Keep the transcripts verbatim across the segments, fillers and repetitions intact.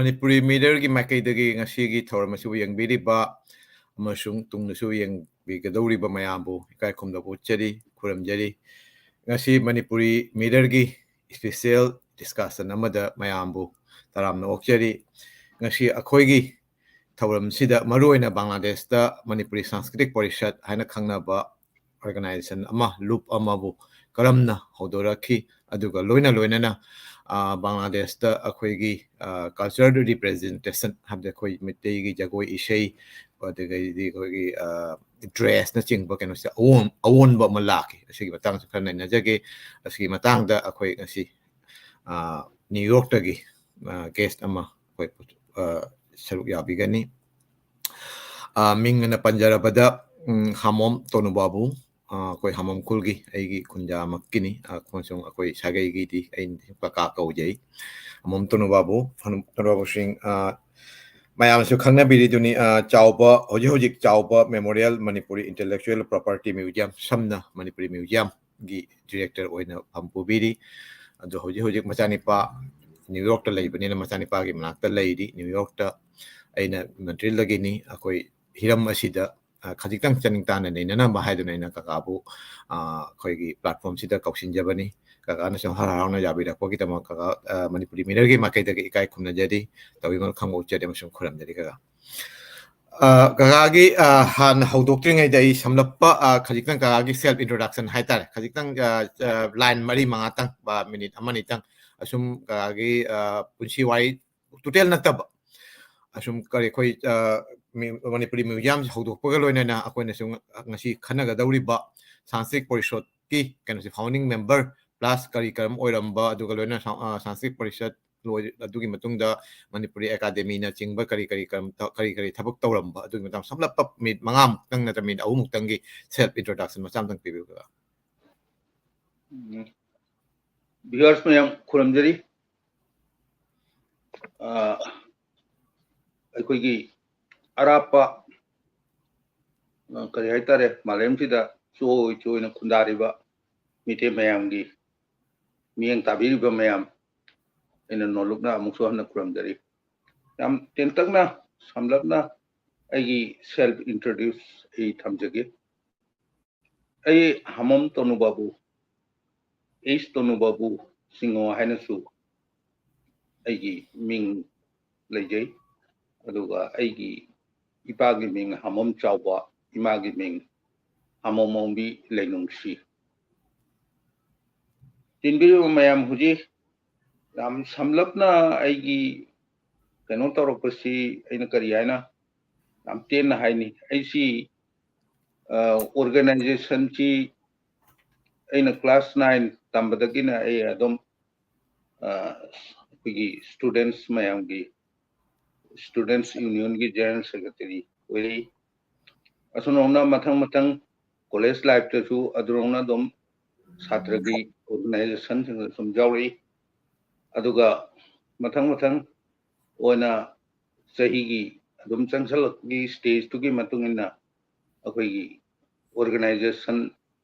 ꯃꯅꯤꯄꯨꯔꯤ ꯃꯤꯔꯔꯒꯤ ꯃꯥꯏꯀꯩꯗꯒꯤ ꯉꯁꯤꯒꯤ ꯊꯧꯔꯝ ꯑꯁꯤꯕꯨ ꯌꯦꯡꯕꯤꯔꯤꯕ ꯑꯃꯁꯨꯡ ꯇꯨꯡꯗꯁꯨ ꯌꯦꯡꯕꯤꯒꯗꯧꯔꯤꯕ ꯃꯌꯥꯝꯕꯨ ꯏꯀꯥꯏ ꯈꯨꯝꯅꯕ ꯎꯠꯆꯔꯤ, ꯈꯨꯔꯨꯝꯖꯔꯤ꯫ ꯉꯁꯤ ꯃꯅꯤꯄꯨꯔꯤ ꯃꯤꯔꯔꯒꯤ special discussion ꯑꯃꯗ ꯃꯌꯥꯝꯕꯨ ꯇꯔꯥꯝꯅ ꯑꯣꯛꯆꯔꯤ꯫ ꯉꯁꯤ ꯑꯩꯈꯣꯏꯒꯤ ꯊꯧꯔꯝꯁꯤꯗ ꯃꯔꯨꯑꯣꯏꯅ ꯕꯪꯒ꯭ꯂꯥꯗꯦꯁꯇ ꯃꯅꯤꯄꯨꯔꯤ ꯁꯪꯁꯀ꯭ꯔꯤꯠ ꯄꯔꯤꯁꯠ ꯍꯥꯏꯅ ꯈꯪꯅꯕ organization ꯑꯃ, ꯂꯨꯞ ꯑꯃꯕꯨ ꯀꯔꯝꯅ ꯍꯧꯗꯣꯔꯛꯈꯤ, ꯑꯗꯨꯒ ꯂꯣꯏꯅ ꯂꯣꯏꯅꯅ, ꯑ, ꯕꯪꯒ꯭ꯂꯥꯗꯦꯁꯇ ꯑꯩꯈꯣꯏꯒꯤ, ꯑ, culture representation ꯍꯥꯏꯕꯗꯤ ꯑꯩꯈꯣꯏ ꯃꯩꯇꯩꯒꯤ ꯖꯒꯣꯏ ꯏꯁꯩ, ꯑꯗꯨꯗꯒꯤꯗꯤ ꯑꯩꯈꯣꯏꯒꯤ, ꯑ, dressꯅꯆꯤꯡꯕ ꯀꯩꯅꯣꯁꯦ ꯑꯑꯣꯟ-, ꯑꯑꯣꯟꯕ ꯑꯃ ꯂꯥꯛꯈꯤ꯫ ꯑꯁꯤꯒꯤ ꯃꯇꯥꯡꯁꯨ ꯈꯔ ꯅꯩꯅꯖꯒꯦ꯫ ꯑꯁꯤꯒꯤ ꯃꯇꯥꯡꯗ ꯑꯩꯈꯣꯏ ꯉꯁꯤ, ꯑ, ꯅ꯭ꯌꯨ ꯌꯣꯔꯛꯇꯒꯤ, ꯑ, guest ꯑꯃ ꯑꯩꯈꯣꯏ, ꯑ, ꯁꯔꯨꯛ ꯌꯥꯕꯤꯒꯅꯤ꯫ ꯑ, ꯃꯤꯡ ꯑꯣꯏꯅ ꯄꯟꯖꯔꯕꯗ, ꯎꯝ, ꯍꯥꯃꯣꯝ ꯇꯣꯅꯨꯕꯥꯕꯨ, ꯑ, ꯑꯩꯈꯣꯏ ꯍꯥꯃꯣꯝ ꯈꯨꯜꯒꯤ, ꯑꯩꯒꯤ ꯈꯨꯟꯖꯥꯃꯛꯀꯤꯅꯤ, ꯑ, ꯑꯃꯁꯨꯡ ꯑꯩꯈꯣꯏ ꯁꯥꯒꯩꯒꯤꯗꯤ ꯑꯩ ꯀꯀꯥ ꯀꯧꯖꯩ꯫ ꯍꯥꯃꯣꯝ ꯇꯣꯅꯨꯕꯥꯕꯨ, ꯍꯥꯃꯣꯝ ꯇꯣꯅꯨꯕꯥꯕꯨ ꯁꯤꯡ, ꯑ, ꯃꯌꯥꯝꯅꯁꯨ ꯈꯪꯅꯕꯤꯔꯤꯗꯨꯅꯤ, ꯑ, ꯆꯥꯎꯕ, ꯍꯧꯖꯤꯛ ꯍꯧꯖꯤꯛ ꯆꯥꯎꯕ Memorial Manipuri Intellectual Property Museum, ꯁꯝꯅ ꯃꯅꯤꯄꯨꯔꯤ museumꯒꯤ director ꯑꯣꯏꯅ ꯐꯝ ꯄꯨꯕꯤꯔꯤ꯫ ꯑꯗꯣ ꯍꯧꯖꯤꯛ ꯍꯧꯖꯤꯛ ꯃꯆꯥꯅꯤꯄꯥ ꯅ꯭ꯌꯨ ꯌꯣꯔꯛꯇ ꯂꯩꯕꯅꯤꯅ ꯃꯆꯥꯅꯤꯄꯥꯒꯤ ꯃꯅꯥꯛꯇ ꯂꯩꯔꯤ꯫ ꯅ꯭ꯌꯨ ꯌꯣꯔꯛꯇ ꯑꯩꯅ ꯃꯟꯇ꯭ꯔꯤꯜꯗꯒꯤꯅꯤ꯫ ꯑꯩꯈꯣꯏ ꯍꯤꯔꯝ ꯑꯁꯤꯗ, ꯑ, ꯈꯖꯤꯛꯇꯪ ꯆꯅꯤꯡ ꯇꯥꯅ ꯅꯩꯅꯅꯕ ꯍꯥꯏꯗꯨꯅ ꯑꯩꯅ ꯀꯀꯥꯕꯨ, ꯑ, ꯑꯩꯈꯣꯏꯒꯤ platformꯁꯤꯗ ꯀꯧꯁꯤꯟꯖꯕꯅꯤ꯫ ꯀꯀꯥꯅꯁꯨ ꯍꯔꯥꯎ ꯍꯔꯥꯎꯅ ꯌꯥꯕꯤꯔꯛꯄꯒꯤꯗꯃꯛ ꯀꯀꯥ, ꯑ, ꯃꯅꯤꯄꯨꯔꯤ ꯃꯤꯔꯔꯒꯤ ꯃꯥꯏꯀꯩꯗꯒꯤ ꯏꯀꯥꯏ ꯈꯨꯝꯅꯖꯔꯤ, ꯇꯧꯕꯤꯃꯜ ꯈꯪꯕ ꯎꯠꯆꯔꯤ ꯑꯃꯁꯨꯡ ꯈꯨꯔꯨꯝꯖꯔꯤ ꯀꯀꯥ꯫ ꯑ, ꯀꯀꯥꯒꯤ, ꯑ, ꯍꯥꯟꯅ ꯍꯧꯗꯣꯛꯇ꯭ꯔꯤꯉꯩꯗ ꯑꯩ ꯁꯝꯂꯞꯄ, ꯑ, ꯈꯖꯤꯛꯇꯪ ꯀꯀꯥꯒꯤ self introduction ꯍꯥꯏꯇꯥꯔꯦ, ꯈꯖꯤꯛꯇꯪ, ꯑ, ꯑ, line ꯃꯔꯤ ꯃꯉꯥꯇꯪ, ꯕ, minute ꯑꯃꯅꯤꯇꯪ, ꯑꯁꯨꯝ ꯀꯀꯥꯒꯤ, ꯑ, ꯄꯨꯟꯁꯤ ꯋꯥꯔꯤ total ꯅꯠꯇꯕ, ꯑꯁꯨꯝ ꯀꯔꯤ ꯑꯩꯈꯣꯏ, ꯑ, ꯃꯤ-, ꯃꯅꯤꯄꯨꯔꯤ museumꯁꯦ ꯍꯧꯗꯣꯛꯄꯒ ꯂꯣꯏꯅꯅ ꯑꯩꯈꯣꯏꯅ ꯁꯨꯝ ꯉꯁꯤ ꯈꯟꯅꯒꯗꯧꯔꯤꯕ ꯁꯪꯁꯀ꯭ꯔꯤꯠ ꯄꯔꯤꯁꯠꯀꯤ ꯀꯩꯅꯣꯁꯦ, founding member plus ꯀꯔꯤ ꯀꯔꯝ ꯑꯣꯏꯔꯝꯕ, ꯑꯗꯨꯒ ꯂꯣꯏꯅꯅ ꯁꯪ-, ꯑ, ꯁꯪꯁꯀ꯭ꯔꯤꯠ ꯄꯔꯤꯁꯠ ꯂꯣꯏ-, ꯑꯗꯨꯒꯤ ꯃꯇꯨꯡꯗ ꯃꯅꯤꯄꯨꯔꯤ ꯑꯦꯀꯥꯗꯦꯃꯤꯅꯆꯤꯡꯕ ꯀꯔꯤ ꯀꯔꯤ ꯀꯔꯝ ꯇ-, ꯀꯔꯤ ꯀꯔꯤ ꯊꯕꯛ ꯇꯧꯔꯝꯕ, ꯑꯗꯨꯒꯤ ꯃꯇꯥꯡ ꯁꯝꯂꯞꯄ minute ꯃꯉꯥꯃꯨꯛꯇꯪ ꯅꯠꯇ꯭ꯔ minute ꯑꯍꯨꯝꯃꯨꯛꯇꯪꯒꯤ self introduction ꯃꯆꯥ ꯑꯃꯇꯪ ꯄꯤꯕꯤꯌꯨ ꯀꯀꯥ꯫ ꯎꯝ꯫ Viewers ꯃꯌꯥꯝ ꯈꯨꯔꯨꯝꯖꯔꯤ꯫ ꯑ, ꯑꯩꯈꯣꯏꯒꯤ ꯑꯔꯥꯞꯄ, ꯑ, ꯀꯔꯤ ꯍꯥꯏꯇꯥꯔꯦ, ꯃꯥꯂꯦꯝꯁꯤꯗ ꯆꯣꯏ ꯆꯣꯏꯅ ꯈꯨꯟꯗꯥꯔꯤꯕ ꯃꯤꯇꯩ ꯃꯌꯥꯝꯒꯤ ꯃꯤꯠꯌꯦꯡ ꯇꯥꯕꯤꯔꯤꯕ ꯃꯌꯥꯝ, ꯑꯩꯅ ꯅꯣꯜꯂꯨꯛꯅ ꯑꯃꯨꯛꯁꯨ ꯍꯟꯅ ꯈꯨꯔꯨꯝꯖꯔꯤ꯫ ꯌꯥꯝ ꯇꯦꯟꯇꯛꯅ, ꯁꯝꯂꯞꯅ ꯑꯩꯒꯤ self introduce ꯑꯩ ꯊꯝꯖꯒꯦ꯫ ꯑꯩ ꯍꯥꯃꯣꯝ ꯇꯣꯅꯨ ꯕꯥꯕꯨ, ꯑꯦꯁ ꯇꯣꯅꯨ ꯕꯥꯕꯨ ꯁꯤꯡꯍꯣ ꯍꯥꯏꯅꯁꯨ ꯑꯩꯒꯤ ꯃꯤꯡ ꯂꯩꯖꯩ꯫ ꯑꯗꯨꯒ ꯑꯩꯒꯤ ꯏꯄꯥꯒꯤ ꯃꯤꯡ ꯍꯥꯃꯣꯝ ꯆꯥꯎꯕ, ꯏꯃꯥꯒꯤ ꯃꯤꯡ ꯍꯥꯃꯣꯝ ꯑꯣꯡꯕꯤ ꯂꯩꯅꯨꯡꯁꯤ꯫ ꯇꯤꯟꯕꯤꯔꯤꯕ ꯃꯌꯥꯝ, ꯍꯧꯖꯤꯛ ꯌꯥꯝ ꯁꯝꯂꯞꯅ ꯑꯩꯒꯤ ꯀꯩꯅꯣ ꯇꯧꯔꯛꯄꯁꯤ ꯑꯩꯅ ꯀꯔꯤ ꯍꯥꯏꯅ ꯌꯥꯝ ꯇꯦꯟꯅ ꯍꯥꯏꯅꯤ꯫ ꯑꯩꯁꯤ, ꯑ, organization ꯁꯤ ꯑꯩꯅ class nine ꯇꯝꯕꯗꯒꯤꯅ ꯑꯩ ꯑꯗꯨꯝ, ꯑ, ꯑꯩꯈꯣꯏꯒꯤ students ꯃꯌꯥꯝꯒꯤ, students union ꯒꯤ general secretary ꯑꯣꯏꯔꯛꯏ꯫ ꯑꯁꯨꯝꯅ ꯃꯊꯪ ꯃꯊꯪ college life ꯇꯁꯨ ꯑꯗꯨꯔꯣꯝꯅ ꯑꯗꯨꯝ ꯁꯥꯇ꯭ꯔꯒꯤ organization ꯁꯤꯡꯗ ꯁꯨꯝ ꯌꯥꯎꯔꯛꯏ꯫ ꯑꯗꯨꯒ ꯃꯊꯪ ꯃꯊꯪ ꯑꯣꯏꯅ ꯆꯍꯤꯒꯤ ꯑꯗꯨꯝ ꯆꯪꯁꯜꯂꯛꯄꯒꯤ stage ꯇꯨꯒꯤ ꯃꯇꯨꯡ ꯏꯟꯅ ꯑꯩꯈꯣꯏꯒꯤ organization,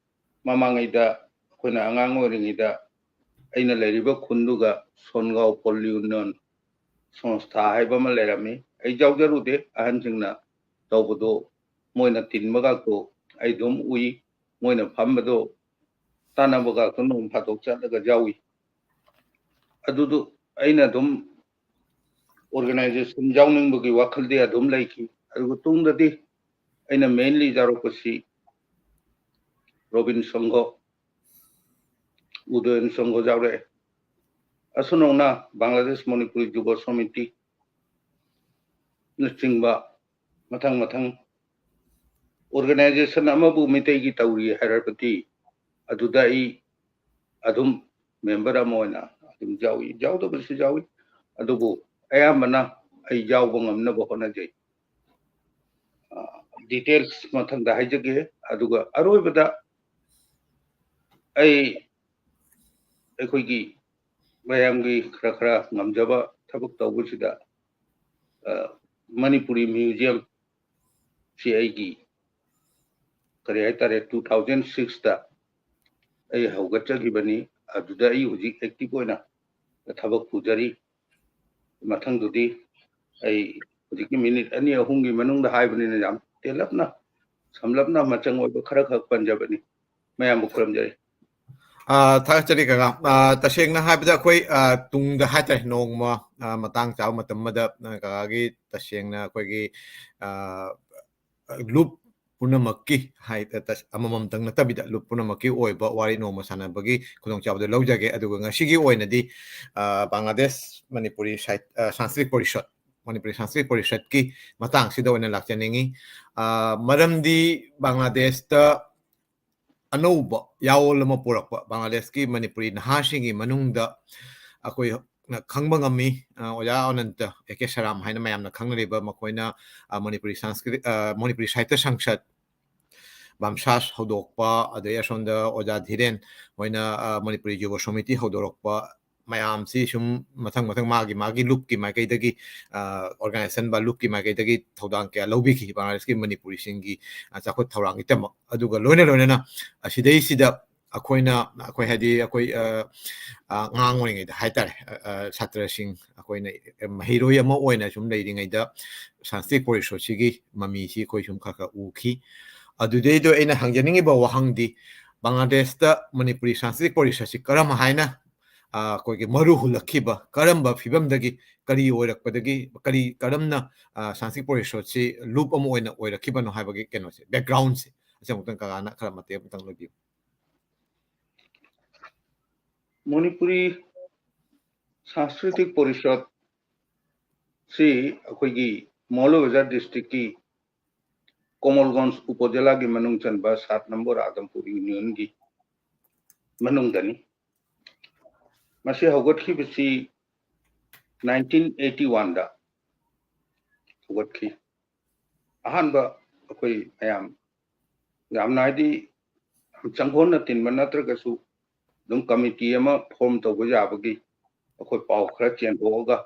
ꯃꯃꯥꯡꯉꯩꯗ ꯑꯩꯈꯣꯏꯅ ꯑꯉꯥꯡ ꯑꯣꯏꯔꯤꯉꯩꯗ ꯑꯩꯅ ꯂꯩꯔꯤꯕ ꯈꯨꯟꯗꯨꯒ ꯁꯣꯟꯒꯥꯎ ꯄꯣꯜ ꯌꯨꯅꯤꯌꯟ ꯁꯪꯁꯊꯥ ꯍꯥꯏꯕ ꯑꯃ ꯂꯩꯔꯝꯃꯤ꯫ ꯑꯩ ꯌꯥꯎꯖꯔꯨꯗꯦ, ꯑꯍꯟꯁꯤꯡꯅ ꯇꯧꯕꯗꯣ, ꯃꯣꯏꯅ ꯇꯤꯟꯕꯒꯥꯛꯇꯣ ꯑꯩ ꯑꯗꯨꯝ ꯎꯏ, ꯃꯣꯏꯅ ꯐꯝꯕꯗꯣ ꯇꯥꯟꯅꯕꯒꯥꯛꯇꯣ ꯅꯣꯡ ꯐꯥꯗꯣꯛ ꯆꯠꯂꯒ ꯌꯥꯎꯏ꯫ ꯑꯗꯨꯗꯨ ꯑꯩꯅ ꯑꯗꯨꯝ organization ꯌꯥꯎꯅꯤꯡꯕꯒꯤ ꯋꯥꯈꯜꯗꯤ ꯑꯗꯨꯝ ꯂꯩꯈꯤ꯫ ꯑꯗꯨꯒ ꯇꯨꯡꯗꯗꯤ ꯑꯩꯅ mainly ꯌꯥꯎꯔꯛꯄꯁꯤ ꯔꯣꯕꯤꯟ ꯁꯪꯘ, ꯎꯗꯌꯟ ꯁꯪꯘ ꯌꯥꯎꯔꯛꯑꯦ꯫ ꯑꯁꯨꯝꯅꯧꯅ ꯕꯪꯒ꯭ꯂꯥꯗꯦꯁ ꯃꯅꯤꯄꯨꯔꯤ ꯌꯨꯕ ꯁꯃꯤꯇꯤꯅꯆꯤꯡꯕ ꯃꯊꯪ ꯃꯊꯪ organization ꯑꯃꯕꯨ ꯃꯤꯇꯩꯒꯤ ꯇꯧꯔꯤ ꯍꯥꯏꯔꯕꯗꯤ ꯑꯗꯨꯗ ꯑꯩ ꯑꯗꯨꯝ member ꯑꯃ ꯑꯣꯏꯅ ꯑꯗꯨꯝ ꯌꯥꯎꯏ, ꯌꯥꯎꯗꯕꯁꯨ ꯌꯥꯎꯏ꯫ ꯑꯗꯨꯕꯨ ꯑꯌꯥꯝꯕꯅ ꯑꯩ ꯌꯥꯎꯕ ꯉꯝꯅꯕ ꯍꯣꯠꯅꯖꯩ꯫ ꯑ, details ꯃꯊꯪꯗ ꯍꯥꯏꯖꯒꯦ꯫ ꯑꯗꯨꯒ ꯑꯔꯣꯏꯕꯗ ꯑꯩ ꯑꯩꯈꯣꯏꯒꯤ ꯃꯌꯥꯝꯒꯤ ꯈꯔ ꯈꯔ ꯉꯝꯖꯕ ꯊꯕꯛ ꯇꯧꯕꯁꯤꯗ, ꯑ, ꯃꯅꯤꯄꯨꯔꯤ museum ꯁꯤ ꯑꯩꯒꯤ ꯀꯔꯤ ꯍꯥꯏꯇꯥꯔꯦ, two thousand six ꯇ ꯑꯩ ꯍꯧꯒꯠꯆꯈꯤꯕꯅꯤ꯫ ꯑꯗꯨꯗ ꯑꯩ ꯍꯧꯖꯤꯛ active ꯑꯣꯏꯅ ꯊꯕꯛ ꯄꯨꯖꯔꯤ꯫ ꯃꯊꯪꯗꯨꯗꯤ ꯑꯩ ꯍꯧꯖꯤꯛꯀꯤ ꯃꯤꯅꯤꯠ ꯑꯅꯤ ꯑꯍꯨꯝꯒꯤ ꯃꯅꯨꯡꯗ ꯍꯥꯏꯕꯅꯤꯅ ꯌꯥꯝ ꯇꯦꯜꯂꯞꯅ, ꯁꯝꯂꯞꯅ, ꯃꯆꯪ ꯑꯣꯏꯕ ꯈꯔ ꯈꯛ ꯄꯟꯖꯕꯅꯤ꯫ ꯃꯌꯥꯝꯕꯨ ꯈꯨꯔꯨꯝꯖꯔꯤ꯫ ꯑ, ꯊꯥꯒꯠꯆꯔꯤ ꯀꯀꯥ꯫ ꯑ, ꯇꯁꯦꯡꯅ ꯍꯥꯏꯕꯗ ꯑꯩꯈꯣꯏ, ꯑ, ꯇꯨꯡꯗ ꯍꯥꯏꯇꯥꯔꯦ, ꯅꯣꯡꯃ, ꯑ, ꯃꯇꯥꯡ ꯆꯥꯕ ꯃꯇꯝ ꯑꯃꯗ, ꯑ, ꯀꯀꯥꯒꯤ ꯇꯁꯦꯡꯅ ꯑꯩꯈꯣꯏꯒꯤ, ꯑ, ꯂꯨꯞ ꯄꯨꯝꯅꯃꯛꯀꯤ ꯍꯥꯏ-, ꯑ, ꯇꯁ-, ꯑꯃꯃꯝꯇꯪ ꯅꯠꯇꯕꯤꯗ ꯂꯨꯞ ꯄꯨꯝꯅꯃꯛꯀꯤ ꯑꯣꯏꯕ ꯋꯥꯔꯤ ꯅꯣꯡꯃ ꯁꯥꯟꯅꯕꯒꯤ ꯈꯨꯗꯣꯡꯆꯥꯕꯗꯨ ꯂꯧꯖꯒꯦ꯫ ꯑꯗꯨꯒ ꯉꯁꯤꯒꯤ ꯑꯣꯏꯅꯗꯤ, ꯑ, ꯕꯪꯒ꯭ꯂꯥꯗꯦꯁ ꯃꯅꯤꯄꯨꯔꯤ ꯁꯥꯍꯤꯠ-, ꯑ, ꯁꯪꯁꯀ꯭ꯔꯤꯠ ꯄꯣꯔꯤꯁꯠ, ꯃꯅꯤꯄꯨꯔꯤ ꯁꯪꯁꯀ꯭ꯔꯤꯠ ꯄꯣꯔꯤꯁꯠꯀꯤ ꯃꯇꯥꯡꯁꯤꯗ ꯑꯣꯏꯅ ꯂꯥꯛꯆꯅꯤꯡꯉꯤ꯫ ꯑ, ꯃꯔꯝꯗꯤ ꯕꯪꯒ꯭ꯂꯥꯗꯦꯁꯇ ꯑꯅꯧꯕ ꯌꯥꯑꯣꯜ ꯑꯃ ꯄꯨꯔꯛꯄ, ꯕꯪꯒ꯭ꯂꯥꯗꯦꯁꯀꯤ ꯃꯅꯤꯄꯨꯔꯤ ꯅꯍꯥꯁꯤꯡꯒꯤ ꯃꯅꯨꯡꯗ ꯑꯩꯈꯣꯏꯅ ꯈꯪꯕ ꯉꯝꯃꯤ, ꯑ, ꯑꯣꯖꯥ ꯑꯅꯟꯇ ꯑꯦ ꯀꯦ ꯁꯔꯥꯝ ꯍꯥꯏꯅ ꯃꯌꯥꯝꯅ ꯈꯪꯅꯔꯤꯕ, ꯃꯈꯣꯏꯅ, ꯑ, ꯃꯅꯤꯄꯨꯔꯤ ꯁꯪꯁꯀ꯭ꯔꯤꯠ, ꯑ, ꯃꯅꯤꯄꯨꯔꯤ ꯁꯥꯍꯤꯇ꯭ꯌ ꯁꯪꯁꯠ, ꯕꯥꯝꯁꯥꯁ ꯍꯧꯗꯣꯛꯄ, ꯑꯗꯩ ꯑꯁꯣꯝꯗ ꯑꯣꯖꯥ ꯙꯤꯔꯦꯟ ꯍꯣꯏꯅ, ꯑ, ꯃꯅꯤꯄꯨꯔꯤ ꯌꯨꯕ ꯁꯣꯃꯤꯇꯤ ꯍꯧꯗꯣꯔꯛꯄ, ꯃꯌꯥꯝꯁꯤ ꯁꯨꯝ ꯃꯊꯪ ꯃꯊꯪ ꯃꯥꯒꯤ ꯃꯥꯒꯤ ꯂꯨꯞꯀꯤ ꯃꯥꯏꯀꯩꯗꯒꯤ, ꯑ, ꯑꯣꯔꯒꯅꯥꯏꯖꯦꯁꯟ ꯕꯥ ꯂꯨꯞꯀꯤ ꯃꯥꯏꯀꯩꯗꯒꯤ ꯊꯧꯗꯥꯡ ꯀꯌꯥ ꯂꯧꯕꯤꯈꯤ ꯕꯪꯒ꯭ꯂꯥꯗꯦꯁꯀꯤ ꯃꯅꯤꯄꯨꯔꯤꯁꯤꯡꯒꯤ, ꯑ, ꯆꯥꯎꯈꯠ ꯊꯧꯔꯥꯡꯒꯤꯗꯃꯛ꯫ ꯑꯗꯨꯒ ꯂꯣꯏꯅ ꯂꯣꯏꯅꯅ ꯑꯁꯤꯗꯩꯁꯤꯗ ꯑꯩꯈꯣꯏꯅ, ꯑꯩꯈꯣꯏ ꯍꯥꯏꯗꯤ ꯑꯩꯈꯣꯏ, ꯑ, ꯑ, ꯑꯉꯥꯡ ꯑꯣꯏꯔꯤꯉꯩꯗ ꯍꯥꯏꯇꯥꯔꯦ, ꯑ, ꯑ, ꯁꯥꯇ꯭ꯔꯁꯤꯡ ꯑꯩꯈꯣꯏꯅ, ꯑ, ꯃꯍꯩꯔꯣꯏ ꯑꯃ ꯑꯣꯏꯅ ꯁꯨꯝ ꯂꯩꯔꯤꯉꯩꯗ ꯁꯪꯁꯀ꯭ꯔꯤꯠ ꯄꯣꯔꯤꯁꯣꯠꯁꯤꯒꯤ ꯃꯃꯤꯁꯤ ꯑꯩꯈꯣꯏ ꯁꯨꯝ ꯈꯔ ꯈꯔ ꯎꯈꯤ꯫ ꯑꯗꯨꯗꯩꯗꯣ ꯑꯩꯅ ꯍꯪꯖꯅꯤꯡꯉꯤꯕ ꯋꯥꯍꯪꯗꯤ, ꯕꯪꯒ꯭ꯂꯥꯗꯦꯁꯇ ꯃꯅꯤꯄꯨꯔꯤ ꯁꯪꯁꯀ꯭ꯔꯤꯠ ꯄꯣꯔꯤꯁꯠꯁꯤ ꯀꯔꯝ ꯍꯥꯏꯅ, ꯑ, ꯑꯩꯈꯣꯏꯒꯤ ꯃꯔꯨ ꯍꯨꯜꯂꯛꯈꯤꯕ, ꯀꯔꯝꯕ ꯐꯤꯕꯝꯗꯒꯤ, ꯀꯔꯤ ꯑꯣꯏꯔꯛꯄꯗꯒꯤ, ꯀꯔꯤ, ꯀꯔꯝꯅ, ꯑ, ꯁꯪꯁꯀ꯭ꯔꯤꯠ ꯄꯣꯔꯤꯁꯠꯁꯤ ꯂꯨꯞ ꯑꯃ ꯑꯣꯏꯅ ꯑꯣꯏꯔꯛꯈꯤꯕꯅꯣ ꯍꯥꯏꯕꯒꯤ ꯀꯩꯅꯣꯁꯦ, ꯕꯦꯛꯒ꯭ꯔꯥꯎꯟꯁꯦ, ꯑꯁꯤ ꯑꯃꯨꯛꯇꯪ ꯀꯀꯥꯅ ꯈꯔ ꯃꯇꯦꯛ ꯑꯃꯇꯪ ꯂꯣꯏꯕꯤꯌꯨ꯫ ꯃꯅꯤꯄꯨꯔꯤ ꯁꯪꯁꯀ꯭ꯔꯤꯇꯤꯛ ꯄꯣꯔꯤꯁꯠ ꯁꯤ ꯑꯩꯈꯣꯏꯒꯤ ꯃꯧꯂꯚꯤꯕꯥꯖꯥꯔ ꯗꯤꯁꯇ꯭ꯔꯤꯛꯀꯤ ꯀꯣꯃꯜꯒꯣꯟꯖ ꯎꯄꯖꯤꯂꯥꯒꯤ ꯃꯅꯨꯡ ꯆꯟꯕ ꯁꯥꯠ ꯅꯝꯕꯔ ꯑꯥꯗꯝꯄꯨꯔ ꯌꯨꯅꯤꯌꯟꯒꯤ ꯃꯅꯨꯡꯗꯅꯤ꯫ ꯃꯁꯤ ꯍꯧꯒꯠꯈꯤꯕꯁꯤ ꯅꯥꯏꯟꯇꯤꯟ ꯑꯩꯠꯇꯤ ꯋꯥꯟꯗ ꯍꯧꯒꯠꯈꯤ꯫ ꯑꯍꯥꯟꯕ ꯑꯩꯈꯣꯏ ꯃꯌꯥꯝ ꯌꯥꯝꯅ, ꯍꯥꯏꯗꯤ, ꯌꯥꯝ ꯆꯪꯈꯣꯟꯅ ꯇꯤꯟꯕ ꯅꯠꯇ꯭ꯔꯒꯁꯨ ꯑꯗꯨꯝ ꯀꯃꯤꯇꯤ ꯑꯃ ꯐꯣꯔꯝ ꯇꯧꯕ ꯌꯥꯕꯒꯤ ꯑꯩꯈꯣꯏ ꯄꯥꯎ ꯈꯔ ꯆꯦꯟꯊꯣꯛꯑꯒ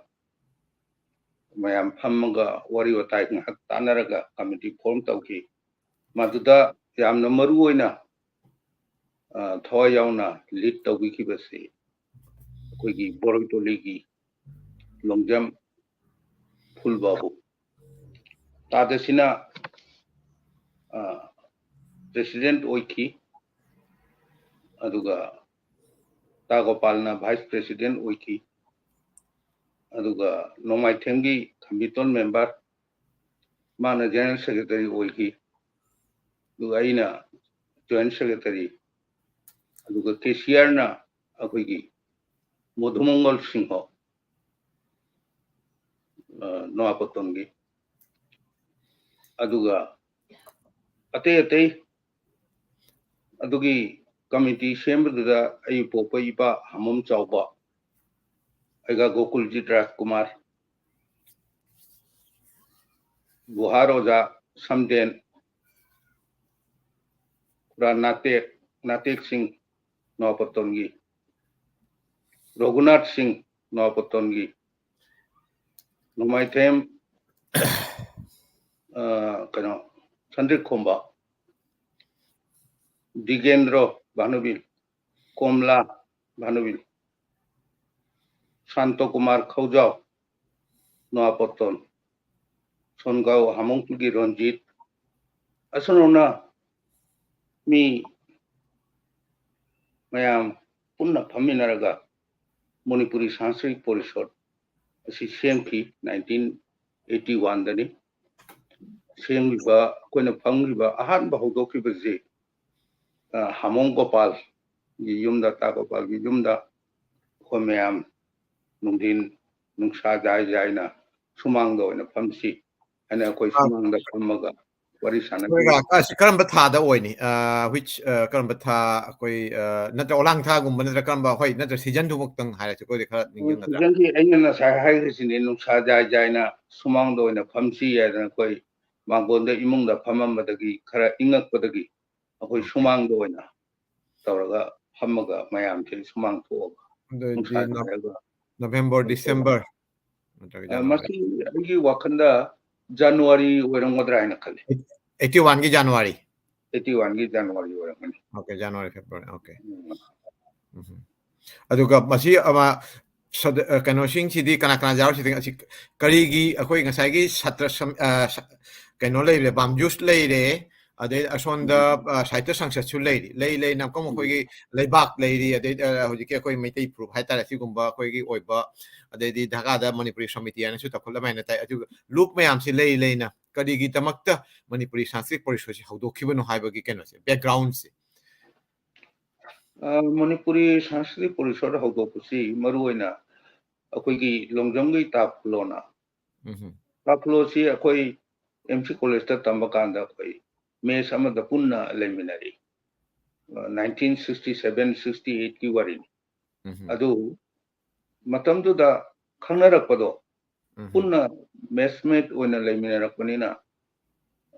ꯃꯌꯥꯝ ꯐꯝꯃꯒ ꯋꯥꯔꯤ ꯋꯥꯇꯥꯏ ꯉꯥꯏꯍꯥꯛ ꯇꯥꯟꯅꯔꯒ ꯀꯃꯤꯇꯤ ꯐꯣꯔꯝ ꯇꯧꯈꯤ꯫ ꯃꯗꯨꯗ ꯌꯥꯝꯅ ꯃꯔꯨ ꯑꯣꯏꯅ, ꯑ, ꯊꯋꯥꯏ ꯌꯥꯎꯅ ꯂꯤꯗ ꯇꯧꯕꯤꯈꯤꯕꯁꯤ ꯑꯩꯈꯣꯏꯒꯤ ꯕꯣꯔꯣꯏꯇꯣꯂꯤꯒꯤ ꯂꯣꯡꯖꯝ ꯐꯨꯜ ꯕꯥꯕꯨ꯫ ꯇꯥꯗꯁꯤꯅ ꯄ꯭ꯔꯦꯁꯤꯗꯦꯟꯠ ꯑꯣꯏꯈꯤ, ꯑꯗꯨꯒ ꯇꯥ ꯒꯣꯄꯥꯜꯅ ꯚꯥꯏꯁ ꯄ꯭ꯔꯦꯁꯤꯗꯦꯟꯠ ꯑꯣꯏꯈꯤ, ꯑꯗꯨꯒ ꯅꯣꯡꯃꯥꯏꯊꯦꯝꯒꯤ ꯈꯝꯕꯤꯇꯣꯟ ꯃꯦꯝꯕꯔ, ꯃꯥꯅ ꯖꯦꯅꯔꯦꯜ ꯁꯦꯀ꯭ꯔꯦꯇꯔꯤ ꯑꯣꯏꯈꯤ, ꯑꯗꯨꯒ ꯑꯩꯅ ꯖꯣꯏꯟꯠ ꯁꯦꯀ꯭ꯔꯦꯇꯔꯤ, ꯑꯗꯨꯒ ꯀꯦ ꯁꯤ ꯑꯥꯔꯅ ꯑꯩꯈꯣꯏꯒꯤ ꯃꯣꯙꯨꯃꯪꯒꯜ ꯁꯤꯡꯍ, ꯅꯣꯡꯄꯣꯛꯇꯣꯟꯒꯤ, ꯑꯗꯨꯒ ꯑꯇꯩ ꯑꯇꯩ ꯑꯗꯨꯒꯤ ꯀꯃꯤꯇꯤ ꯁꯦꯝꯕꯗꯨꯗ ꯑꯩ ꯄꯣꯛꯄ ꯏꯄꯥ ꯍꯥꯃꯣꯝ ꯆꯥꯎꯕ, ꯑꯩꯒ ꯒꯣꯀꯨꯜꯖꯤꯠ ꯔꯥꯖꯀꯨꯃꯥꯔ, ꯒꯨꯍꯥꯔ ꯑꯣꯖꯥ ꯁꯝꯗꯦꯟ, ꯈꯨꯔꯥ ꯅꯥꯇꯦꯛ, ꯅꯥꯇꯦꯛ ꯁꯤꯡ ꯅꯣꯡꯄꯣꯛꯇꯣꯟꯒꯤ, ꯔꯘꯨꯅꯥꯊ ꯁꯤꯡ ꯅꯣꯡꯄꯣꯛꯇꯣꯟꯒꯤ, ꯅꯣꯡꯃꯥꯏꯊꯦꯝ, ꯑ, ꯀꯩꯅꯣ, ꯁꯟꯗ꯭ꯔꯤꯛ ꯈꯣꯝꯕ, ꯗꯤꯒꯦꯟꯗ꯭ꯔꯣ ꯚꯥꯅꯨꯕꯤꯜ, ꯀꯣꯝꯂꯥ ꯚꯥꯅꯨꯕꯤꯜ, ꯁꯥꯟꯇꯣ ꯀꯨꯃꯥꯔ ꯈꯧꯖꯥꯎ, ꯅꯣꯡꯄꯣꯛꯇꯣꯟ, ꯁꯣꯟꯒꯥꯎ ꯍꯥꯃꯣꯡꯄꯨꯒꯤ ꯔꯟꯖꯤꯠ, ꯑꯁꯨꯝꯅ ꯃꯤ ꯃꯌꯥꯝ ꯄꯨꯟꯅ ꯐꯝꯃꯤꯟꯅꯔꯒ ꯃꯅꯤꯄꯨꯔꯤ ꯁꯪꯁꯀ꯭ꯔꯤꯠ ꯄꯔꯤꯁꯠ ꯑꯁꯤ ꯁꯦꯝꯈꯤ꯫ Nineteen eighty ꯋꯥꯟꯗꯅꯤ꯫ ꯁꯦꯝꯂꯤꯕ, ꯑꯩꯈꯣꯏꯅ ꯐꯝꯈꯤꯕ, ꯑꯍꯥꯟꯕ ꯍꯧꯗꯣꯛꯈꯤꯕꯁꯤ, ꯑ, ꯍꯥꯃꯣꯡ ꯒꯣꯄꯥꯜꯒꯤ ꯌꯨꯝꯗ, ꯇꯥ ꯒꯣꯄꯥꯜꯒꯤ ꯌꯨꯝꯗ ꯑꯩꯈꯣꯏ ꯃꯌꯥꯝ ꯅꯨꯡꯊꯤꯟ ꯅꯨꯡꯁꯥ ꯌꯥꯏ ꯌꯥꯏꯅ ꯁꯨꯃꯥꯡꯗ ꯑꯣꯏꯅ ꯐꯝꯁꯤ ꯍꯥꯏꯅ ꯑꯩꯈꯣꯏ ꯑ, ꯁꯨꯃꯥꯡꯗ ꯐꯝꯃꯒ ꯋꯥꯔꯤ ꯁꯥꯟꯅꯈꯤ꯫ ꯑꯩꯈꯣꯏꯒ, ꯑ, ꯁꯤ ꯀꯔꯝꯕ ꯊꯥꯗ ꯑꯣꯏꯅꯤ? ꯑ, which, ꯑ, ꯀꯔꯝꯕ ꯊꯥ? ꯑꯩꯈꯣꯏ, ꯑ, ꯅꯠꯇ꯭ꯔ ꯑꯣꯂꯥꯡ ꯊꯥꯒꯨꯝꯕ, ꯅꯠꯇ꯭ꯔ ꯀꯔꯝꯕ, ꯍꯣꯏ, ꯅꯠꯇ꯭ꯔ ꯁꯤꯖꯟꯗꯨꯃꯛꯇꯪ ꯍꯥꯏꯔꯁꯤ, ꯑꯩꯈꯣꯏꯗꯤ ꯈꯔ ꯅꯤꯡꯁꯤꯡꯒꯗ꯭ꯔꯥ? ꯁꯤꯖꯟꯁꯤ ꯑꯩꯅ ꯉꯁꯥꯏ ꯍꯥꯏꯈ꯭ꯔꯤꯁꯤꯅꯦ, ꯅꯨꯡꯁꯥ ꯌꯥꯏ ꯌꯥꯏꯅ ꯁꯨꯃꯥꯡꯗ ꯑꯣꯏꯅ ꯐꯝꯁꯤ ꯍꯥꯏꯗꯅ ꯑꯩꯈꯣꯏ ꯃꯥꯡꯒꯣꯟꯗ ꯏꯃꯨꯡꯗ ꯐꯝꯃꯝꯕꯗꯒꯤ ꯈꯔ ꯏꯪꯉꯛꯄꯗꯒꯤ ꯑꯩꯈꯣꯏ ꯁꯨꯃꯥꯡꯗ ꯑꯣꯏꯅ ꯇꯧꯔꯒ ꯐꯝꯃꯒ ꯃꯌꯥꯝꯁꯦ ꯁꯨꯃꯥꯡ ꯊꯣꯛꯑꯒ ꯑꯗꯨꯗꯤ ꯅꯨꯡꯁꯥ ꯅꯣ-, ꯌꯥꯏꯔꯒ ꯅꯣꯚꯦꯝꯕꯔ, ꯀꯩꯅꯣ ꯇꯧꯕ꯫ ꯗꯤꯁꯦꯝꯕꯔ ꯅꯠꯇ꯭ꯔꯒ ꯑ, ꯖꯅꯋꯥꯔꯤ? ꯃꯁꯤ ꯑꯩꯒꯤ ꯋꯥꯈꯜꯗ ꯖꯅꯋꯥꯔꯤ ꯑꯣꯏꯔꯝꯒꯗ꯭ꯔꯥ ꯍꯥꯏꯅ ꯈꯜꯂꯤ꯫ ꯑꯩꯠꯇꯤ ꯋꯥꯟꯒꯤ ꯖꯅꯋꯥꯔꯤ? ꯑꯩꯠꯇꯤ ꯋꯥꯟꯒꯤ ꯖꯅꯋꯥꯔꯤ ꯑꯣꯏꯔꯝꯒꯅꯤ꯫ Okay, January, February, okay. ꯎꯝ꯫ ꯎꯝ꯫ ꯑꯗꯨꯒ ꯃꯁꯤ ꯑꯃ, ꯁꯗ-, ꯑ, ꯀꯩꯅꯣꯁꯤꯡꯁꯤꯗꯤ ꯀꯅꯥ ꯀꯅꯥ ꯌꯥꯎꯔꯤꯁꯤꯗꯤ? ꯑꯁꯤ ꯀꯔꯤꯒꯤ ꯑꯩꯈꯣꯏ ꯉꯁꯥꯏꯒꯤ ꯁꯥꯇ꯭ꯔ ꯁꯝ-, ꯑ, ꯁ-, ꯀꯩꯅꯣ ꯂꯩꯔꯦ, ꯕꯥꯝꯖꯨꯁ ꯂꯩꯔꯦ, ꯑꯗꯩ ꯑꯁꯣꯝꯗ, ꯑ, ꯁꯥꯍꯤꯇ꯭ꯌ ꯁꯪꯁꯠꯁꯨ ꯂꯩꯔꯤ, ꯂꯩ ꯂꯩꯅ ꯑꯃꯨꯛꯀ ꯎꯝ꯫ ꯑꯩꯈꯣꯏꯒꯤ ꯂꯩꯕꯥꯛ ꯂꯩꯔꯤ, ꯑꯗꯩ, ꯑ, ꯍꯧꯖꯤꯛꯀꯤ ꯑꯩꯈꯣꯏ ꯃꯩꯇꯩ ꯐꯨꯔꯨꯞ ꯍꯥꯏꯇꯥꯔꯦ, ꯁꯤꯒꯨꯝꯕ ꯑꯩꯈꯣꯏꯒꯤ ꯑꯣꯏꯕ, ꯑꯗꯩꯗꯤ ꯙꯥꯀꯥꯗ ꯃꯅꯤꯄꯨꯔꯤ ꯁꯃꯤꯇꯤ ꯍꯥꯏꯅꯁꯨ ꯆꯥꯎꯈꯠꯂꯝꯃꯦ ꯍꯥꯏꯅ ꯇꯥꯏ꯫ ꯑꯗꯨꯒ ꯂꯨꯞ ꯃꯌꯥꯝꯁꯤ ꯂꯩ ꯂꯩꯅ ꯀꯔꯤꯒꯤꯗꯃꯛꯇ ꯃꯅꯤꯄꯨꯔꯤ ꯁꯪꯁꯀ꯭ꯔꯤꯠ ꯄꯔꯤꯁꯣꯗꯁꯤ ꯍꯧꯗꯣꯛꯈꯤꯕꯅꯣ ꯍꯥꯏꯕꯒꯤ ꯀꯩꯅꯣꯁꯦ, ꯕꯦꯛꯒ꯭ꯔꯥꯎꯟꯁꯦ꯫ ꯑ, ꯃꯅꯤꯄꯨꯔꯤ ꯁꯪꯁꯀ꯭ꯔꯤꯠ ꯄꯔꯤꯁꯣꯗ ꯍꯧꯗꯣꯛꯄꯁꯤ ꯃꯔꯨ ꯑꯣꯏꯅ ꯑꯩꯈꯣꯏꯒꯤ ꯂꯣꯡꯖꯝꯒꯤ ꯇꯥ ꯐꯨꯂꯣꯅ, ꯎꯝꯍꯨꯝ꯫ ꯇꯥ ꯐꯨꯂꯣꯁꯤ ꯑꯩꯈꯣꯏ ꯑꯦꯝ ꯁꯤ ꯀꯣꯂꯦꯖꯇ ꯇꯝꯕ ꯀꯥꯟꯗ ꯑꯩꯈꯣꯏ ꯃꯦꯁ ꯑꯃꯗ ꯄꯨꯟꯅ ꯂꯩꯃꯤꯟꯅꯔꯤ꯫ ꯑ, ꯅꯥꯏꯟꯇꯤꯟ ꯁꯤꯛꯁꯇꯤ ꯁꯚꯦꯟ ꯁꯤꯛꯁꯇꯤ ꯑꯩꯠꯀꯤ ꯋꯥꯔꯤꯅꯤ꯫ ꯎꯝꯍꯨꯝ꯫ ꯑꯗꯨ ꯃꯇꯝꯗꯨꯗ ꯈꯪꯅꯔꯛꯄꯗꯣ, ꯎꯝꯍꯨꯝ꯫ ꯄꯨꯟꯅ ꯃꯦꯁꯃꯦꯠ ꯑꯣꯏꯅ ꯂꯩꯃꯤꯟꯅꯔꯛꯄꯅꯤꯅ,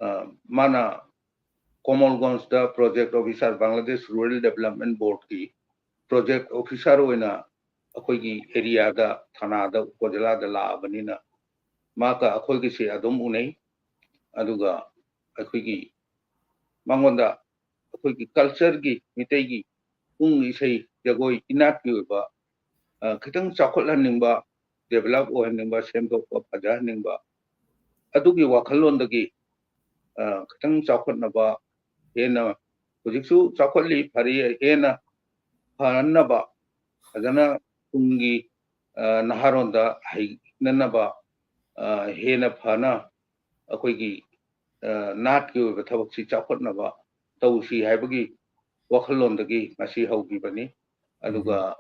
ꯑ, ꯃꯥꯅ ꯀꯣꯃꯜꯒꯣꯟꯖꯇ project officer, Bangladesh rural development ꯕꯣꯔꯗꯀꯤ ꯄ꯭ꯔꯣꯖꯦꯛ ꯑꯣꯐꯤꯁꯥꯔ ꯑꯣꯏꯅ ꯑꯩꯈꯣꯏꯒꯤ ꯑꯦꯔꯤꯌꯥꯗ, ꯊꯥꯅꯥꯗ, ꯎꯄꯖꯤꯂꯥꯗ ꯂꯥꯛꯑꯕꯅꯤꯅ, ꯃꯥꯒ ꯑꯩꯈꯣꯏꯒꯤꯁꯤ ꯑꯗꯨꯝ ꯎꯅꯩ꯫ ꯑꯗꯨꯒ ꯑꯩꯈꯣꯏꯒꯤ ꯃꯉꯣꯟꯗ ꯑꯩꯈꯣꯏꯒꯤ ꯀꯜꯆꯔꯒꯤ, ꯃꯤꯇꯩꯒꯤ ꯄꯨꯡ ꯏꯁꯩ, ꯖꯒꯣꯏ, ꯏꯅꯥꯠꯀꯤ ꯑꯣꯏꯕ, ꯑ, ꯈꯤꯇꯪ ꯆꯥꯎꯈꯠꯍꯟꯅꯤꯡꯕ, ꯗꯦꯕꯂꯞ ꯑꯣꯏꯍꯟꯅꯤꯡꯕ, ꯁꯦꯝꯗꯣꯛꯄ, ꯐꯖꯍꯟꯅꯤꯡꯕ, ꯑꯗꯨꯒꯤ ꯋꯥꯈꯜꯂꯣꯟꯗꯒꯤ, ꯑ, ꯈꯤꯇꯪ ꯆꯥꯎꯈꯠꯅꯕ, ꯍꯦꯟꯅ ꯍꯧꯖꯤꯛꯁꯨ ꯆꯥꯎꯈꯠꯂꯤ, ꯐꯔꯤ, ꯍꯦꯟꯅ ꯐꯍꯟꯅꯕ, ꯐꯖꯅ ꯇꯨꯡꯒꯤ, ꯑ, ꯅꯍꯥꯔꯣꯟꯗ ꯍꯩꯅꯅꯕ, ꯑ, ꯍꯦꯟꯅ ꯐꯅ ꯑꯩꯈꯣꯏꯒꯤ, ꯑ, ꯅꯥꯠꯀꯤ ꯑꯣꯏꯕ ꯊꯕꯛꯁꯤ ꯆꯥꯎꯈꯠꯅꯕ ꯇꯧꯁꯤ ꯍꯥꯏꯕꯒꯤ ꯋꯥꯈꯜꯂꯣꯟꯗꯒꯤ ꯃꯁꯤ ꯍꯧꯈꯤꯕꯅꯤ꯫ ꯑꯗꯨꯒ ꯎꯝ꯫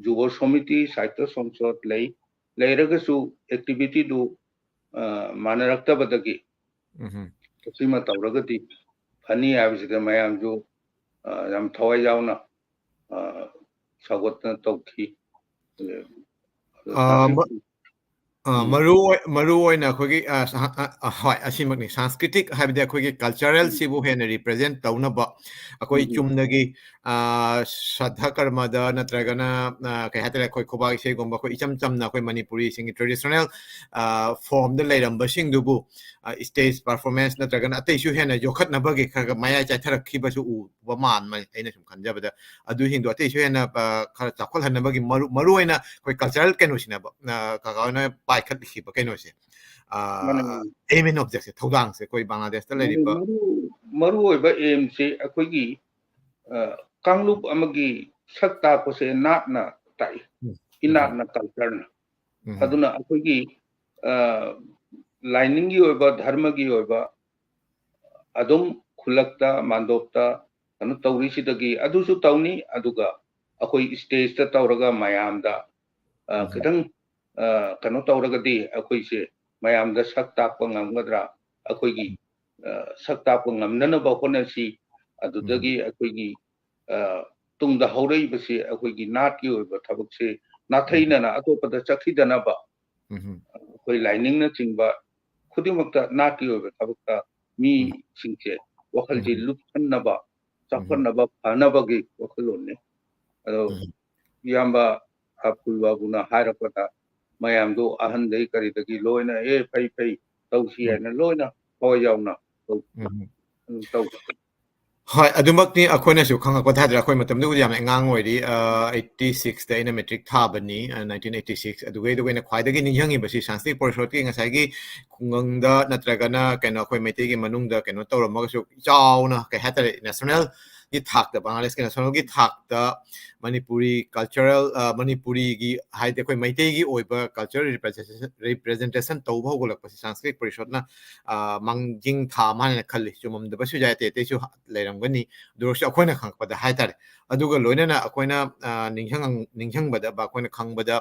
ꯖꯨꯕ ꯁꯣꯃꯤꯇꯤ, ꯁꯥꯍꯤꯇ꯭ꯌ ꯁꯪꯁꯠ ꯂꯩ, ꯂꯩꯔꯒꯁꯨ ꯑꯦꯛꯇꯤꯚꯤꯇꯤꯗꯨ, ꯑ, ꯃꯥꯟꯅꯔꯛꯇꯕꯗꯒꯤ ꯎꯝ꯫ ꯃꯁꯤꯃ ꯇꯧꯔꯒꯗꯤ ꯐꯅꯤ ꯍꯥꯏꯕꯁꯤꯗ ꯃꯌꯥꯝꯁꯨ, ꯑ, ꯌꯥꯝ ꯊꯋꯥꯏ ꯌꯥꯎꯅ, ꯑ, ꯁꯧꯒꯠꯇꯅ ꯇꯧꯈꯤ꯫ ꯑꯗꯨ ꯑ, ꯃ-, ꯇꯥꯛꯄꯤ-, ꯑ, ꯎꯝ꯫ ꯃꯔꯨ ꯑꯣꯏ-, ꯃꯔꯨ ꯑꯣꯏꯅ ꯑꯩꯈꯣꯏꯒꯤ, ꯑ, ꯁ-, ꯑ, ꯑ, ꯍꯣꯏ, ꯑꯁꯤꯃꯛꯅꯤ꯫ Sanskritic ꯍꯥꯏꯕꯗꯤ ꯑꯩꯈꯣꯏꯒꯤ cultural ꯎꯝ꯫ ꯁꯤꯕꯨ ꯍꯦꯟꯅ represent ꯇꯧꯅꯕ ꯑꯩꯈꯣꯏ ꯎꯝ, ꯎꯝ꯫ ꯆꯨꯝꯅꯒꯤ, ꯑ, ꯁ꯭ꯔꯥꯗꯙ ꯀꯔꯃꯗ ꯅꯠꯇ꯭ꯔꯒꯅ, ꯑ, ꯀꯩ ꯍꯥꯏꯇꯥꯔꯦ, ꯑꯩꯈꯣꯏ ꯈꯨꯕꯥꯛ ꯏꯁꯩꯒꯨꯝꯕ ꯑꯩꯈꯣꯏ ꯏꯆꯝ ꯆꯝꯅ ꯑꯩꯈꯣꯏ ꯃꯅꯤꯄꯨꯔꯤꯁꯤꯡꯒꯤ traditional, ꯑ, formꯗ ꯂꯩꯔꯝꯕꯁꯤꯡꯗꯨꯕꯨ, ꯑ, stage performance ꯅꯠꯇ꯭ꯔꯒꯅ ꯑꯇꯩꯁꯨ ꯍꯦꯟꯅ ꯌꯣꯛꯈꯠꯅꯕꯒꯤ ꯈꯔ ꯈꯔ ꯃꯌꯥꯏ ꯆꯥꯏꯊꯔꯛꯈꯤꯕꯁꯨ ꯎꯕ ꯃꯥꯟꯕ ꯑꯩꯅ ꯁꯨꯝ ꯈꯟꯖꯕꯗ꯫ ꯑꯗꯨꯁꯤꯡꯗꯣ ꯑꯇꯩꯁꯨ ꯍꯦꯟꯅ, ꯑ, ꯈꯔ ꯆꯥꯎꯈꯠꯍꯟꯅꯕꯒꯤ ꯃꯔꯨ-, ꯃꯔꯨ ꯑꯣꯏꯅ ꯑꯩꯈꯣꯏ cultural ꯀꯩꯅꯣꯁꯤꯅꯦꯕ, ꯑ, ꯀꯀꯥ ꯍꯣꯏꯅ ꯄꯥꯏꯈꯠꯂꯤꯈꯤꯕ ꯀꯩꯅꯣꯁꯦ꯫ ꯑ, ꯃꯥꯅꯦ, ꯃꯥꯅꯦ꯫ Aim and objectꯁꯦ, ꯊꯧꯗꯥꯡꯁꯦ ꯑꯩꯈꯣꯏ ꯕꯪꯒ꯭ꯂꯥꯗꯦꯁꯇ ꯃꯥꯅꯦ, ꯂꯩꯔꯤꯕ꯫ ꯃꯔꯨ-, ꯃꯔꯨ ꯑꯣꯏꯕ aimꯁꯦ ꯑꯩꯈꯣꯏꯒꯤ, ꯑ, ꯀꯥꯡꯂꯨꯞ ꯑꯃꯒꯤ ꯁꯛ ꯇꯥꯛꯄꯁꯦ ꯅꯥꯠꯅ ꯇꯥꯛꯏ, ꯎꯝ, ꯎꯝ꯫ ꯏꯅꯥꯠꯅ, cultureꯅ꯫ ꯎꯝ꯫ ꯑꯗꯨꯅ ꯑꯩꯈꯣꯏꯒꯤ, ꯑ, ꯂꯥꯏꯅꯤꯡꯒꯤ ꯑꯣꯏꯕ, ꯙꯔꯃꯒꯤ ꯑꯣꯏꯕ ꯑꯗꯨꯝ ꯈꯨꯜꯂꯛꯇ, ꯃꯥꯟꯗꯣꯞꯇ ꯀꯩꯅꯣ ꯇꯧꯔꯤꯁꯤꯗꯒꯤ ꯑꯗꯨꯁꯨ ꯇꯧꯅꯤ, ꯑꯗꯨꯒ ꯑꯩꯈꯣꯏ stageꯇ ꯇꯧꯔꯒ ꯃꯌꯥꯝꯗ, ꯑ, ꯎꯝ꯫ ꯈꯤꯇꯪ, ꯑ, ꯀꯩꯅꯣ ꯇꯧꯔꯒꯗꯤ ꯑꯩꯈꯣꯏꯁꯦ ꯃꯌꯥꯝꯗ ꯁꯛ ꯇꯥꯛꯄ ꯉꯝꯒꯗ꯭ꯔꯥ? ꯑꯩꯈꯣꯏꯒꯤ, ꯎꯝ꯫ ꯑ, ꯁꯛ ꯇꯥꯛꯄ ꯉꯝꯅꯅꯕ ꯍꯣꯠꯅꯁꯤ꯫ ꯑꯗꯨꯗꯒꯤ ꯎꯝ꯫ ꯑꯩꯈꯣꯏꯒꯤ, ꯑ, ꯇꯨꯡꯗ ꯍꯧꯔꯛꯏꯕꯁꯤ ꯑꯩꯈꯣꯏꯒꯤ ꯅꯥꯠꯀꯤ ꯑꯣꯏꯕ ꯊꯕꯛꯁꯦ ꯎꯝ꯫ ꯅꯥꯊꯩꯅꯅ ꯑꯇꯣꯞꯄꯗ ꯆꯠꯈꯤꯗꯅꯕ ꯎꯝ꯫ ꯑꯩꯈꯣꯏ ꯂꯥꯏꯅꯤꯡꯅꯆꯤꯡꯕ ꯈꯨꯗꯤꯡꯃꯛꯇ ꯅꯥꯠꯀꯤ ꯑꯣꯏꯕ ꯊꯕꯛꯇ ꯎꯝ꯫ ꯃꯤꯁꯤꯡꯁꯦ ꯋꯥꯈꯜꯁꯤ ꯎꯝ꯫ ꯂꯨꯞꯁꯟꯅꯕ, ꯎꯝ꯫ ꯆꯥꯎꯈꯠꯅꯕ, ꯐꯅꯕꯒꯤ ꯋꯥꯈꯜꯂꯣꯟꯅꯤ꯫ ꯑꯗꯣ ꯎꯝ꯫ ꯏꯌꯥꯝꯕ ꯑꯕꯗꯨꯜ ꯕꯥꯕꯨꯅ ꯍꯥꯏꯔꯛꯄꯗ ꯃꯌꯥꯝꯗꯣ ꯑꯍꯟꯗꯩ ꯀꯔꯤꯗꯒꯤ ꯂꯣꯏꯅ "ꯑꯦ, ꯐꯩ, ꯐꯩ, ꯇꯧꯁꯤ" ꯎꯝ꯫ ꯍꯥꯏꯅ ꯂꯣꯏꯅ ꯊꯋꯥꯏ ꯌꯥꯎꯅ ꯇꯧ-, ꯎꯝ꯫ ꯎꯝ, ꯇꯧ-꯫ ꯍꯣꯏ, ꯑꯗꯨꯃꯛꯇꯤ ꯑꯩꯈꯣꯏꯅꯁꯨ ꯈꯪꯉꯛꯄꯗ ꯍꯥꯏꯇꯥꯔꯦ, ꯑꯩꯈꯣꯏ ꯃꯇꯝꯗꯨꯕꯨꯗꯤ ꯌꯥꯝꯅ ꯑꯉꯥꯡ ꯑꯣꯏꯔꯤ, ꯑ, eighty sixꯇ ꯑꯩꯅ matric ꯊꯥꯕꯅꯤ, ꯑ, nineteen eighty six꯫ ꯑꯗꯨꯒꯩꯗꯨꯒ ꯑꯩꯅ ꯈ꯭ꯋꯥꯏꯗꯒꯤ ꯅꯤꯡꯁꯤꯡꯉꯤꯕꯁꯤ ꯁꯪꯁꯀ꯭ꯔꯤꯠ ꯄꯔꯤꯁꯣꯗꯀꯤ ꯉꯁꯥꯏꯒꯤ ꯈꯨꯡꯒꯪꯗ ꯅꯠꯇ꯭ꯔꯒꯅ ꯀꯩꯅꯣ ꯑꯩꯈꯣꯏ ꯃꯩꯇꯩꯒꯤ ꯃꯅꯨꯡꯗ ꯀꯩꯅꯣ ꯇꯧꯔꯝꯃꯒꯁꯨ ꯆꯥꯎꯅ, ꯀꯩ ꯍꯥꯏꯇꯥꯔꯦ, nationalꯒꯤ ꯊꯥꯛꯇ, ꯕꯪꯒ꯭ꯂꯥꯗꯦꯁꯀꯤ nationalꯒꯤ ꯊꯥꯛꯇ ꯃꯅꯤꯄꯨꯔꯤ cultural, ꯑ, ꯃꯅꯤꯄꯨꯔꯤꯒꯤ ꯍꯥꯏꯗꯤ ꯑꯩꯈꯣꯏ ꯃꯩꯇꯩꯒꯤ ꯑꯣꯏꯕ cultural representation, representation ꯇꯧꯕ ꯍꯧꯒꯠꯂꯛꯄꯁꯦ ꯁꯪꯁꯀ꯭ꯔꯤꯠ ꯄꯔꯤꯁꯣꯗꯅ, ꯑ, ꯃꯥꯡꯖꯤꯜ ꯊꯥ ꯃꯥꯜꯂꯦꯅ ꯈꯜꯂꯤ꯫ ꯆꯨꯝꯃꯝꯗꯕꯁꯨ ꯌꯥꯏ, ꯑꯇꯩ ꯑꯇꯩꯁꯨ ꯂꯩꯔꯝꯒꯅꯤ꯫ ꯑꯗꯨ ꯑꯣꯏꯔꯁꯨ ꯑꯩꯈꯣꯏꯅ ꯈꯪꯉꯛꯄꯗ ꯍꯥꯏꯇꯥꯔꯦ꯫ ꯑꯗꯨꯒ ꯂꯣꯏꯅꯅ ꯑꯩꯈꯣꯏꯅ, ꯑ, ꯅꯤꯡꯁꯤꯡ-, ꯅꯤꯡꯁꯤꯡꯕꯗ, ꯕ-, ꯑꯩꯈꯣꯏꯅ ꯈꯪꯕꯗ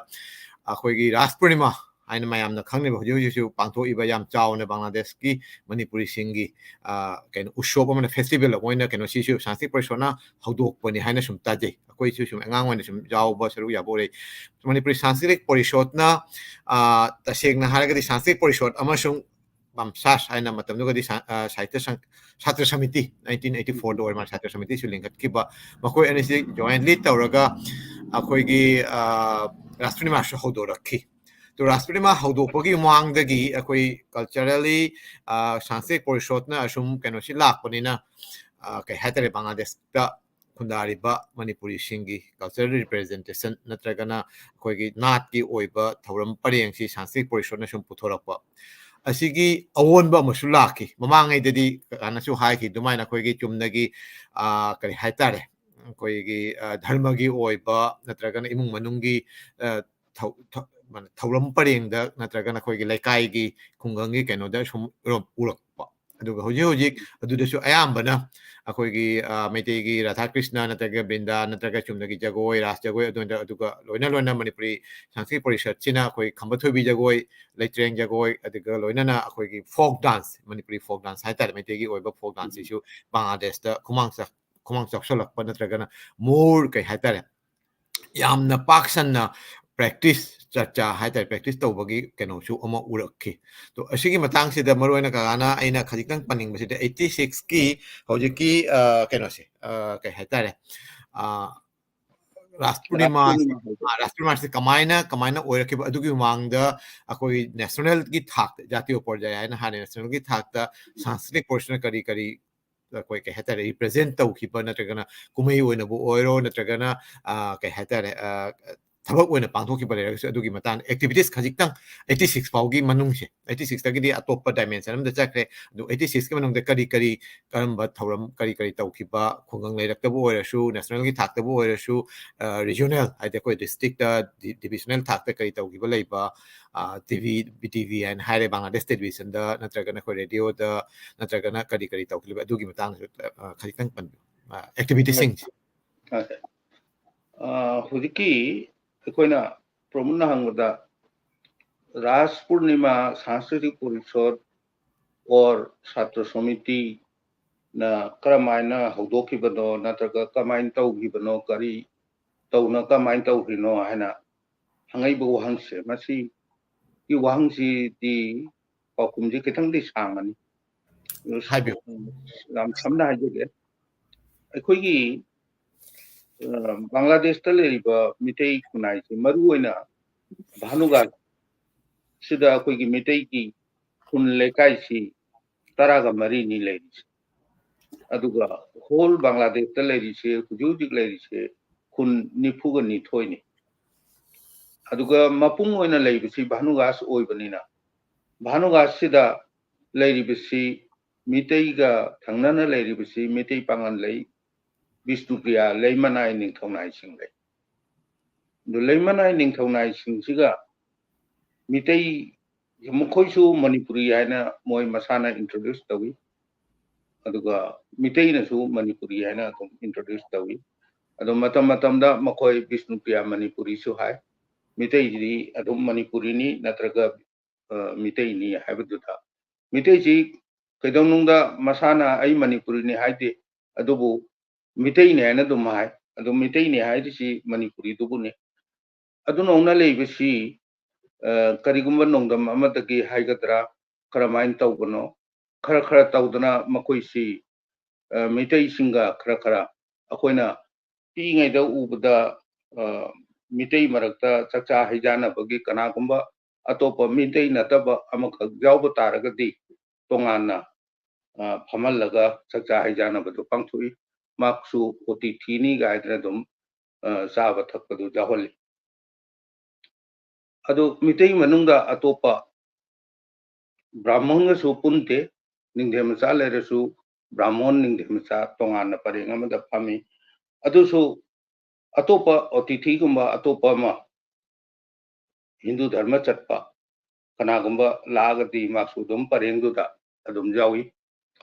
ꯑꯩꯈꯣꯏꯒꯤ ꯔꯥꯁ ꯄꯨꯔꯅꯤꯃꯥ, ꯍꯥꯏꯅ ꯃꯌꯥꯝꯅ ꯈꯪꯅꯩꯕ꯫ ꯍꯧꯖꯤꯛ ꯍꯧꯖꯤꯛꯁꯨ ꯄꯥꯡꯊꯣꯛꯏꯕ ꯌꯥꯝ ꯆꯥꯎꯅ ꯕꯪꯒ꯭ꯂꯥꯗꯦꯁꯀꯤ ꯃꯅꯤꯄꯨꯔꯤꯁꯤꯡꯒꯤ, ꯑ, ꯀꯩꯅꯣ, ꯎꯠꯁꯣꯞ ꯑꯃꯅ, ꯐꯦꯁꯇꯤꯚꯦꯜ ꯑꯃ ꯑꯣꯏꯅ ꯀꯩꯅꯣ ꯁꯤꯁꯨ ꯁꯪꯁꯀ꯭ꯔꯤꯠ ꯄꯣꯔꯤꯁꯣꯠꯅ ꯍꯧꯗꯣꯛꯄꯅꯤ ꯍꯥꯏꯅ ꯁꯨꯝ ꯇꯥꯖꯩ꯫ ꯑꯩꯈꯣꯏꯁꯨ ꯁꯨꯝ ꯑꯉꯥꯡ ꯑꯣꯏꯅ ꯁꯨꯝ ꯌꯥꯎꯕ, ꯁꯔꯨꯛ ꯌꯥꯕ ꯑꯣꯏꯔꯛꯏ꯫ ꯃꯅꯤꯄꯨꯔꯤ ꯁꯪꯁꯀ꯭ꯔꯤꯠ ꯄꯣꯔꯤꯁꯣꯠꯅ, ꯑ, ꯇꯁꯦꯡꯅ ꯍꯥꯏꯔꯒꯗꯤ ꯁꯪꯁꯀ꯭ꯔꯤꯠ ꯄꯣꯔꯤꯁꯣꯠ ꯑꯃꯁꯨꯡ ꯕꯝꯁꯥꯁ ꯍꯥꯏꯅ ꯃꯇꯝꯗꯨꯒꯗꯤ ꯁꯥ-, ꯑ, ꯁꯥꯍꯤꯇ꯭ꯌ ꯁꯪ-, ꯁꯥꯇ꯭ꯔ ꯁꯃꯤꯇꯤ, ꯅꯥꯏꯟꯇꯤꯟ ꯑꯩꯠꯇꯤ ꯐꯣꯔꯗ ꯑꯣꯏꯔ ꯃꯥꯜꯂꯦ, ꯁꯥꯇ꯭ꯔ ꯁꯃꯤꯇꯤꯁꯨ ꯂꯤꯡꯈꯠꯈꯤꯕ꯫ ꯃꯈꯣꯏ ꯑꯅꯤꯁꯤ ꯖꯣꯏꯟꯂꯤ ꯇꯧꯔꯒ ꯑꯩꯈꯣꯏꯒꯤ, ꯑ, ꯔꯥꯁꯇ꯭ꯔꯤꯃꯥꯁꯁꯨ ꯍꯧꯗꯣꯔꯛꯈꯤ꯫ ꯇꯣ ꯔꯥꯁꯇ꯭ꯔꯤꯃꯥ ꯍꯧꯗꯣꯛꯄꯒꯤ ꯃꯃꯥꯡꯗꯒꯤ ꯑꯩꯈꯣꯏ ꯀꯜꯆꯔꯦꯜꯂꯤ, ꯑ, ꯁꯪꯁꯀ꯭ꯔꯤꯠ ꯄꯣꯔꯤꯁꯣꯠꯅ ꯑꯁꯨꯝ ꯀꯩꯅꯣꯁꯤ ꯂꯥꯛꯄꯅꯤꯅ, ꯑ, ꯀꯩ ꯍꯥꯏꯇꯥꯔꯦ, ꯕꯪꯒ꯭ꯂꯥꯗꯦꯁꯇ ꯈꯨꯟꯗꯥꯔꯤꯕ ꯃꯅꯤꯄꯨꯔꯤꯁꯤꯡꯒꯤ ꯀꯜꯆꯔꯦꯜ ꯔꯤꯄ꯭ꯔꯖꯦꯟꯇꯦꯁꯟ ꯅꯠꯇ꯭ꯔꯒꯅ ꯑꯩꯈꯣꯏꯒꯤ ꯅꯥꯠꯀꯤ ꯑꯣꯏꯕ ꯊꯧꯔꯝ ꯄꯔꯦꯡꯁꯤ ꯁꯪꯁꯀ꯭ꯔꯤꯠ ꯄꯣꯔꯤꯁꯣꯠꯅ ꯁꯨꯝ ꯄꯨꯊꯣꯔꯛꯄ꯫ ꯑꯁꯤꯒꯤ ꯑꯑꯣꯟꯕ ꯑꯃꯁꯨ ꯂꯥꯛꯈꯤ꯫ ꯃꯃꯥꯡꯉꯩꯗꯗꯤ ꯀꯀꯥꯅꯁꯨ ꯍꯥꯏꯈꯤ ꯑꯗꯨꯃꯥꯏꯅ ꯑꯩꯈꯣꯏꯒꯤ ꯆꯨꯝꯅꯒꯤ, ꯑ, ꯀꯔꯤ ꯍꯥꯏꯇꯥꯔꯦ, ꯑꯩꯈꯣꯏꯒꯤ, ꯑ, ꯙꯔꯃꯒꯤ ꯑꯣꯏꯕ ꯅꯠꯇ꯭ꯔꯒꯅ ꯏꯃꯨꯡ ꯃꯅꯨꯡꯒꯤ, ꯑ, ꯊꯧ-, ꯊꯧ-, ꯃꯥꯅꯦ, ꯊꯧꯔꯝ ꯄꯔꯦꯡꯗ ꯅꯠꯇ꯭ꯔꯒꯅ ꯑꯩꯈꯣꯏꯒꯤ ꯂꯩꯀꯥꯏꯒꯤ ꯈꯨꯡꯒꯪꯒꯤ ꯀꯩꯅꯣꯗ ꯁꯨꯝ ꯎꯔꯛ-, ꯎꯔꯛꯄ꯫ ꯑꯗꯨꯒ ꯍꯧꯖꯤꯛ ꯍꯧꯖꯤꯛ ꯑꯗꯨꯗꯁꯨ ꯑꯌꯥꯝꯕꯅ ꯑꯩꯈꯣꯏꯒꯤ, ꯑ, ꯃꯩꯇꯩꯒꯤ ꯔꯥꯙꯥ ꯀ꯭ꯔꯤꯁꯅ ꯅꯠꯇ꯭ꯔꯒ ꯕ꯭ꯔꯤꯟꯗꯥ ꯅꯠꯇ꯭ꯔꯒ ꯆꯨꯝꯅꯒꯤ ꯖꯒꯣꯏ, ꯔꯥꯁ ꯖꯒꯣꯏ, ꯑꯗꯨꯗ, ꯑꯗꯨꯒ ꯂꯣꯏꯅ ꯂꯣꯏꯅ ꯃꯅꯤꯄꯨꯔꯤ ꯁꯪꯁꯀ꯭ꯔꯤꯠ ꯄꯣꯔꯤꯁꯠꯁꯤꯅ ꯑꯩꯈꯣꯏ ꯈꯝꯕ ꯊꯣꯏꯕꯤ ꯖꯒꯣꯏ, ꯂꯩꯇ꯭ꯔꯦꯡ ꯖꯒꯣꯏ, ꯑꯗꯨꯒ ꯂꯣꯏꯅꯅ ꯑꯩꯈꯣꯏꯒꯤ ꯐꯣꯛ ꯗꯥꯟꯁ, ꯃꯅꯤꯄꯨꯔꯤ ꯐꯣꯛ ꯗꯥꯟꯁ ꯍꯥꯏꯇꯥꯔꯦ, ꯃꯩꯇꯩꯒꯤ ꯑꯣꯏꯕ ꯐꯣꯛ ꯗꯥꯟꯁꯁꯤꯁꯨ ꯕꯪꯒ꯭ꯂꯥꯗꯦꯁꯇ ꯈꯨꯃꯥꯡ ꯆꯥ-, ꯈꯨꯃꯥꯡ ꯆꯥꯎꯁꯜꯂꯛꯄ ꯅꯠꯇ꯭ꯔꯒꯅ ꯃꯣꯔ ꯀꯩ ꯍꯥꯏꯇꯥꯔꯦ, ꯌꯥꯝꯅ ꯄꯥꯛ ꯁꯟꯅ ꯄ꯭ꯔꯦꯛꯇꯤꯁ, ꯆꯔꯆꯥ ꯍꯥꯏꯇꯥꯔꯦ, ꯄ꯭ꯔꯦꯛꯇꯤꯁ ꯇꯧꯕꯒꯤ ꯀꯩꯅꯣꯁꯨ ꯑꯃ ꯎꯔꯛꯈꯤ꯫ ꯑꯗꯣ ꯑꯁꯤꯒꯤ ꯃꯇꯥꯡꯁꯤꯗ ꯃꯔꯨꯑꯣꯏꯅ ꯀꯀꯥꯅ ꯑꯩꯅ ꯈꯖꯤꯛꯇꯪ ꯄꯟꯅꯤꯡꯕꯁꯤꯗ ꯑꯩꯠꯇꯤ ꯁꯤꯛꯁꯀꯤ ꯍꯧꯖꯤꯛꯀꯤ, ꯑ, ꯀꯩꯅꯣꯁꯦ, ꯑ, ꯀꯩ ꯍꯥꯏꯇꯥꯔꯦ, ꯑ, ꯔꯥꯁ ꯄꯨꯔꯅꯤꯃꯥ, ꯔꯥꯁ ꯄꯨꯔꯅꯤꯃꯥ ꯍꯥꯏꯕ꯫ ꯑ, ꯔꯥꯁ ꯄꯨꯔꯅꯤꯃꯥꯁꯤ ꯀꯃꯥꯏꯅ, ꯀꯃꯥꯏꯅ ꯑꯣꯏꯔꯛꯈꯤꯕ? ꯑꯗꯨꯒꯤ ꯃꯃꯥꯡꯗ ꯑꯩꯈꯣꯏ ꯅꯦꯁꯅꯦꯜꯒꯤ ꯊꯥꯛꯇ, ꯖꯥꯇꯤꯌ ꯄꯔꯖꯌꯥ ꯍꯥꯏꯅ ꯍꯥꯏꯔꯦ, ꯅꯦꯁꯅꯦꯜꯒꯤ ꯊꯥꯛꯇ ꯁꯪꯁꯀ꯭ꯔꯤꯠ ꯄꯣꯔꯤꯁꯣꯠꯅ ꯀꯔꯤ ꯀꯔꯤ ꯑꯩꯈꯣꯏ ꯀꯩ ꯍꯥꯏꯇꯥꯔꯦ, ꯔꯤꯄ꯭ꯔꯖꯦꯟ ꯇꯧꯈꯤꯕ ꯅꯠꯇ꯭ꯔꯒꯅ ꯀꯨꯝꯍꯩ ꯑꯣꯏꯅꯕꯨ ꯑꯣꯏꯔꯣ ꯅꯠꯇ꯭ꯔꯒꯅ, ꯑ, ꯀꯩ ꯍꯥꯏꯇꯥꯔꯦ, ꯑ, ꯊꯕꯛ ꯑꯣꯏꯅ ꯄꯥꯡꯊꯣꯛꯈꯤꯕ ꯂꯩꯔꯒꯁꯨ ꯑꯗꯨꯒꯤ ꯃꯇꯥꯡꯗ ꯑꯦꯛꯇꯤꯚꯤꯇꯤꯁ ꯈꯖꯤꯛꯇꯪ ꯑꯩꯠꯇꯤ ꯁꯤꯛꯁ ꯐꯥꯎꯒꯤ ꯃꯅꯨꯡꯁꯦ, ꯑꯩꯠꯇꯤ ꯁꯤꯛꯁꯇꯒꯤꯗꯤ ꯑꯇꯣꯞꯄ ꯗꯥꯏꯃꯦꯟꯁꯟ ꯑꯃꯗ ꯆꯠꯈ꯭ꯔꯦ꯫ ꯑꯗꯨ ꯑꯩꯠꯇꯤ ꯁꯤꯛꯁꯀꯤ ꯃꯅꯨꯡꯗ ꯀꯔꯤ ꯀꯔꯤ, ꯀꯔꯝꯕ ꯊꯧꯔꯝ ꯀꯔꯤ ꯀꯔꯤ ꯇꯧꯈꯤꯕ, ꯈꯨꯡꯒꯪ ꯂꯩꯔꯛꯇꯕꯨ ꯑꯣꯏꯔꯁꯨ, ꯅꯦꯁꯅꯦꯜꯒꯤ ꯊꯥꯛꯇꯕꯨ ꯑꯣꯏꯔꯁꯨ, ꯑ, ꯔꯤꯖꯅꯦꯜ, ꯍꯥꯏꯗꯤ ꯑꯩꯈꯣꯏ ꯗꯤꯁꯇ꯭ꯔꯤꯛꯇ, ꯗꯤ-, ꯗꯤꯕꯤꯖꯅꯦꯜ ꯊꯥꯛꯇ ꯀꯔꯤ ꯇꯧꯈꯤꯕ ꯂꯩꯕ, ꯑ, T V, B T V ꯍꯥꯏꯅ ꯍꯥꯏꯔꯦ, ꯕꯪꯒ꯭ꯂꯥꯗꯦꯁ ꯇꯦꯂꯤꯚꯤꯖꯟꯗ ꯅꯠꯇ꯭ꯔꯒꯅ ꯑꯩꯈꯣꯏ ꯔꯦꯗꯤꯑꯣꯗ ꯅꯠꯇ꯭ꯔꯒꯅ ꯀꯔꯤ ꯀꯔꯤ ꯇꯧꯈꯤꯕ, ꯑꯗꯨꯒꯤ ꯃꯇꯥꯡꯗꯁꯨ, ꯑ, ꯈꯖꯤꯛꯇꯪ ꯄꯟꯕꯤꯌꯨ꯫ ꯑ, ꯑꯦꯛꯇꯤꯚꯤꯇꯤꯁꯤꯡꯁꯦ꯫ ꯑꯣꯀꯦ꯫ ꯑ, ꯍꯧꯖꯤꯛꯀꯤ ꯑꯩꯈꯣꯏꯅ ꯄ꯭ꯔꯣꯃꯣꯗꯅ ꯍꯪꯕꯗ, ꯔꯥꯁ ꯄꯨꯔꯅꯤꯃꯥ ꯁꯥꯡꯁꯀ꯭ꯔꯤꯇꯤꯛ ꯄꯔꯤꯁꯣꯗ ꯑꯣꯔ ꯁꯥꯇ꯭ꯔ ꯁꯣꯃꯤꯇꯤꯅ ꯀꯔꯝꯍꯥꯏꯅ ꯍꯧꯗꯣꯛꯈꯤꯕꯅꯣ, ꯅꯠꯇ꯭ꯔꯒ ꯀꯃꯥꯏꯅ ꯇꯧꯈꯤꯕꯅꯣ, ꯀꯔꯤ ꯇꯧꯅ ꯀꯃꯥꯏꯅ ꯇꯧꯈ꯭ꯔꯤꯅꯣ ꯍꯥꯏꯅ ꯍꯪꯉꯛꯏꯕ ꯋꯥꯍꯪꯁꯦ, ꯃꯁꯤꯒꯤ ꯋꯥꯍꯪꯁꯤꯗꯤ ꯄꯥꯎꯈꯨꯝꯁꯤ ꯈꯤꯇꯪꯗꯤ ꯁꯥꯡꯉꯅꯤ꯫ ꯍꯥꯏꯕꯤꯌꯨ꯫ ꯌꯥꯝ ꯁꯝꯅ ꯍꯥꯏꯖꯒꯦ꯫ ꯑꯩꯈꯣꯏꯒꯤ, ꯑ, ꯕꯪꯒ꯭ꯂꯥꯗꯦꯁꯇ ꯂꯩꯔꯤꯕ ꯃꯤꯇꯩ ꯈꯨꯟꯅꯥꯏꯁꯤ, ꯃꯔꯨꯑꯣꯏꯅ ꯚꯥꯅꯨꯒꯥꯠ ꯁꯤꯗ ꯑꯩꯈꯣꯏꯒꯤ ꯃꯤꯇꯩꯒꯤ ꯈꯨꯟ ꯂꯩꯀꯥꯏꯁꯤ ꯇꯔꯥꯒ ꯃꯔꯤꯅꯤ ꯂꯩꯔꯤꯁꯦ꯫ ꯑꯗꯨꯒ ꯍꯣꯜ ꯕꯪꯒ꯭ꯂꯥꯗꯦꯁꯇ ꯂꯩꯔꯤꯁꯦ, ꯍꯧꯖꯤꯛ ꯍꯧꯖꯤꯛ ꯂꯩꯔꯤꯁꯦ ꯈꯨꯟ ꯅꯤꯐꯨꯒ ꯅꯤꯊꯣꯏꯅꯤ꯫ ꯑꯗꯨꯒ ꯃꯄꯨꯡ ꯑꯣꯏꯅ ꯂꯩꯕꯁꯤ ꯚꯥꯅꯨꯒꯥꯁ ꯑꯣꯏꯕꯅꯤꯅ, ꯚꯥꯅꯨꯒꯥꯁꯁꯤꯗ ꯂꯩꯔꯤꯕꯁꯤ ꯃꯤꯇꯩꯒ ꯊꯪꯅꯅ ꯂꯩꯔꯤꯕꯁꯤ ꯃꯤꯇꯩ ꯄꯥꯉꯜ ꯂꯩ, ꯕꯤꯁꯅꯨꯄ꯭ꯔꯤꯌꯥ, ꯂꯩꯃꯅꯥꯏ, ꯅꯤꯡꯊꯧꯅꯥꯏꯁꯤꯡ ꯂꯩ꯫ ꯑꯗꯨ ꯂꯩꯃꯅꯥꯏ, ꯅꯤꯡꯊꯧꯅꯥꯏꯁꯤꯡꯁꯤꯒ ꯃꯤꯇꯩ, ꯃꯈꯣꯏꯁꯨ ꯃꯅꯤꯄꯨꯔꯤ ꯍꯥꯏꯅ ꯃꯣꯏ ꯃꯁꯥꯅ ꯏꯟꯇ꯭ꯔꯣꯗ꯭ꯌꯨꯁ ꯇꯧꯏ, ꯑꯗꯨꯒ ꯃꯤꯇꯩꯅꯁꯨ ꯃꯅꯤꯄꯨꯔꯤ ꯍꯥꯏꯅ ꯑꯗꯨꯝ ꯏꯟꯇ꯭ꯔꯣꯗ꯭ꯌꯨꯁ ꯇꯧꯏ꯫ ꯑꯗꯣ ꯃꯇꯝ ꯃꯇꯝꯗ ꯃꯈꯣꯏ ꯕꯤꯁꯅꯨꯄ꯭ꯔꯤꯌꯥ ꯃꯅꯤꯄꯨꯔꯤꯁꯨ ꯍꯥꯏ, ꯃꯤꯇꯩꯁꯤꯗꯤ ꯑꯗꯨꯝ ꯃꯅꯤꯄꯨꯔꯤꯅꯤ ꯅꯠꯇ꯭ꯔꯒ, ꯑ, ꯃꯤꯇꯩꯅꯤ ꯍꯥꯏꯕꯗꯨꯗ꯫ ꯃꯤꯇꯩꯁꯤ ꯀꯩꯗꯧꯅꯨꯡꯗ ꯃꯁꯥꯅ "ꯑꯩ ꯃꯅꯤꯄꯨꯔꯤꯅꯤ" ꯍꯥꯏꯗꯦ, ꯑꯗꯨꯕꯨ "ꯃꯤꯇꯩꯅꯤ" ꯍꯥꯏꯅ ꯑꯗꯨꯝ ꯍꯥꯏ꯫ ꯑꯗꯨ ꯃꯤꯇꯩꯅꯤ ꯍꯥꯏꯔꯤꯁꯤ ꯃꯅꯤꯄꯨꯔꯤꯗꯨꯕꯨꯅꯤ꯫ ꯑꯗꯨꯅꯧꯅ ꯂꯩꯕꯁꯤ, ꯑ, ꯀꯔꯤꯒꯨꯝꯕ ꯅꯣꯡꯗꯝ ꯑꯃꯗꯒꯤ ꯍꯥꯏꯒꯗ꯭ꯔꯥ, ꯀꯔꯝꯍꯥꯏꯅ ꯇꯧꯕꯅꯣ, ꯈꯔ ꯈꯔ ꯇꯧꯗꯅ ꯃꯈꯣꯏꯁꯤ, ꯑ, ꯃꯤꯇꯩꯁꯤꯡꯒ ꯈꯔ ꯈꯔ ꯑꯩꯈꯣꯏꯅ ꯄꯤꯛꯏꯉꯩꯗ ꯎꯕꯗ, ꯑ, ꯃꯤꯇꯩ ꯃꯔꯛꯇ ꯆꯥꯛꯆꯥ ꯍꯩꯖꯥꯟꯅꯕꯒꯤ ꯀꯅꯥꯒꯨꯝꯕ ꯑꯇꯣꯞꯄ ꯃꯤꯇꯩ ꯅꯠꯇꯕ ꯑꯃꯈꯛ ꯌꯥꯎꯕ ꯇꯥꯔꯒꯗꯤ ꯇꯣꯉꯥꯟꯅ, ꯑ, ꯐꯝꯍꯜꯂꯒ ꯆꯥꯛꯆꯥ ꯍꯩꯖꯥꯟꯅꯕꯗꯨ ꯄꯥꯡꯊꯣꯛꯏ꯫ ꯃꯍꯥꯛꯁꯨ ꯑꯣꯇꯤꯊꯤꯅꯤ ꯀꯥꯏꯗꯅ ꯑꯗꯨꯝ, ꯑ, ꯆꯥꯕ ꯊꯛꯄꯗꯨ ꯌꯥꯎꯍꯜꯂꯤ꯫ ꯑꯗꯨ ꯃꯤꯇꯩ ꯃꯅꯨꯡꯗ ꯑꯇꯣꯞꯄ ꯕ꯭ꯔꯥꯍꯃꯟꯒꯁꯨ ꯄꯨꯟꯗꯦ꯫ ꯅꯤꯡꯊꯦꯝ ꯃꯆꯥ ꯂꯩꯔꯁꯨ ꯕ꯭ꯔꯥꯍꯃꯟ ꯅꯤꯡꯊꯦꯝ ꯃꯆꯥ ꯇꯣꯉꯥꯟꯅ ꯄꯔꯦꯡ ꯑꯃꯗ ꯐꯝꯃꯤ꯫ ꯑꯗꯨꯁꯨ ꯑꯇꯣꯞꯄ ꯑꯣꯇꯤꯊꯤꯒꯨꯝꯕ ꯑꯇꯣꯞꯄ ꯑꯃ ꯍꯤꯟꯗꯨ ꯙꯔꯃ ꯆꯠꯄ ꯀꯅꯥꯒꯨꯝꯕ ꯂꯥꯛꯑꯒꯗꯤ ꯃꯍꯥꯛꯁꯨ ꯑꯗꯨꯝ ꯄꯔꯦꯡꯗꯨꯗ ꯑꯗꯨꯝ ꯌꯥꯎꯏ꯫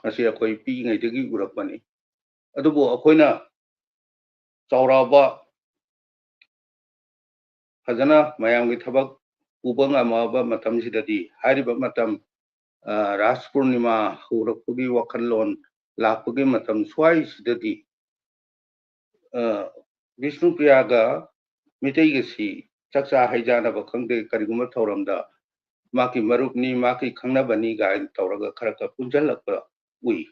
ꯃꯁꯤ ꯑꯩꯈꯣꯏ ꯄꯤꯛꯏꯉꯩꯗꯒꯤ ꯎꯔꯛꯄꯅꯤ꯫ ꯑꯗꯨꯕꯨ ꯑꯩꯈꯣꯏꯅ ꯆꯥꯎꯔꯛꯑꯕ, ꯐꯖꯅ ꯃꯌꯥꯝꯒꯤ ꯊꯕꯛ ꯎꯕ ꯉꯝꯃꯕ ꯃꯇꯝꯁꯤꯗꯗꯤ, ꯍꯥꯏꯔꯤꯕ ꯃꯇꯝ, ꯑ, ꯔꯥꯁ ꯄꯨꯔꯅꯤꯃꯥ ꯍꯧꯔꯛꯄꯒꯤ ꯋꯥꯈꯜꯂꯣꯟ ꯂꯥꯛꯄꯒꯤ ꯃꯇꯝ ꯁ꯭ꯋꯥꯏꯁꯤꯗꯗꯤ, ꯑ, ꯕꯤꯁꯅꯨꯄ꯭ꯔꯤꯌꯥꯒ ꯃꯤꯇꯩꯒꯁꯤ ꯆꯥꯛꯆꯥ ꯍꯩꯖꯥꯅꯕ ꯈꯪꯗꯦ, ꯀꯔꯤꯒꯨꯝꯕ ꯊꯧꯔꯝꯗ ꯃꯥꯒꯤ ꯃꯔꯨꯞꯅꯤ, ꯃꯥꯒꯤ ꯈꯪꯅꯕꯅꯤ ꯀꯥꯏꯅ ꯇꯧꯔꯒ ꯈꯔ ꯈꯔ ꯄꯨꯟꯁꯤꯜꯂꯛꯄ ꯎꯏ꯫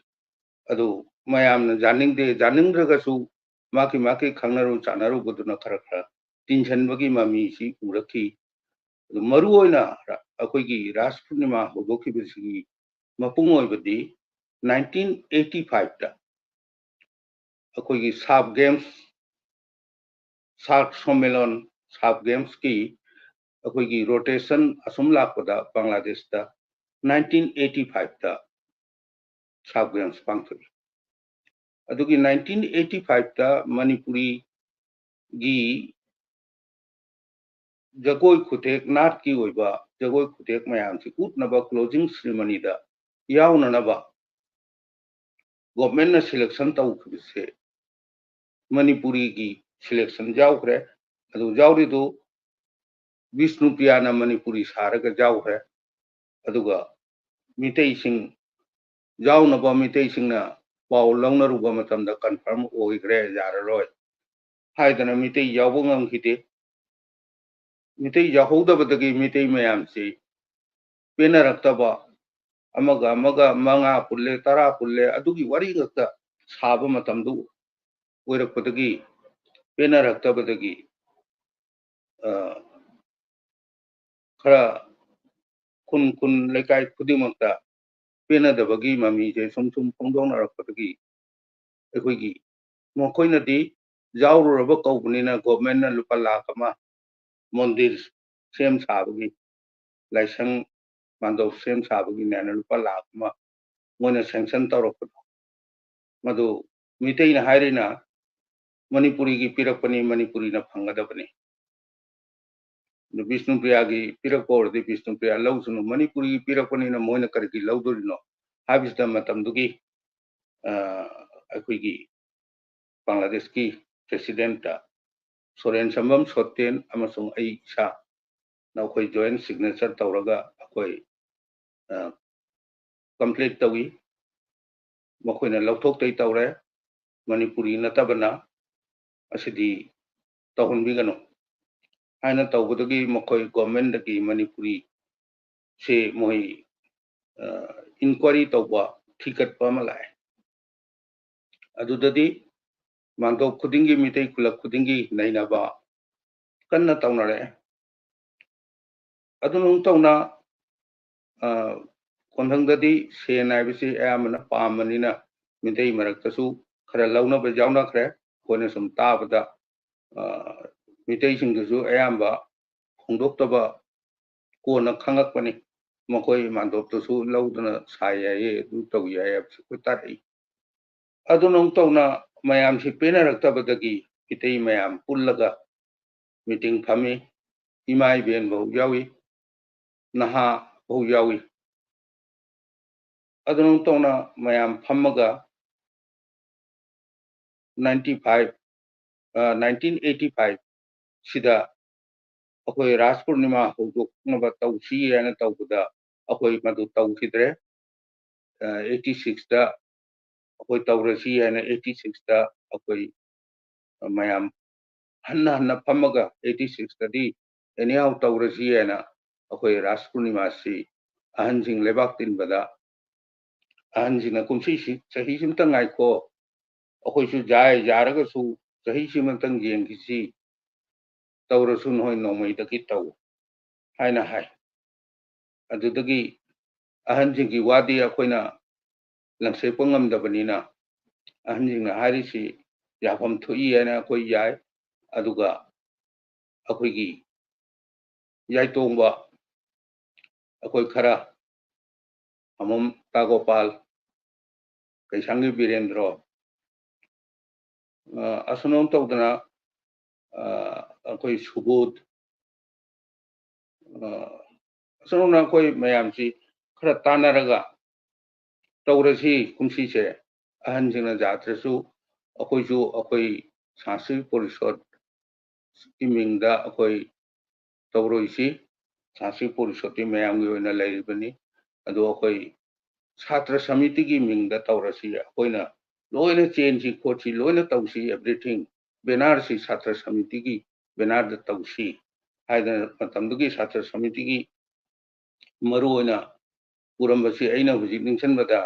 ꯑꯗꯨ ꯃꯌꯥꯝꯅ ꯌꯥꯅꯤꯡꯗꯦ, ꯌꯥꯅꯤꯡꯗ꯭ꯔꯒꯁꯨ ꯃꯥꯒꯤ ꯃꯥꯒꯤ ꯈꯪꯅꯔꯨ ꯆꯥꯅꯔꯨꯕꯗꯨꯅ ꯈꯔ ꯈꯔ ꯇꯤꯟꯁꯤꯟꯕꯒꯤ ꯃꯃꯤꯁꯤ ꯎꯔꯛꯈꯤ꯫ ꯑꯗꯨ ꯃꯔꯨꯑꯣꯏꯅ ꯑꯩꯈꯣꯏꯒꯤ ꯔꯥꯁ ꯄꯨꯔꯅꯤꯃꯥ ꯍꯧꯗꯣꯛꯈꯤꯕꯁꯤꯒꯤ ꯃꯄꯨꯡ ꯑꯣꯏꯕꯗꯤ nineteen eighty five ꯇ ꯑꯩꯈꯣꯏꯒꯤ ꯁꯥꯞ ꯒꯦꯝꯁ, ꯁꯥꯔꯛ ꯁꯣꯃꯦꯂꯣꯟ, ꯁꯥꯞ ꯒꯦꯝꯁꯀꯤ ꯑꯩꯈꯣꯏꯒꯤ ꯔꯣꯇꯦꯁꯟ ꯑꯁꯨꯝ ꯂꯥꯛꯄꯗ ꯕꯪꯒ꯭ꯂꯥꯗꯦꯁꯇ nineteen eighty five ꯇ ꯁꯥꯞ ꯒꯦꯝꯁ ꯄꯥꯡꯊꯣꯛꯏ꯫ ꯑꯗꯨꯒꯤ nineteen eighty five ꯇ ꯃꯅꯤꯄꯨꯔꯤꯒꯤ ꯖꯒꯣꯏ ꯈꯨꯊꯦꯛ, ꯅꯥꯠꯀꯤ ꯑꯣꯏꯕ ꯖꯒꯣꯏ ꯈꯨꯊꯦꯛ ꯃꯌꯥꯝꯁꯤ ꯎꯠꯅꯕ closing ceremony ꯗ ꯌꯥꯎꯅꯅꯕ government ꯅ selection ꯇꯧꯈꯤꯕꯁꯦ ꯃꯅꯤꯄꯨꯔꯤꯒꯤ selection ꯌꯥꯎꯈ꯭ꯔꯦ꯫ ꯑꯗꯨ ꯌꯥꯎꯔꯤꯗꯨ ꯕꯤꯁꯅꯨꯄ꯭ꯔꯤꯌꯥꯅ ꯃꯅꯤꯄꯨꯔꯤ ꯁꯥꯔꯒ ꯌꯥꯎꯈ꯭ꯔꯦ꯫ ꯑꯗꯨꯒ ꯃꯤꯇꯩꯁꯤꯡ ꯌꯥꯎꯅꯕ ꯃꯤꯇꯩꯁꯤꯡꯅ ꯄꯥꯎ ꯂꯧꯅꯔꯨꯕ ꯃꯇꯝꯗ confirm ꯑꯣꯏꯈ꯭ꯔꯦ, ꯌꯥꯔꯔꯣꯏ ꯍꯥꯏꯗꯅ ꯃꯤꯇꯩ ꯌꯥꯎꯕ ꯉꯝꯈꯤꯗꯦ꯫ ꯃꯤꯇꯩ ꯌꯥꯎꯍꯧꯗꯕꯗꯒꯤ ꯃꯤꯇꯩ ꯃꯌꯥꯝꯁꯤ ꯄꯦꯟꯅꯔꯛꯇꯕ, ꯑꯃꯒ ꯑꯃꯒ ꯃꯉꯥ ꯄꯨꯜꯂꯦ, ꯇꯔꯥ ꯄꯨꯜꯂꯦ, ꯑꯗꯨꯒꯤ ꯋꯥꯔꯤ ꯈꯛꯇ ꯁꯥꯕ ꯃꯇꯝꯗꯨ ꯑꯣꯏꯔꯛꯄꯗꯒꯤ, ꯄꯦꯟꯅꯔꯛꯇꯕꯗꯒꯤ, ꯑ, ꯈꯔ ꯈꯨꯟ ꯈꯨꯟ, ꯂꯩꯀꯥꯏ ꯈꯨꯗꯤꯡꯃꯛꯇ ꯄꯦꯟꯅꯗꯕꯒꯤ ꯃꯃꯤꯁꯦ ꯁꯨꯝ ꯁꯨꯝ ꯐꯣꯡꯗꯣꯛꯅꯔꯛꯄꯗꯒꯤ ꯑꯩꯈꯣꯏꯒꯤ, ꯃꯈꯣꯏꯅꯗꯤ ꯌꯥꯎꯔꯨꯔꯕ ꯀꯧꯕꯅꯤꯅ government ꯅ ꯂꯨꯄꯥ ꯂꯥꯈ ꯑꯃ ꯃꯟꯗꯤꯔ ꯁꯦꯝ ꯁꯥꯕꯒꯤ, ꯂꯥꯏꯁꯪ ꯃꯥꯟꯗꯣꯞ ꯁꯦꯝ ꯁꯥꯕꯒꯤꯅꯦꯅ ꯂꯨꯄꯥ ꯂꯥꯈ ꯑꯃ ꯃꯣꯏꯅ sanction ꯇꯧꯔꯛꯄꯗꯣ, ꯃꯗꯨ ꯃꯤꯇꯩꯅ ꯍꯥꯏꯔꯤꯅ ꯃꯅꯤꯄꯨꯔꯤꯒꯤ ꯄꯤꯔꯛꯄꯅꯤ, ꯃꯅꯤꯄꯨꯔꯤꯅ ꯐꯪꯒꯗꯕꯅꯤ꯫ ꯑꯗꯨ ꯕꯤꯁꯅꯨꯄ꯭ꯔꯤꯌꯥꯒꯤ ꯄꯤꯔꯛꯄ ꯑꯣꯏꯔꯗꯤ ꯕꯤꯁꯅꯨꯄ꯭ꯔꯤꯌꯥ ꯂꯧꯁꯅꯨ, ꯃꯅꯤꯄꯨꯔꯤꯒꯤ ꯄꯤꯔꯛꯄꯅꯤꯅ ꯃꯣꯏꯅ ꯀꯔꯤꯒꯤ ꯂꯧꯗꯣꯔꯤꯅꯣ ꯍꯥꯏꯕꯁꯤꯗ ꯃꯇꯝꯗꯨꯒꯤ, ꯑ, ꯑꯩꯈꯣꯏꯒꯤ ꯕꯪꯒ꯭ꯂꯥꯗꯦꯁꯀꯤ president ꯁꯣꯔꯦꯟ ꯁꯝꯕꯝ ꯁꯣꯇꯦꯟ ꯑꯃꯁꯨꯡ ꯑꯩ ꯏꯁꯥ ꯑꯩꯈꯣꯏ joint signature ꯇꯧꯔꯒ ꯑꯩꯈꯣꯏ complete ꯇꯧꯏ꯫ ꯃꯈꯣꯏꯅ ꯂꯧꯊꯣꯛꯇꯩ ꯇꯧꯔꯦ, ꯃꯅꯤꯄꯨꯔꯤ ꯅꯠꯇꯕꯅ ꯑꯁꯤꯗꯤ ꯇꯧꯍꯟꯕꯤꯒꯅꯨ ꯍꯥꯏꯅ ꯇꯧꯕꯗꯒꯤ ꯃꯈꯣꯏ government ꯇꯒꯤ ꯃꯅꯤꯄꯨꯔꯤꯁꯦ ꯃꯣꯏ inquiry ꯇꯧꯕ, ꯊꯤꯒꯠꯄ ꯑꯃ ꯂꯥꯛꯑꯦ꯫ ꯑꯗꯨꯗꯗꯤ ꯃꯥꯟꯗꯣꯞ ꯈꯨꯗꯤꯡꯒꯤ, ꯃꯤꯇꯩ ꯈꯨꯂꯛ ꯈꯨꯗꯤꯡꯒꯤ ꯅꯩꯅꯕ ꯀꯟꯅ ꯇꯧꯅꯔꯛꯑꯦ꯫ ꯑꯗꯨꯅ ꯇꯧꯅ ꯀꯣꯟꯊꯪꯗꯗꯤ ꯁꯦꯟ ꯍꯥꯏꯕꯁꯤ ꯑꯌꯥꯝꯕꯅ ꯄꯥꯝꯕꯅꯤꯅ ꯃꯤꯇꯩ ꯃꯔꯛꯇꯁꯨ ꯈꯔ ꯂꯧꯅꯕ ꯌꯥꯎꯅꯈ꯭ꯔꯦ꯫ ꯑꯩꯈꯣꯏꯅ ꯁꯨꯝ ꯇꯥꯕꯗ ꯃꯤꯇꯩꯁꯤꯡꯗꯁꯨ ꯑꯌꯥꯝꯕ ꯐꯣꯡꯗꯣꯛꯇꯕ ꯀꯣꯟꯅ ꯈꯪꯉꯛꯄꯅꯤ꯫ ꯃꯈꯣꯏ ꯃꯥꯟꯗꯣꯞꯇꯁꯨ ꯂꯧꯗꯅ ꯁꯥꯏ ꯍꯥꯏꯌꯦ, ꯑꯗꯨ ꯇꯧꯏ ꯍꯥꯏ ꯍꯥꯏꯕꯁꯨ ꯑꯩꯈꯣꯏ ꯇꯥꯔꯛꯏ꯫ ꯑꯗꯨꯅ ꯇꯧꯅ ꯃꯌꯥꯝꯁꯤ ꯄꯦꯟꯅꯔꯛꯇꯕꯗꯒꯤ ꯃꯤꯇꯩ ꯃꯌꯥꯝ ꯄꯨꯜꯂꯒ meeting ꯐꯝꯃꯤ꯫ ꯏꯃꯥ ꯏꯕꯦꯟ ꯐꯥꯎ ꯌꯥꯎꯏ, ꯅꯍꯥ ꯐꯥꯎ ꯌꯥꯎꯏ꯫ ꯑꯗꯨꯅ ꯇꯧꯅ ꯃꯌꯥꯝ ꯐꯝꯃꯒ ninety five nineteen eighty five ꯁꯤꯗ ꯑꯩꯈꯣꯏ ꯔꯥꯁ ꯄꯨꯔꯅꯤꯃꯥ ꯍꯧꯗꯣꯛꯅꯕ ꯇꯧꯁꯤ ꯍꯥꯏꯅ ꯇꯧꯕꯗ ꯑꯩꯈꯣꯏ ꯃꯗꯨ ꯇꯧꯈꯤꯗ꯭ꯔꯦ꯫ Eighty sixꯇ ꯑꯩꯈꯣꯏ ꯇꯧꯔꯁꯤ ꯍꯥꯏꯅ eighty sixꯇ ꯑꯩꯈꯣꯏ ꯃꯌꯥꯝ ꯍꯟꯅ ꯍꯟꯅ ꯐꯝꯃꯒ eighty sixꯇꯗꯤ anyhow ꯇꯧꯔꯁꯤ ꯍꯥꯏꯅ ꯑꯩꯈꯣꯏ ꯔꯥꯁ ꯄꯨꯔꯅꯤꯃꯥꯁꯤ ꯑꯍꯟꯁꯤꯡ ꯂꯩꯕꯥꯛ ꯇꯤꯟꯕꯗ ꯑꯍꯟꯁꯤꯡꯅ ꯀꯨꯝꯁꯤꯁꯤ ꯆꯍꯤꯁꯤꯃꯇ ꯉꯥꯏꯈꯣ, ꯑꯩꯈꯣꯏꯁꯨ ꯌꯥꯏ, ꯌꯥꯔꯒꯁꯨ ꯆꯍꯤꯁꯤꯃꯇꯪ ꯌꯦꯡꯈꯤꯁꯤ, ꯇꯧꯔꯁꯨ ꯅꯣꯏ ꯅꯣꯡꯃꯩꯗꯒꯤ ꯇꯧ ꯍꯥꯏꯅ ꯍꯥꯏ꯫ ꯑꯗꯨꯗꯒꯤ ꯑꯍꯟꯁꯤꯡꯒꯤ ꯋꯥꯗꯤ ꯑꯩꯈꯣꯏꯅ ꯂꯪꯁꯦꯛꯄ ꯉꯝꯗꯕꯅꯤꯅ ꯑꯍꯟꯁꯤꯡꯅ ꯍꯥꯏꯔꯤꯁꯤ ꯌꯥꯐꯝ ꯊꯣꯛꯏ ꯍꯥꯏꯅ ꯑꯩꯈꯣꯏ ꯌꯥꯏ꯫ ꯑꯗꯨꯒ ꯑꯩꯈꯣꯏꯒꯤ ꯌꯥꯏꯇꯣꯡꯕ ꯑꯩꯈꯣꯏ ꯈꯔ, ꯑꯃꯝ ꯇꯥꯒꯣꯄꯥꯜ, ꯀꯩꯁꯥꯡꯒꯤ ꯕꯤꯔꯦꯟꯗ꯭ꯔꯣ, ꯑꯁꯨꯝꯅ ꯇꯧꯗꯅ ꯑꯩꯈꯣꯏ ꯁꯨꯕꯣꯙ, ꯑꯁꯨꯝꯅ ꯑꯩꯈꯣꯏ ꯃꯌꯥꯝꯁꯤ ꯈꯔ ꯇꯥꯟꯅꯔꯒ ꯇꯧꯔꯁꯤ ꯀꯨꯝꯁꯤꯁꯦ꯫ ꯑꯍꯟꯁꯤꯡꯅ ꯌꯥꯗ꯭ꯔꯁꯨ ꯑꯩꯈꯣꯏꯁꯨ ꯑꯩꯈꯣꯏ ꯁꯪꯁꯀ꯭ꯔꯤꯠ ꯄꯔꯤꯁꯠꯀꯤ ꯃꯤꯡꯗ ꯑꯩꯈꯣꯏ ꯇꯧꯔꯣꯏꯁꯤ꯫ ꯀꯥꯟꯆꯤꯄꯨꯔ ꯁꯨꯇꯤ ꯃꯌꯥꯝꯒꯤ ꯑꯣꯏꯅ ꯂꯩꯔꯤꯕꯅꯤ꯫ ꯑꯗꯣ ꯑꯩꯈꯣꯏ ꯁꯥꯇ꯭ꯔ ꯁꯃꯤꯇꯤꯒꯤ ꯃꯤꯡꯗ ꯇꯧꯔꯁꯤ, ꯑꯩꯈꯣꯏꯅ ꯂꯣꯏꯅ ꯆꯦꯟꯁꯤ ꯈꯣꯠꯁꯤ, ꯂꯣꯏꯅ ꯇꯧꯁꯤ, everything, ꯕꯦꯅꯔꯁꯤ ꯁꯥꯇ꯭ꯔ ꯁꯃꯤꯇꯤꯒꯤ ꯕꯦꯅꯔꯗ ꯇꯧꯁꯤ ꯍꯥꯏꯗꯅ ꯃꯇꯝꯗꯨꯒꯤ ꯁꯥꯇ꯭ꯔ ꯁꯃꯤꯇꯤꯒꯤ ꯃꯔꯨꯑꯣꯏꯅ ꯄꯨꯔꯝꯕꯁꯤ ꯑꯩꯅ ꯍꯧꯖꯤꯛ ꯅꯤꯡꯁꯤꯡꯕꯗ,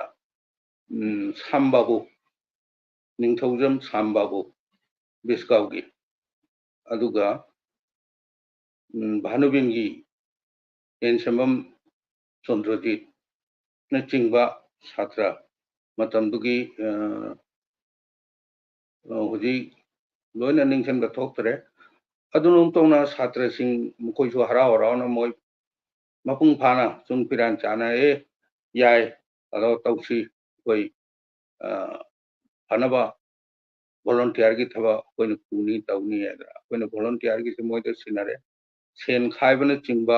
ꯎꯝ, ꯁꯥꯝꯕꯥꯕꯨ, ꯅꯤꯡꯊꯧꯖꯝ ꯁꯥꯝꯕꯥꯕꯨ ꯕꯤꯁꯀꯥꯎꯒꯤ, ꯑꯗꯨꯒ, ꯎꯝ, ꯚꯥꯅꯨꯕꯦꯟꯒꯤ ꯑꯦꯟ ꯁꯦꯝꯕꯝ ꯆꯟꯗ꯭ꯔꯖꯤꯠꯅꯆꯤꯡꯕ ꯁꯥꯇ꯭ꯔ ꯃꯇꯝꯗꯨꯒꯤ, ꯑ, ꯑ, ꯍꯧꯖꯤꯛ ꯂꯣꯏꯅ ꯅꯤꯡꯁꯤꯡꯕ ꯊꯣꯛꯇ꯭ꯔꯦ꯫ ꯑꯗꯨꯅ ꯇꯧꯅ ꯁꯥꯇ꯭ꯔꯁꯤꯡ ꯃꯈꯣꯏꯁꯨ ꯍꯔꯥꯎ ꯍꯔꯥꯎꯅ ꯃꯣꯏ ꯃꯄꯨꯡ ꯐꯥꯅ ꯆꯨꯡ ꯐꯤꯔꯥꯟ ꯆꯥꯅ, "ꯑꯦ, ꯌꯥꯏ, ꯑꯗꯣ ꯇꯧꯁꯤ, ꯑꯩꯈꯣꯏ, ꯑ, ꯐꯅꯕ volunteerꯒꯤ ꯊꯕꯛ ꯑꯩꯈꯣꯏꯅ ꯄꯨꯅꯤ ꯇꯧꯅꯤ" ꯍꯥꯏꯗꯅ ꯑꯩꯈꯣꯏꯅ volunteerꯒꯤꯁꯦ ꯃꯣꯏꯗ ꯁꯤꯟꯅꯔꯦ꯫ ꯁꯦꯟ ꯈꯥꯏꯕꯅꯆꯤꯡꯕ,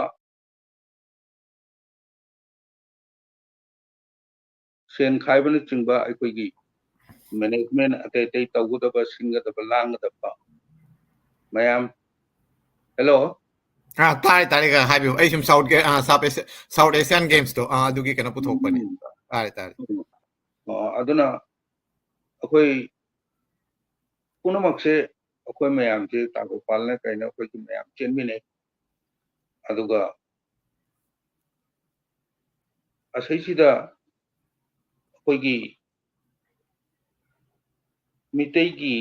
ꯁꯦꯟ ꯈꯥꯏꯕꯅꯆꯤꯡꯕ ꯑꯩꯈꯣꯏꯒꯤ management ꯑꯇꯩ ꯑꯇꯩ ꯇꯧꯒꯗꯕ, ꯁꯤꯟꯒꯗꯕ, ꯂꯥꯡꯒꯗꯕ ꯃꯌꯥꯝ꯫ Hello? ꯑꯥ, ꯇꯥꯔꯦ, ꯇꯥꯔꯦ, ꯈꯔ ꯍꯥꯏꯕꯤꯌꯨ꯫ ꯑꯩ ꯁꯨꯝ South ꯒꯦ-, ꯑꯥ, South Asia-, South Asian Gamesꯇꯣ, ꯑꯥ, ꯑꯗꯨꯒꯤ ꯀꯩꯅꯣ ꯄꯨꯊꯣꯛꯄꯅꯤ꯫ ꯎꯝ꯫ ꯇꯥꯔꯦ, ꯇꯥꯔꯦ꯫ ꯎꯝ꯫ ꯑ, ꯑꯗꯨꯅ ꯑꯩꯈꯣꯏ ꯄꯨꯝꯅꯃꯛꯁꯦ, ꯑꯩꯈꯣꯏ ꯃꯌꯥꯝꯁꯦ, ꯇꯥꯡꯈꯨꯜ ꯄꯥꯜꯅ ꯀꯩꯅ ꯑꯩꯈꯣꯏꯁꯨ ꯃꯌꯥꯝ ꯆꯦꯟꯃꯤꯟꯅꯩ꯫ ꯑꯗꯨꯒ ꯑꯁꯤꯁꯤꯗ ꯑꯩꯈꯣꯏꯒꯤ ꯃꯤꯇꯩꯒꯤ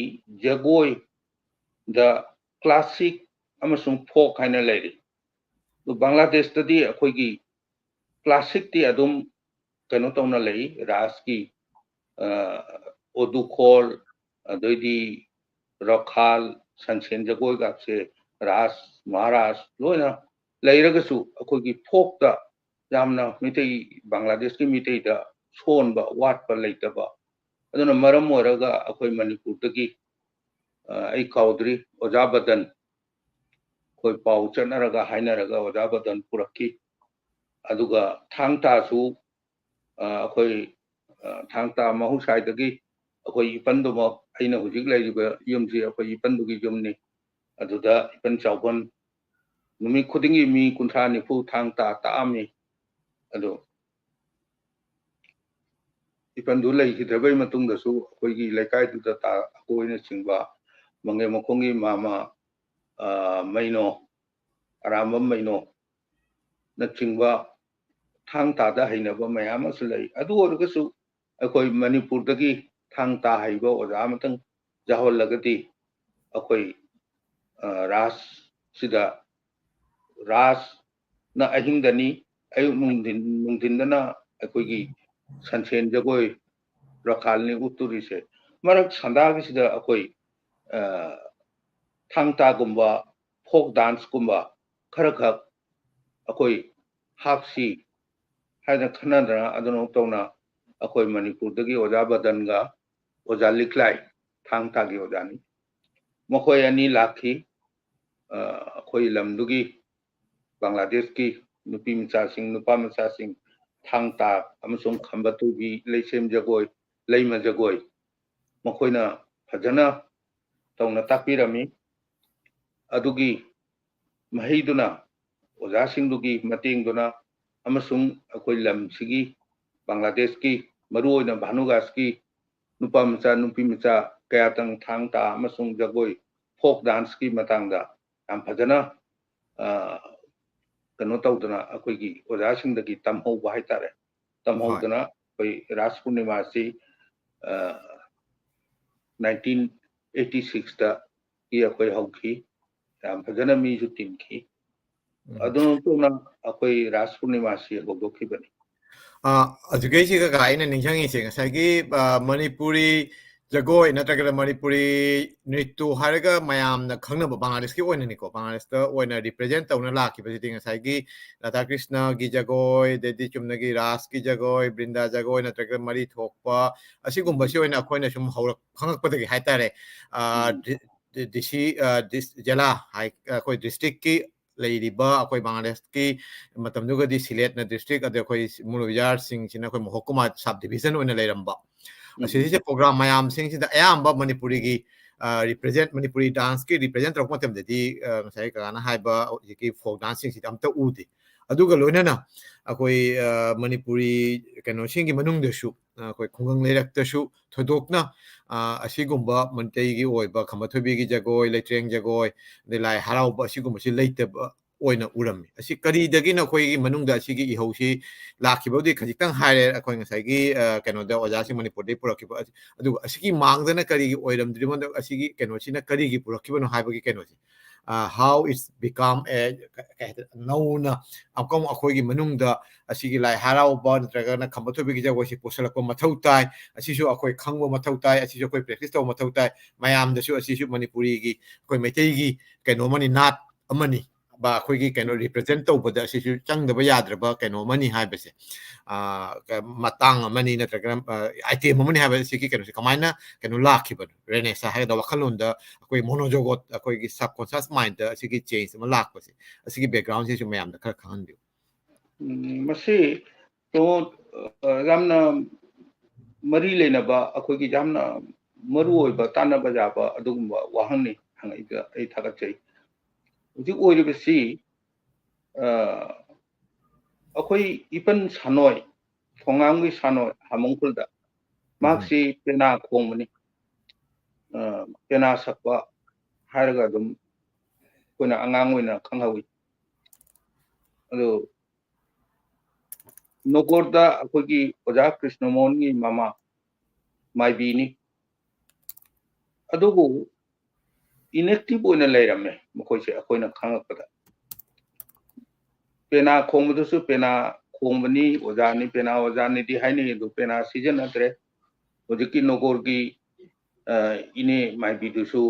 ꯖꯒꯣꯏꯗ classic ꯑꯃꯁꯨꯡ folk ꯍꯥꯏꯅ ꯂꯩꯔꯤ꯫ ꯑꯗꯨ ꯕꯪꯒ꯭ꯂꯥꯗꯦꯁꯇꯗꯤ ꯑꯩꯈꯣꯏꯒꯤ classicꯇꯤ ꯑꯗꯨꯝ ꯀꯩꯅꯣ ꯇꯧꯅ ꯂꯩ, ꯔꯥꯁꯀꯤ, ꯑ, ꯑꯣꯗꯨꯈꯣꯜ, ꯑꯗꯩꯗꯤ ꯔꯈꯥꯜ, ꯁꯟꯁꯦꯟ ꯖꯒꯣꯏꯒꯥꯛꯁꯦ, ꯔꯥꯁ, ꯃꯍꯥꯔꯥꯁ ꯂꯣꯏꯅ ꯂꯩꯔꯒꯁꯨ ꯑꯩꯈꯣꯏꯒꯤ folkꯇ ꯌꯥꯝꯅ ꯃꯤꯇꯩ, ꯕꯪꯒ꯭ꯂꯥꯗꯦꯁꯀꯤ ꯃꯤꯇꯩꯗ ꯁꯣꯟꯕ, ꯋꯥꯠꯄ, ꯂꯩꯇꯕ꯫ ꯑꯗꯨꯅ ꯃꯔꯝ ꯑꯣꯏꯔꯒ ꯑꯩꯈꯣꯏ ꯃꯅꯤꯄꯨꯔꯗꯒꯤ, ꯑ, ꯑꯩ ꯀꯥꯎꯗ꯭ꯔꯤ, ꯑꯣꯖꯥ ꯕꯗꯟ, ꯑꯩꯈꯣꯏ ꯄꯥꯎ ꯆꯠꯅꯔꯒ ꯍꯥꯏꯅꯔꯒ ꯑꯣꯖꯥ ꯕꯗꯟ ꯄꯨꯔꯛꯈꯤ꯫ ꯑꯗꯨꯒ ꯊꯥꯡ ꯇꯥꯁꯨ, ꯑ, ꯑꯩꯈꯣꯏ, ꯑ, ꯊꯥꯡ ꯇꯥ ꯃꯍꯧꯁꯥꯏꯗꯒꯤ ꯑꯩꯈꯣꯏ ꯏꯄꯟꯗꯨꯃꯛ, ꯑꯩꯅ ꯍꯧꯖꯤꯛ ꯂꯩꯔꯤꯕ ꯌꯨꯝꯁꯤ ꯑꯩꯈꯣꯏ ꯏꯄꯟꯗꯨꯒꯤ ꯌꯨꯝꯅꯤ꯫ ꯑꯗꯨꯗ ꯏꯄꯟ ꯆꯥꯎꯕꯟ, ꯅꯨꯃꯤꯠ ꯈꯨꯗꯤꯡꯒꯤ ꯃꯤ ꯀꯨꯟꯊ꯭ꯔꯥ ꯅꯤꯐꯨ ꯊꯥꯡ ꯇꯥ ꯇꯥꯛꯑꯝꯃꯤ꯫ ꯑꯗꯣ ꯏꯄꯟꯗꯨ ꯂꯩꯈꯤꯗ꯭ꯔꯕꯩ ꯃꯇꯨꯡꯗꯁꯨ ꯑꯩꯈꯣꯏꯒꯤ ꯂꯩꯀꯥꯏꯗꯨꯗ ꯇꯥ ꯑꯀꯣꯏꯅꯆꯤꯡꯕ ꯃꯪꯒꯦ ꯃꯈꯣꯡꯒꯤ ꯃꯥꯃ, ꯑ, ꯃꯩꯅꯣ, ꯑꯔꯥꯝꯕꯝ ꯃꯩꯅꯣ ꯅꯆꯤꯡꯕ ꯊꯥꯡ ꯇꯥꯗ ꯍꯩꯅꯕ ꯃꯌꯥꯝ ꯑꯃꯁꯨ ꯂꯩ꯫ ꯑꯗꯨ ꯑꯣꯏꯔꯒꯁꯨ ꯑꯩꯈꯣꯏ ꯃꯅꯤꯄꯨꯔꯗꯒꯤ ꯊꯥꯡ ꯇꯥ ꯍꯩꯕ ꯑꯣꯖꯥ ꯑꯃꯇꯪ ꯌꯥꯎꯍꯜꯂꯒꯗꯤ ꯑꯩꯈꯣꯏ, ꯑ, ꯔꯥꯁꯁꯤꯗ, ꯔꯥꯁꯅ ꯑꯍꯤꯡꯗꯅꯤ, ꯑꯌꯨꯛ ꯅꯨꯡꯊꯤꯟ, ꯅꯨꯡꯊꯤꯟꯗꯅ ꯑꯩꯈꯣꯏꯒꯤ ꯁꯟꯁꯦꯟ ꯖꯒꯣꯏ ꯔꯈꯥꯜꯅꯤ ꯎꯠꯇꯣꯔꯤꯁꯦ꯫ ꯃꯔꯛ ꯁꯟꯗꯥꯒꯤꯁꯤꯗ ꯑꯩꯈꯣꯏ, ꯑ, ꯊꯥꯡ ꯇꯥꯒꯨꯝꯕ, ꯐꯣꯛ ꯗꯥꯟꯁꯀꯨꯝꯕ ꯈꯔ ꯈꯛ ꯑꯩꯈꯣꯏ ꯍꯥꯞꯁꯤ ꯍꯥꯏꯅ ꯈꯟꯅꯗꯅ ꯑꯗꯨꯅ ꯇꯧꯅ ꯑꯩꯈꯣꯏ ꯃꯅꯤꯄꯨꯔꯗꯒꯤ ꯑꯣꯖꯥ ꯕꯗꯟꯒ ꯑꯣꯖꯥ ꯂꯤꯛꯂꯥꯏ, ꯊꯥꯡ ꯇꯥꯒꯤ ꯑꯣꯖꯥꯅꯤ, ꯃꯈꯣꯏ ꯑꯅꯤ ꯂꯥꯛꯈꯤ꯫ ꯑ, ꯑꯩꯈꯣꯏ ꯂꯝꯗꯨꯒꯤ ꯕꯪꯒ꯭ꯂꯥꯗꯦꯁꯀꯤ ꯅꯨꯄꯤ ꯃꯆꯥꯁꯤꯡ, ꯅꯨꯄꯥ ꯃꯆꯥꯁꯤꯡ ꯊꯥꯡ ꯇꯥ ꯑꯃꯁꯨꯡ ꯈꯝꯕ ꯊꯣꯏꯕꯤ, ꯂꯩꯁꯦꯝ ꯖꯒꯣꯏ, ꯂꯩꯃ ꯖꯒꯣꯏ ꯃꯈꯣꯏꯅ ꯐꯖꯅ ꯇꯧꯅ ꯇꯥꯛꯄꯤꯔꯝꯃꯤ꯫ ꯑꯗꯨꯒꯤ ꯃꯍꯩꯗꯨꯅ, ꯑꯣꯖꯥꯁꯤꯡꯗꯨꯒꯤ ꯃꯇꯦꯡꯗꯨꯅ ꯑꯃꯁꯨꯡ ꯑꯩꯈꯣꯏ ꯂꯝꯁꯤꯒꯤ ꯕꯪꯒ꯭ꯂꯥꯗꯦꯁꯀꯤ, ꯃꯔꯨꯑꯣꯏꯅ ꯚꯥꯅꯨꯒꯥꯁꯀꯤ ꯅꯨꯄꯥ ꯃꯆꯥ, ꯅꯨꯄꯤ ꯃꯆꯥ ꯀꯌꯥꯇꯪ ꯊꯥꯡ ꯇꯥ ꯑꯃꯁꯨꯡ ꯖꯒꯣꯏ, ꯐꯣꯛ ꯗꯥꯟꯁꯀꯤ ꯃꯇꯥꯡꯗ ꯌꯥꯝ ꯐꯖꯅ, ꯑ, ꯀꯩꯅꯣ ꯇꯧꯗꯅ ꯑꯩꯈꯣꯏꯒꯤ ꯑꯣꯖꯥꯁꯤꯡꯗꯒꯤ ꯇꯝꯍꯧꯕ ꯍꯥꯏꯇꯥꯔꯦ꯫ ꯇꯝꯍꯧꯗꯅ ꯑꯩꯈꯣꯏ ꯔꯥꯁ ꯄꯨꯔꯅꯤꯃꯥꯁꯤ, ꯑ, nineteen eighty sixꯇ ꯀꯤ ꯑꯩꯈꯣꯏ ꯍꯧꯈꯤ꯫ ꯌꯥꯝ ꯐꯖꯅ ꯃꯤꯁꯨ ꯇꯤꯟꯈꯤ꯫ ꯎꯝ꯫ ꯑꯗꯨꯅ ꯇꯧꯅ ꯑꯩꯈꯣꯏ ꯔꯥꯁ ꯄꯨꯔꯅꯤꯃꯥꯁꯤ ꯍꯧꯗꯣꯛꯈꯤꯕꯅꯤ꯫ ꯑ, ꯍꯧꯖꯤꯛꯀꯤꯁꯤꯒ ꯀꯥ ꯑꯩꯅ ꯅꯤꯡꯁꯤꯡꯉꯤꯁꯦ ꯉꯁꯥꯏꯒꯤ, ꯑ, ꯃꯅꯤꯄꯨꯔꯤ ꯖꯒꯣꯏ ꯅꯠꯇ꯭ꯔꯒꯅ ꯃꯅꯤꯄꯨꯔꯤ ꯅ꯭ꯔꯤꯇ꯭ꯌ ꯍꯥꯏꯔꯒ ꯃꯌꯥꯝꯅ ꯈꯪꯅꯕ ꯕꯪꯒ꯭ꯂꯥꯗꯦꯁꯀꯤ ꯑꯣꯏꯅꯅꯤꯀꯣ, ꯕꯪꯒ꯭ꯂꯥꯗꯦꯁꯇ ꯑꯣꯏꯅ represent ꯇꯧꯅ ꯂꯥꯛꯈꯤꯕꯁꯤꯗꯤ ꯉꯁꯥꯏꯒꯤ ꯔꯥꯙꯥ ꯀ꯭ꯔꯤꯁꯅꯒꯤ ꯖꯒꯣꯏ, ꯑꯗꯩꯗꯤ ꯆꯨꯝꯅꯒꯤ ꯔꯥꯁꯀꯤ ꯖꯒꯣꯏ, ꯕ꯭ꯔꯤꯟꯗꯥ ꯖꯒꯣꯏ ꯅꯠꯇ꯭ꯔꯒ ꯃꯔꯤ ꯊꯣꯛꯄ, ꯑꯁꯤꯒꯨꯝꯕꯁꯤ ꯑꯣꯏꯅ ꯑꯩꯈꯣꯏꯅ ꯁꯨꯝ ꯍꯧꯔꯛ-, ꯈꯪꯉꯛꯄꯗꯒꯤ ꯍꯥꯏꯇꯥꯔꯦ꯫ ꯑ, ꯎꯝ꯫ ꯗꯤ-, ꯗꯤ-, ꯗꯤ ꯁꯤ, ꯑ, ꯗꯤꯁ-, ꯖꯦꯂꯥ ꯍꯥꯏ, ꯑꯩꯈꯣꯏ ꯗꯤꯁꯇ꯭ꯔꯤꯛꯀꯤ ꯂꯩꯔꯤꯕ ꯑꯩꯈꯣꯏ ꯕꯪꯒ꯭ꯂꯥꯗꯦꯁꯀꯤ ꯃꯇꯝꯗꯨꯒꯗꯤ ꯁꯤꯂꯦꯠꯅ ꯗꯤꯁꯇ꯭ꯔꯤꯛ, ꯑꯗꯩ ꯑꯩꯈꯣꯏ ꯃꯨꯂꯨꯕꯤꯖꯥꯔꯁꯤꯡꯁꯤꯅ ꯑꯩꯈꯣꯏ ꯃꯣꯍꯣꯛꯀꯨꯃꯥꯔ ꯁꯕ ꯗꯤꯕꯤꯖꯟ ꯑꯣꯏꯅ ꯂꯩꯔꯝꯕ꯫ ꯎꯝ꯫ ꯑꯁꯤꯁꯦ ꯄ꯭ꯔꯣꯒ꯭ꯔꯥꯝ ꯃꯌꯥꯝꯁꯤꯡꯁꯤꯗ ꯑꯌꯥꯝꯕ ꯃꯅꯤꯄꯨꯔꯤꯒꯤ, ꯔꯤꯄ꯭ꯔꯖꯦꯟ ꯃꯅꯤꯄꯨꯔꯤ ꯗꯥꯟꯁꯀꯤ ꯔꯤꯄ꯭ꯔꯖꯦꯟ ꯇꯧꯔꯛꯄ ꯃꯇꯝꯗꯗꯤ ꯁꯉꯥꯏ ꯀꯀꯥꯅ ꯍꯥꯏꯕ ꯍꯧꯖꯤꯛꯀꯤ ꯐꯣꯛ ꯗꯥꯟꯁꯁꯤꯡꯁꯤꯗꯤ ꯑꯝꯇ ꯎꯗꯦ꯫ ꯑꯗꯨꯒ ꯂꯣꯏꯅꯅ ꯑꯩꯈꯣꯏ ꯃꯅꯤꯄꯨꯔꯤ ꯀꯩꯅꯣꯁꯤꯡꯒꯤ ꯃꯅꯨꯡꯗꯁꯨ ꯑꯩꯈꯣꯏ ꯈꯨꯡꯒꯪ ꯂꯩꯔꯛꯇꯁꯨ ꯊꯣꯏꯗꯣꯛꯅ ꯑꯁꯤꯒꯨꯝꯕ ꯃꯩꯇꯩꯒꯤ ꯑꯣꯏꯕ ꯈꯝꯕ ꯊꯣꯏꯕꯤꯒꯤ ꯖꯒꯣꯏ, ꯂꯩꯇ꯭ꯔꯦꯡ ꯖꯒꯣꯏ, ꯑꯗꯩ ꯂꯥꯏ ꯍꯔꯥꯎꯕ ꯑꯁꯤꯒꯨꯝꯕꯁꯤ ꯂꯩꯇꯕ ꯑꯣꯏꯅ ꯎꯔꯝꯃꯤ꯫ ꯑꯁꯤ ꯀꯔꯤꯗꯒꯤꯅꯣ ꯑꯩꯈꯣꯏꯒꯤ ꯃꯅꯨꯡꯗ ꯑꯁꯤꯒꯤ ꯏꯍꯧꯁꯤ ꯂꯥꯛꯈꯤꯕꯕꯨꯗꯤ ꯈꯖꯤꯛꯇꯪ ꯍꯥꯏꯔꯦ, ꯑꯩꯈꯣꯏ ꯉꯁꯥꯏꯒꯤ ꯀꯩꯅꯣꯗ ꯑꯣꯖꯥꯁꯤꯡ ꯃꯅꯤꯄꯨꯔꯗꯒꯤ ꯄꯨꯔꯛꯈꯤꯕ, ꯑꯗꯨꯒ ꯑꯁꯤꯒꯤ ꯃꯥꯡꯗꯅ ꯀꯔꯤꯒꯤ ꯑꯣꯏꯔꯝꯗ꯭ꯔꯤꯕꯅꯣ, ꯑꯁꯤꯒꯤ ꯀꯩꯅꯣꯁꯤꯅ ꯀꯔꯤꯒꯤ ꯄꯨꯔꯛꯈꯤꯕꯅꯣ ꯍꯥꯏꯕꯒꯤ ꯀꯩꯅꯣꯁꯦ꯫ How it's become a, ꯀꯩ ꯍꯥꯏꯇꯥꯔꯦ, ꯅꯧꯅ ꯑꯃꯨꯛꯀ ꯑꯃꯨꯛ ꯑꯩꯈꯣꯏꯒꯤ ꯃꯅꯨꯡꯗ ꯑꯁꯤꯒꯤ ꯂꯥꯏ ꯍꯔꯥꯎꯕ ꯅꯠꯇ꯭ꯔꯒꯅ ꯈꯝꯕ ꯊꯣꯏꯕꯤꯒꯤ ꯖꯒꯣꯏꯁꯤ ꯄꯨꯁꯜꯂꯛꯄ ꯃꯊꯧ ꯇꯥꯏ꯫ ꯑꯁꯤꯁꯨ ꯑꯩꯈꯣꯏ ꯈꯪꯕ ꯃꯊꯧ ꯇꯥꯏ, ꯑꯁꯤꯁꯨ ꯑꯩꯈꯣꯏ ꯄ꯭ꯔꯦꯛꯇꯤꯁ ꯇꯧꯕ ꯃꯊꯧ ꯇꯥꯏ꯫ ꯃꯌꯥꯝꯗꯁꯨ ꯑꯁꯤꯁꯨ ꯃꯅꯤꯄꯨꯔꯤꯒꯤ, ꯑꯩꯈꯣꯏ ꯃꯩꯇꯩꯒꯤ ꯀꯩꯅꯣ ꯑꯃꯅꯤ, ꯅꯥꯠ ꯑꯃꯅꯤ꯫ ꯕ ꯑꯩꯈꯣꯏꯒꯤ ꯀꯩꯅꯣ ꯔꯤꯄ꯭ꯔꯖꯦꯟ ꯇꯧꯕꯗ ꯑꯁꯤꯁꯨ ꯆꯪꯗꯕ ꯌꯥꯗ꯭ꯔꯕ ꯀꯩꯅꯣ ꯑꯃꯅꯤ ꯍꯥꯏꯕꯁꯦ, ꯃꯇꯥꯡ ꯑꯃꯅꯤ ꯅꯠꯇ꯭ꯔꯒꯅ ꯑꯥꯏꯇꯦꯝ ꯑꯃꯅꯤ ꯍꯥꯏꯕ ꯁꯤꯒꯤ ꯀꯩꯅꯣꯁꯦ ꯀꯃꯥꯏꯅ ꯀꯩꯅꯣ ꯂꯥꯛꯈꯤꯕꯅꯣ? ꯔꯦꯅꯦꯁꯥ ꯍꯥꯏꯒꯗ꯭ꯔꯥ, ꯋꯥꯈꯜꯂꯣꯟꯗ ꯑꯩꯈꯣꯏ ꯃꯣꯅꯣꯖꯣꯒꯣꯠ, ꯑꯩꯈꯣꯏꯒꯤ ꯁꯕꯀꯣꯟꯁꯤꯌꯁ ꯃꯥꯏꯟꯗ ꯑꯁꯤꯒꯤ ꯆꯦꯟꯖ ꯑꯃ ꯂꯥꯛꯄꯁꯦ, ꯑꯁꯤꯒꯤ ꯕꯦꯛꯒ꯭ꯔꯥꯎꯟꯁꯤꯁꯨ ꯃꯌꯥꯝꯗ ꯈꯔ ꯈꯪꯍꯟꯕꯤꯌꯨ꯫ ꯎꯝ, ꯃꯁꯤ ꯇꯣꯉꯥꯟ-, ꯑ, ꯌꯥꯝꯅ ꯃꯔꯤ ꯂꯩꯅꯕ, ꯑꯩꯈꯣꯏꯒꯤ ꯌꯥꯝꯅ ꯃꯔꯨ ꯑꯣꯏꯕ, ꯇꯥꯟꯅꯕ ꯌꯥꯕ ꯑꯗꯨꯒꯨꯝꯕ ꯋꯥꯍꯪꯅꯤ ꯍꯪꯉꯛꯏꯗ ꯑꯩ ꯊꯥꯒꯠꯆꯩ꯫ ꯍꯧꯖꯤꯛ ꯑꯣꯏꯔꯤꯕꯁꯤ, ꯑ, ꯑꯩꯈꯣꯏ ꯏꯄꯟ ꯁꯥꯅꯣꯏ, ꯊꯣꯉꯥꯝꯒꯤ ꯁꯥꯅꯣꯏ ꯍꯥꯃꯣꯡ ꯈꯨꯜꯗ, ꯃꯍꯥꯛꯁꯤ ꯄꯦꯅꯥ ꯈꯣꯡꯕꯅꯤ꯫ ꯑ, ꯄꯦꯅꯥ ꯁꯛꯄ ꯍꯥꯏꯔꯒ ꯑꯗꯨꯝ ꯑꯩꯈꯣꯏꯅ ꯑꯉꯥꯡ ꯑꯣꯏꯅ ꯈꯪꯍꯧꯏ꯫ ꯑꯗꯨ ꯅꯣꯀꯣꯔꯗ ꯑꯩꯈꯣꯏꯒꯤ ꯑꯣꯖꯥ ꯀ꯭ꯔꯤꯁꯅꯃꯣꯍꯟꯒꯤ ꯃꯃꯥ ꯃꯥꯏꯕꯤꯅꯤ꯫ ꯑꯗꯨꯕꯨ inactive ꯑꯣꯏꯅ ꯂꯩꯔꯝꯃꯦ ꯃꯈꯣꯏꯁꯦ, ꯑꯩꯈꯣꯏꯅ ꯈꯪꯉꯛꯄꯗ꯫ ꯄꯦꯅꯥ ꯈꯣꯡꯕꯗꯨꯁꯨ ꯄꯦꯅꯥ ꯈꯣꯡꯕꯅꯤ, ꯑꯣꯖꯥꯅꯤ, ꯄꯦꯅꯥ ꯑꯣꯖꯥꯅꯤꯗꯤ ꯍꯥꯏꯅꯩ, ꯑꯗꯨ ꯄꯦꯅꯥ ꯁꯤꯖꯤꯟꯅꯗ꯭ꯔꯦ꯫ ꯍꯧꯖꯤꯛꯀꯤ ꯅꯣꯀꯣꯔꯒꯤ, ꯑ, ꯏꯅꯦ ꯃꯥꯏꯕꯤꯗꯨꯁꯨ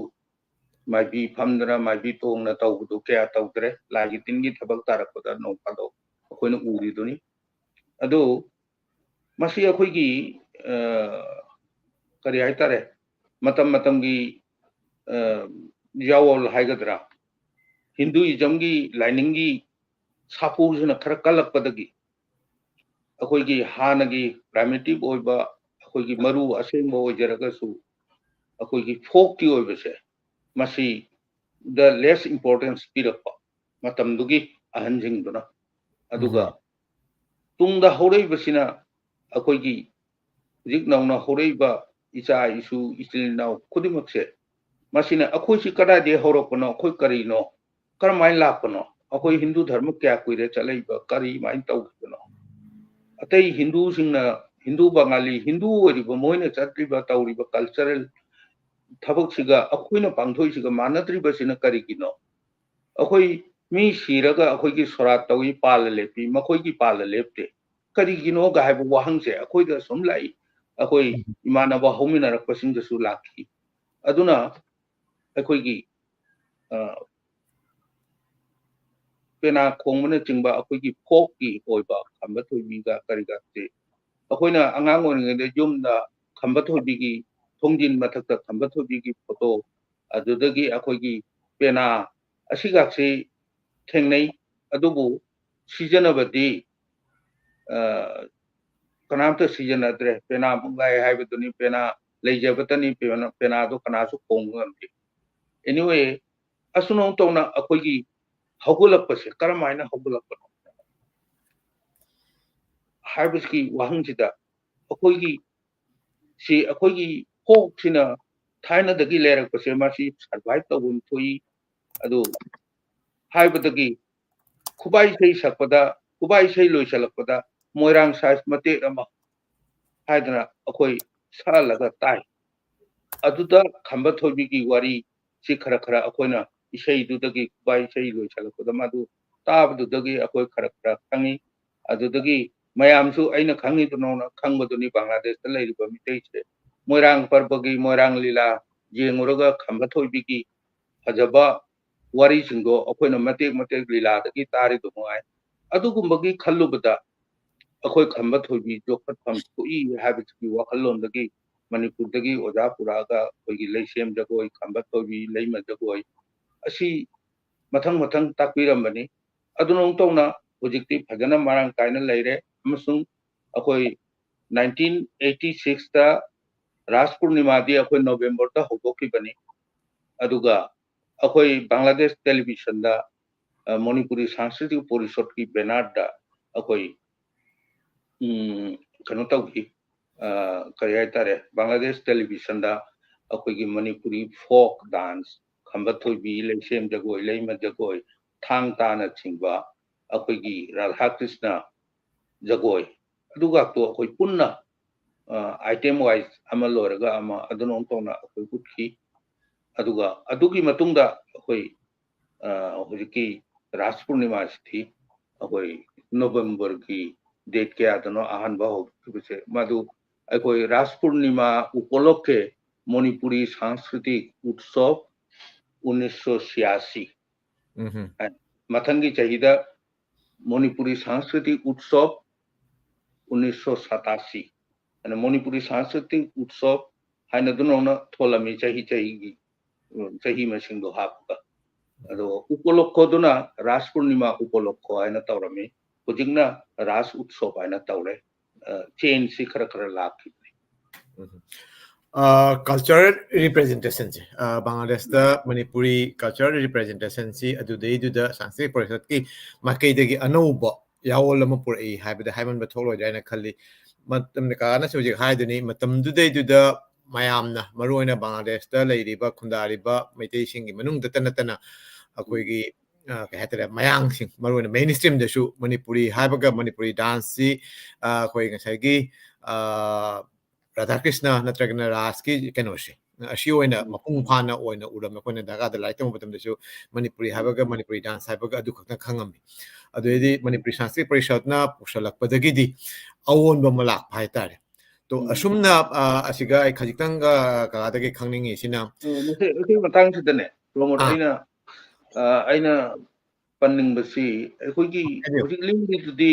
ꯃꯥꯏꯕꯤ ꯐꯝꯗꯅ ꯃꯥꯏꯕꯤ ꯇꯣꯡꯅ ꯇꯧꯕꯗꯨ ꯀꯌꯥ ꯇꯧꯗ꯭ꯔꯦ꯫ ꯂꯥꯏꯒꯤ ꯇꯤꯟꯒꯤ ꯊꯕꯛ ꯇꯥꯔꯛꯄꯗ ꯅꯣꯡ ꯐꯥꯗꯣꯛ ꯑꯩꯈꯣꯏꯅ ꯎꯔꯤꯗꯨꯅꯤ꯫ ꯑꯗꯨ ꯃꯁꯤ ꯑꯩꯈꯣꯏꯒꯤ, ꯑ, ꯀꯔꯤ ꯍꯥꯏꯇꯥꯔꯦ, ꯃꯇꯝ ꯃꯇꯝꯒꯤ, ꯑ, ꯌꯥꯑꯣꯜ ꯍꯥꯏꯒꯗ꯭ꯔꯥ, ꯍꯤꯟꯗꯨꯏꯖꯝꯒꯤ ꯂꯥꯏꯅꯤꯡꯒꯤ ꯁꯥꯐꯨꯁꯤꯅ ꯈꯔ ꯀꯜꯂꯛꯄꯗꯒꯤ ꯑꯩꯈꯣꯏꯒꯤ ꯍꯥꯟꯅꯒꯤ ꯄ꯭ꯔꯥꯏꯃꯦꯇꯤꯚ ꯑꯣꯏꯕ ꯑꯩꯈꯣꯏꯒꯤ ꯃꯔꯨ ꯑꯁꯦꯡꯕ ꯑꯣꯏꯖꯔꯒꯁꯨ ꯑꯩꯈꯣꯏꯒꯤ ꯐꯣꯛꯀꯤ ꯑꯣꯏꯕꯁꯦ, ꯃꯁꯤꯗ ꯂꯦꯁ ꯏꯝꯄꯣꯔꯇꯦꯟꯁ ꯄꯤꯔꯛꯄ ꯃꯇꯝꯗꯨꯒꯤ ꯑꯍꯟꯁꯤꯡꯗꯨꯅ꯫ ꯑꯗꯨꯒ ꯎꯝ꯫ ꯇꯨꯡꯗ ꯍꯧꯔꯛꯏꯕꯁꯤꯅ ꯑꯩꯈꯣꯏꯒꯤ ꯍꯧꯖꯤꯛ ꯅꯧꯅ ꯍꯧꯔꯛꯏꯕ ꯏꯆꯥ ꯏꯁꯨ, ꯏꯆꯤꯜ ꯏꯅꯥꯎ ꯈꯨꯗꯤꯡꯃꯛꯁꯦ, ꯃꯁꯤꯅ ꯑꯩꯈꯣꯏꯁꯤ ꯀꯗꯥꯏꯗꯒꯤ ꯍꯧꯔꯛꯄꯅꯣ, ꯑꯩꯈꯣꯏ ꯀꯔꯤꯅꯣ, ꯀꯔꯝꯍꯥꯏꯅ ꯂꯥꯛꯄꯅꯣ, ꯑꯩꯈꯣꯏ ꯍꯤꯟꯗꯨ ꯙꯔꯃ ꯀꯌꯥ ꯀꯨꯏꯔꯦ ꯆꯠꯂꯛꯏꯕ, ꯀꯔꯤꯃꯥꯏꯅ ꯇꯧꯈꯤꯕꯅꯣ, ꯑꯇꯩ ꯍꯤꯟꯗꯨꯁꯤꯡꯅ, ꯍꯤꯟꯗꯨ ꯕꯉꯥꯂꯤ ꯍꯤꯟꯗꯨ ꯑꯣꯏꯔꯤꯕ ꯃꯣꯏꯅ ꯆꯠꯂꯤꯕ ꯇꯧꯔꯤꯕ ꯀꯜꯆꯔꯦꯜ ꯊꯕꯛꯁꯤꯒ ꯑꯩꯈꯣꯏꯅ ꯄꯥꯡꯊꯣꯛꯏꯁꯤꯒ ꯃꯥꯟꯅꯗ꯭ꯔꯤꯕꯁꯤꯅ ꯀꯔꯤꯒꯤꯅꯣ? ꯑꯩꯈꯣꯏ ꯃꯤ ꯁꯤꯔꯒ ꯑꯩꯈꯣꯏꯒꯤ ꯁꯣꯔꯥꯠ ꯇꯧꯏ, ꯄꯥꯜꯂ ꯂꯦꯞꯄꯤ, ꯃꯈꯣꯏꯒꯤ ꯄꯥꯜꯂ ꯂꯦꯞꯇꯦ꯫ ꯀꯔꯤꯒꯤꯅꯣꯒ ꯍꯥꯏꯕ ꯋꯥꯍꯪꯁꯦ ꯑꯩꯈꯣꯏꯗ ꯁꯨꯝ ꯂꯥꯛꯏ, ꯑꯩꯈꯣꯏ ꯏꯃꯥꯟꯅꯕ ꯍꯧꯃꯤꯟꯅꯔꯛꯄꯁꯤꯡꯗꯁꯨ ꯂꯥꯛꯈꯤ꯫ ꯑꯗꯨꯅ ꯑꯩꯈꯣꯏꯒꯤ, ꯑ, ꯄꯦꯅꯥ ꯈꯣꯡꯕꯅꯆꯤꯡꯕ ꯑꯩꯈꯣꯏꯒꯤ ꯐꯣꯛꯀꯤ ꯑꯣꯏꯕ ꯈꯝꯕ ꯊꯣꯏꯕꯤꯒ ꯀꯔꯤꯒꯁꯦ ꯑꯩꯈꯣꯏꯅ ꯑꯉꯥꯡ ꯑꯣꯏꯔꯤꯉꯩꯗ ꯌꯨꯝꯗ ꯈꯝꯕ ꯊꯣꯏꯕꯤꯒꯤ ꯊꯣꯡꯖꯤꯟ ꯃꯊꯛꯇ ꯈꯝꯕ ꯊꯣꯏꯕꯤꯒꯤ ꯐꯣꯇꯣ, ꯑꯗꯨꯗꯒꯤ ꯑꯩꯈꯣꯏꯒꯤ ꯄꯦꯅꯥ ꯑꯁꯤꯒꯥꯛꯁꯤ ꯊꯦꯡꯅꯩ꯫ ꯑꯗꯨꯕꯨ ꯁꯤꯖꯤꯟꯅꯕꯗꯤ, ꯑ, ꯀꯅꯥꯝꯇ ꯁꯤꯖꯤꯟꯅꯗ꯭ꯔꯦ꯫ ꯄꯦꯅꯥ ꯃꯨꯛꯂꯥꯏ ꯍꯥꯏꯕꯗꯨꯅꯤ, ꯄꯦꯅꯥ ꯂꯩꯖꯕꯇꯅꯤ, ꯄꯦꯅꯥ, ꯄꯦꯅꯥꯗꯣ ꯀꯅꯥꯁꯨ ꯈꯣꯡꯕ ꯉꯝꯗꯦ꯫ Anyway, ꯑꯁꯨꯝꯅ ꯇꯧꯅ ꯑꯩꯈꯣꯏꯒꯤ ꯍꯧꯒꯠꯂꯛꯄꯁꯦ ꯀꯔꯝ ꯍꯥꯏꯅ ꯍꯧꯒꯠꯂꯛꯄꯅꯣ ꯍꯥꯏꯕꯁꯤꯒꯤ ꯋꯥꯍꯪꯁꯤꯗ ꯑꯩꯈꯣꯏꯒꯤ, ꯁꯤ ꯑꯩꯈꯣꯏꯒꯤ ꯐꯣꯛꯁꯤꯅ ꯊꯥꯏꯅꯗꯒꯤ ꯂꯩꯔꯛꯄꯁꯦ ꯃꯁꯤ ꯁꯔꯚꯥꯏꯚ ꯇꯧꯐꯝ ꯊꯣꯛꯏ꯫ ꯑꯗꯨ ꯍꯥꯏꯕꯗꯒꯤ ꯈꯨꯕꯥꯛ ꯏꯁꯩ ꯁꯛꯄꯗ, ꯈꯨꯕꯥꯛ ꯏꯁꯩ ꯂꯣꯏꯁꯤꯜꯂꯛꯄꯗ ꯃꯣꯏꯔꯥꯡ ꯁꯥꯏꯁ ꯃꯇꯦꯛ ꯑꯃ ꯍꯥꯏꯗꯅ ꯑꯩꯈꯣꯏ ꯁꯛꯍꯜꯂꯒ ꯇꯥꯏ꯫ ꯑꯗꯨꯗ ꯈꯝꯕ ꯊꯣꯏꯕꯤꯒꯤ ꯋꯥꯔꯤ ꯁꯤ ꯈꯔ ꯈꯔ ꯑꯩꯈꯣꯏꯅ ꯏꯁꯩꯗꯨꯗꯒꯤ, ꯈꯨꯕꯥꯛ ꯏꯁꯩ ꯂꯣꯏꯁꯤꯜꯂꯛꯄꯗ ꯃꯗꯨ ꯇꯥꯕꯗꯨꯗꯒꯤ ꯑꯩꯈꯣꯏ ꯈꯔ ꯈꯔ ꯈꯪꯉꯤ꯫ ꯑꯗꯨꯗꯒꯤ ꯃꯌꯥꯝꯁꯨ ꯑꯩꯅ ꯈꯪꯉꯤꯗꯨꯅꯧꯅ ꯈꯪꯕꯗꯨꯅꯤ, ꯕꯪꯒ꯭ꯂꯥꯗꯦꯁꯇ ꯂꯩꯔꯤꯕ ꯃꯤꯇꯩꯁꯦ ꯃꯣꯏꯔꯥꯡ ꯄꯔꯕꯒꯤ ꯃꯣꯏꯔꯥꯡ ꯂꯤꯂꯥ ꯌꯦꯡꯉꯨꯔꯒ ꯈꯝꯕ ꯊꯣꯏꯕꯤꯒꯤ ꯐꯖꯕ ꯋꯥꯔꯤꯁꯤꯡꯗꯣ ꯑꯩꯈꯣꯏꯅ ꯃꯇꯦꯛ ꯃꯇꯦꯛ ꯂꯤꯂꯥꯗꯒꯤ ꯇꯥꯔꯤꯗꯨ ꯃꯉꯥꯏ꯫ ꯑꯗꯨꯒꯨꯝꯕꯒꯤ ꯈꯜꯂꯨꯕꯗ ꯑꯩꯈꯣꯏ ꯈꯝꯕ ꯊꯣꯏꯕꯤ ꯌꯣꯛꯈꯠꯐꯝ ꯊꯣꯛꯏ ꯍꯥꯏꯕꯁꯤꯒꯤ ꯋꯥꯈꯜꯂꯣꯟꯗꯒꯤ ꯃꯅꯤꯄꯨꯔꯗꯒꯤ ꯑꯣꯖꯥ ꯄꯨꯔꯛꯑꯒ ꯑꯩꯈꯣꯏꯒꯤ ꯂꯩꯁꯦꯝ ꯖꯒꯣꯏ, ꯈꯝꯕ ꯊꯣꯏꯕꯤ, ꯂꯩꯃ ꯖꯒꯣꯏ ꯑꯁꯤ ꯃꯊꯪ ꯃꯊꯪ ꯇꯥꯛꯄꯤꯔꯝꯕꯅꯤ꯫ ꯑꯗꯨꯅꯧ ꯇꯧꯅ ꯍꯧꯖꯤꯛꯇꯤ ꯐꯖꯅ ꯃꯔꯥꯡ ꯀꯥꯏꯅ ꯂꯩꯔꯦ, ꯑꯃꯁꯨꯡ ꯑꯩꯈꯣꯏ nineteen eighty sixꯇ ꯔꯥꯁ ꯄꯨꯔꯅꯤꯃꯥꯗꯤ ꯑꯩꯈꯣꯏ ꯅꯣꯕꯦꯝꯕꯔꯗ ꯍꯧꯗꯣꯛꯈꯤꯕꯅꯤ꯫ ꯑꯗꯨꯒ ꯑꯩꯈꯣꯏ ꯕꯪꯒ꯭ꯂꯥꯗꯦꯁ ꯇꯦꯂꯤꯚꯤꯖꯟꯗ, ꯑ, ꯃꯅꯤꯄꯨꯔꯤ ꯁꯪꯁꯀ꯭ꯔꯤꯇꯤꯛ ꯄꯣꯔꯤꯁꯠꯀꯤ ꯕꯦꯅꯔꯗ ꯑꯩꯈꯣꯏ, ꯎꯝ, ꯀꯩꯅꯣ ꯇꯧꯈꯤ, ꯑ, ꯀꯔꯤ ꯍꯥꯏꯇꯥꯔꯦ, ꯕꯪꯒ꯭ꯂꯥꯗꯦꯁ ꯇꯦꯂꯤꯚꯤꯖꯟꯗ ꯑꯩꯈꯣꯏꯒꯤ ꯃꯅꯤꯄꯨꯔꯤ ꯐꯣꯛ ꯗꯥꯟꯁ, ꯈꯝꯕ ꯊꯣꯏꯕꯤ, ꯂꯩꯁꯦꯝ ꯖꯒꯣꯏ, ꯂꯩꯃ ꯖꯒꯣꯏ, ꯊꯥꯡ ꯇꯥꯅꯆꯤꯡꯕ, ꯑꯩꯈꯣꯏꯒꯤ ꯔꯥꯙꯥ ꯀ꯭ꯔꯤꯁꯅ ꯖꯒꯣꯏ, ꯑꯗꯨꯒꯥꯛꯇꯣ ꯑꯩꯈꯣꯏ ꯄꯨꯟꯅ, ꯑ, ꯑꯥꯏꯇꯦꯝ ꯋꯥꯏꯁ ꯑꯃ ꯂꯣꯏꯔꯒ ꯑꯃ ꯑꯗꯨꯅ ꯑꯃꯨꯛ ꯇꯧꯅ ꯑꯩꯈꯣꯏ ꯎꯠꯈꯤ꯫ ꯑꯗꯨꯒ ꯑꯗꯨꯒꯤ ꯃꯇꯨꯡꯗ ꯑꯩꯈꯣꯏ, ꯑ, ꯍꯧꯖꯤꯛꯀꯤ ꯔꯥꯁ ꯄꯨꯔꯅꯤꯃꯥꯁꯤꯗꯤ ꯑꯩꯈꯣꯏ ꯅꯣꯕꯦꯝꯕꯔꯒꯤ ꯗꯦꯠ ꯀꯌꯥꯗꯅꯣ ꯑꯍꯥꯟꯕ ꯍꯧꯗꯣꯛꯈꯤꯕꯁꯦ, ꯃꯗꯨ ꯑꯩꯈꯣꯏ ꯔꯥꯁ ꯄꯨꯔꯅꯤꯃꯥ ꯎꯄꯂꯛꯈꯦ ꯃꯅꯤꯄꯨꯔꯤ ꯁꯪꯁꯀ꯭ꯔꯤꯇꯤꯛ ꯎꯠꯁꯕ ꯎꯅꯤꯁꯁꯣ ꯁꯤꯌꯥꯁꯤ꯫ ꯎꯝ꯫ ꯃꯊꯪꯒꯤ ꯆꯍꯤꯗ ꯃꯅꯤꯄꯨꯔꯤ ꯁꯪꯁꯀ꯭ꯔꯤꯇꯤꯛ ꯎꯠꯁꯕ ꯎꯅꯤꯁꯁꯣ ꯁꯇꯥꯁꯤ ꯍꯥꯏꯅ ꯃꯅꯤꯄꯨꯔꯤ ꯁꯪꯁꯀ꯭ꯔꯤꯇꯤꯛ ꯎꯠꯁꯕ ꯍꯥꯏꯅ ꯑꯗꯨꯅꯧꯅ ꯊꯣꯜꯂꯝꯃꯤ, ꯆꯍꯤ ꯆꯍꯤꯒꯤ, ꯎꯝ, ꯆꯍꯤ ꯃꯁꯤꯡꯗꯣ ꯍꯥꯞꯄꯒ꯫ ꯑꯗꯣ ꯎꯄꯂꯛꯈꯣꯗꯨꯅ ꯔꯥꯁ ꯄꯨꯔꯅꯤꯃꯥ ꯎꯄꯂꯛꯈꯣ ꯍꯥꯏꯅ ꯇꯧꯔꯝꯃꯤ꯫ ꯍꯧꯖꯤꯛꯅ ꯔꯥꯁ ꯎꯠꯁꯕ ꯍꯥꯏꯅ ꯇꯧꯔꯦ꯫ ꯑ, ꯆꯦꯟꯖꯁꯤ ꯈꯔ ꯈꯔ ꯂꯥꯛꯈꯤꯕꯅꯤ꯫ ꯎꯝ꯫ ꯑ, ꯀꯜꯆꯔꯦꯜ ꯔꯤꯄ꯭ꯔꯖꯦꯟꯇꯦꯁꯟꯁꯦ, ꯑ, ꯕꯪꯒ꯭ꯂꯥꯗꯦꯁꯇ ꯃꯅꯤꯄꯨꯔꯤ ꯀꯜꯆꯔꯦꯜ ꯔꯤꯄ꯭ꯔꯖꯦꯟꯇꯦꯁꯟꯁꯤ ꯑꯗꯨꯗꯩꯗꯨꯗ ꯁꯪꯁꯀ꯭ꯔꯤꯠ ꯄꯔꯤꯁꯠꯀꯤ ꯃꯥꯏꯀꯩꯗꯒꯤ ꯑꯅꯧꯕ ꯌꯥꯑꯣꯜ ꯑꯃ ꯄꯨꯔꯛꯏ ꯍꯥꯏꯕꯗ ꯍꯥꯏꯃꯟꯕ ꯊꯣꯛꯂꯣꯏꯗ꯭ꯔꯥ ꯍꯥꯏꯅ ꯈꯜꯂꯤ꯫ ꯃꯇꯝ ꯀꯥꯅꯁꯨ ꯍꯧꯖꯤꯛ ꯍꯥꯏꯗꯨꯅꯤ, ꯃꯇꯝꯗꯨꯗꯩꯗꯨꯗ ꯃꯌꯥꯝꯅ, ꯃꯔꯨꯑꯣꯏꯅ ꯕꯪꯒ꯭ꯂꯥꯗꯦꯁꯇ ꯂꯩꯔꯤꯕ, ꯈꯨꯟꯗꯥꯔꯤꯕ ꯃꯩꯇꯩꯁꯤꯡꯒꯤ ꯃꯅꯨꯡꯗꯇ ꯅꯠꯇꯅ ꯑꯩꯈꯣꯏꯒꯤ, ꯑ, ꯀꯩ ꯍꯥꯏꯇꯥꯔꯦ, ꯃꯌꯥꯡꯁꯤꯡ, ꯃꯔꯨꯑꯣꯏꯅ ꯃꯦꯟ ꯁ꯭ꯇ꯭ꯔꯤꯝꯗꯁꯨ ꯃꯅꯤꯄꯨꯔꯤ ꯍꯥꯏꯕꯒ ꯃꯅꯤꯄꯨꯔꯤ ꯗꯥꯟꯁꯁꯤ, ꯑ, ꯑꯩꯈꯣꯏ ꯉꯁꯥꯏꯒꯤ, ꯑ, ꯔꯥꯙꯥꯀ꯭ꯔꯤꯁꯅ ꯅꯠꯇ꯭ꯔꯒꯅ ꯔꯥꯁꯀꯤ ꯀꯩꯅꯣꯁꯦ, ꯑꯁꯤ ꯑꯣꯏꯅ ꯎꯝ꯫ ꯃꯄꯨꯡ ꯐꯥꯅ ꯑꯣꯏꯅ ꯎꯔꯝꯃꯦ꯫ ꯑꯩꯈꯣꯏꯅ ꯗꯔꯒꯥꯗ ꯂꯥꯏꯔꯤꯛ ꯇꯝꯕ ꯃꯇꯝꯗꯁꯨ ꯃꯅꯤꯄꯨꯔꯤ ꯎꯝ꯫ ꯍꯥꯏꯕꯒ ꯃꯅꯤꯄꯨꯔꯤ ꯗꯥꯟꯁ ꯍꯥꯏꯕꯒ ꯑꯗꯨ ꯈꯛꯇꯪ ꯈꯪꯉꯝꯃꯤ꯫ ꯑꯗꯨꯗꯩꯗꯤ ꯃꯅꯤꯄꯨꯔꯤ ꯁꯪꯁꯀ꯭ꯔꯤꯠ ꯄꯔꯤꯁꯠꯅ ꯄꯨꯁꯜꯂꯛꯄꯗꯒꯤꯗꯤ ꯑꯑꯣꯟꯕ ꯑꯃ ꯂꯥꯛꯄ ꯍꯥꯏꯇꯥꯔꯦ꯫ ꯇꯣ, ꯎꯝ꯫ ꯑꯁꯨꯝꯅ, ꯑ, ꯑꯁꯤꯒ ꯑꯩ ꯈꯖꯤꯛꯇꯪꯒ ꯀꯀꯥꯗꯒꯤ ꯈꯪꯅꯤꯡꯉꯤꯁꯤꯅ ꯑ, ꯃꯁꯤ, ꯑꯩꯈꯣꯏ ꯃꯇꯥꯡꯁꯤꯗꯅꯦ, ꯄ꯭ꯔꯃꯣꯗ, ꯑꯥ꯫ ꯑꯩꯅ, ꯑ, ꯑꯩꯅ ꯄꯟꯅꯤꯡꯕꯁꯤ, ꯑꯩꯈꯣꯏꯒꯤ ꯍꯥꯏꯕꯤꯌꯨ꯫ ꯍꯧꯖꯤꯛ ꯂꯤꯡꯂꯤꯗꯨꯗꯤ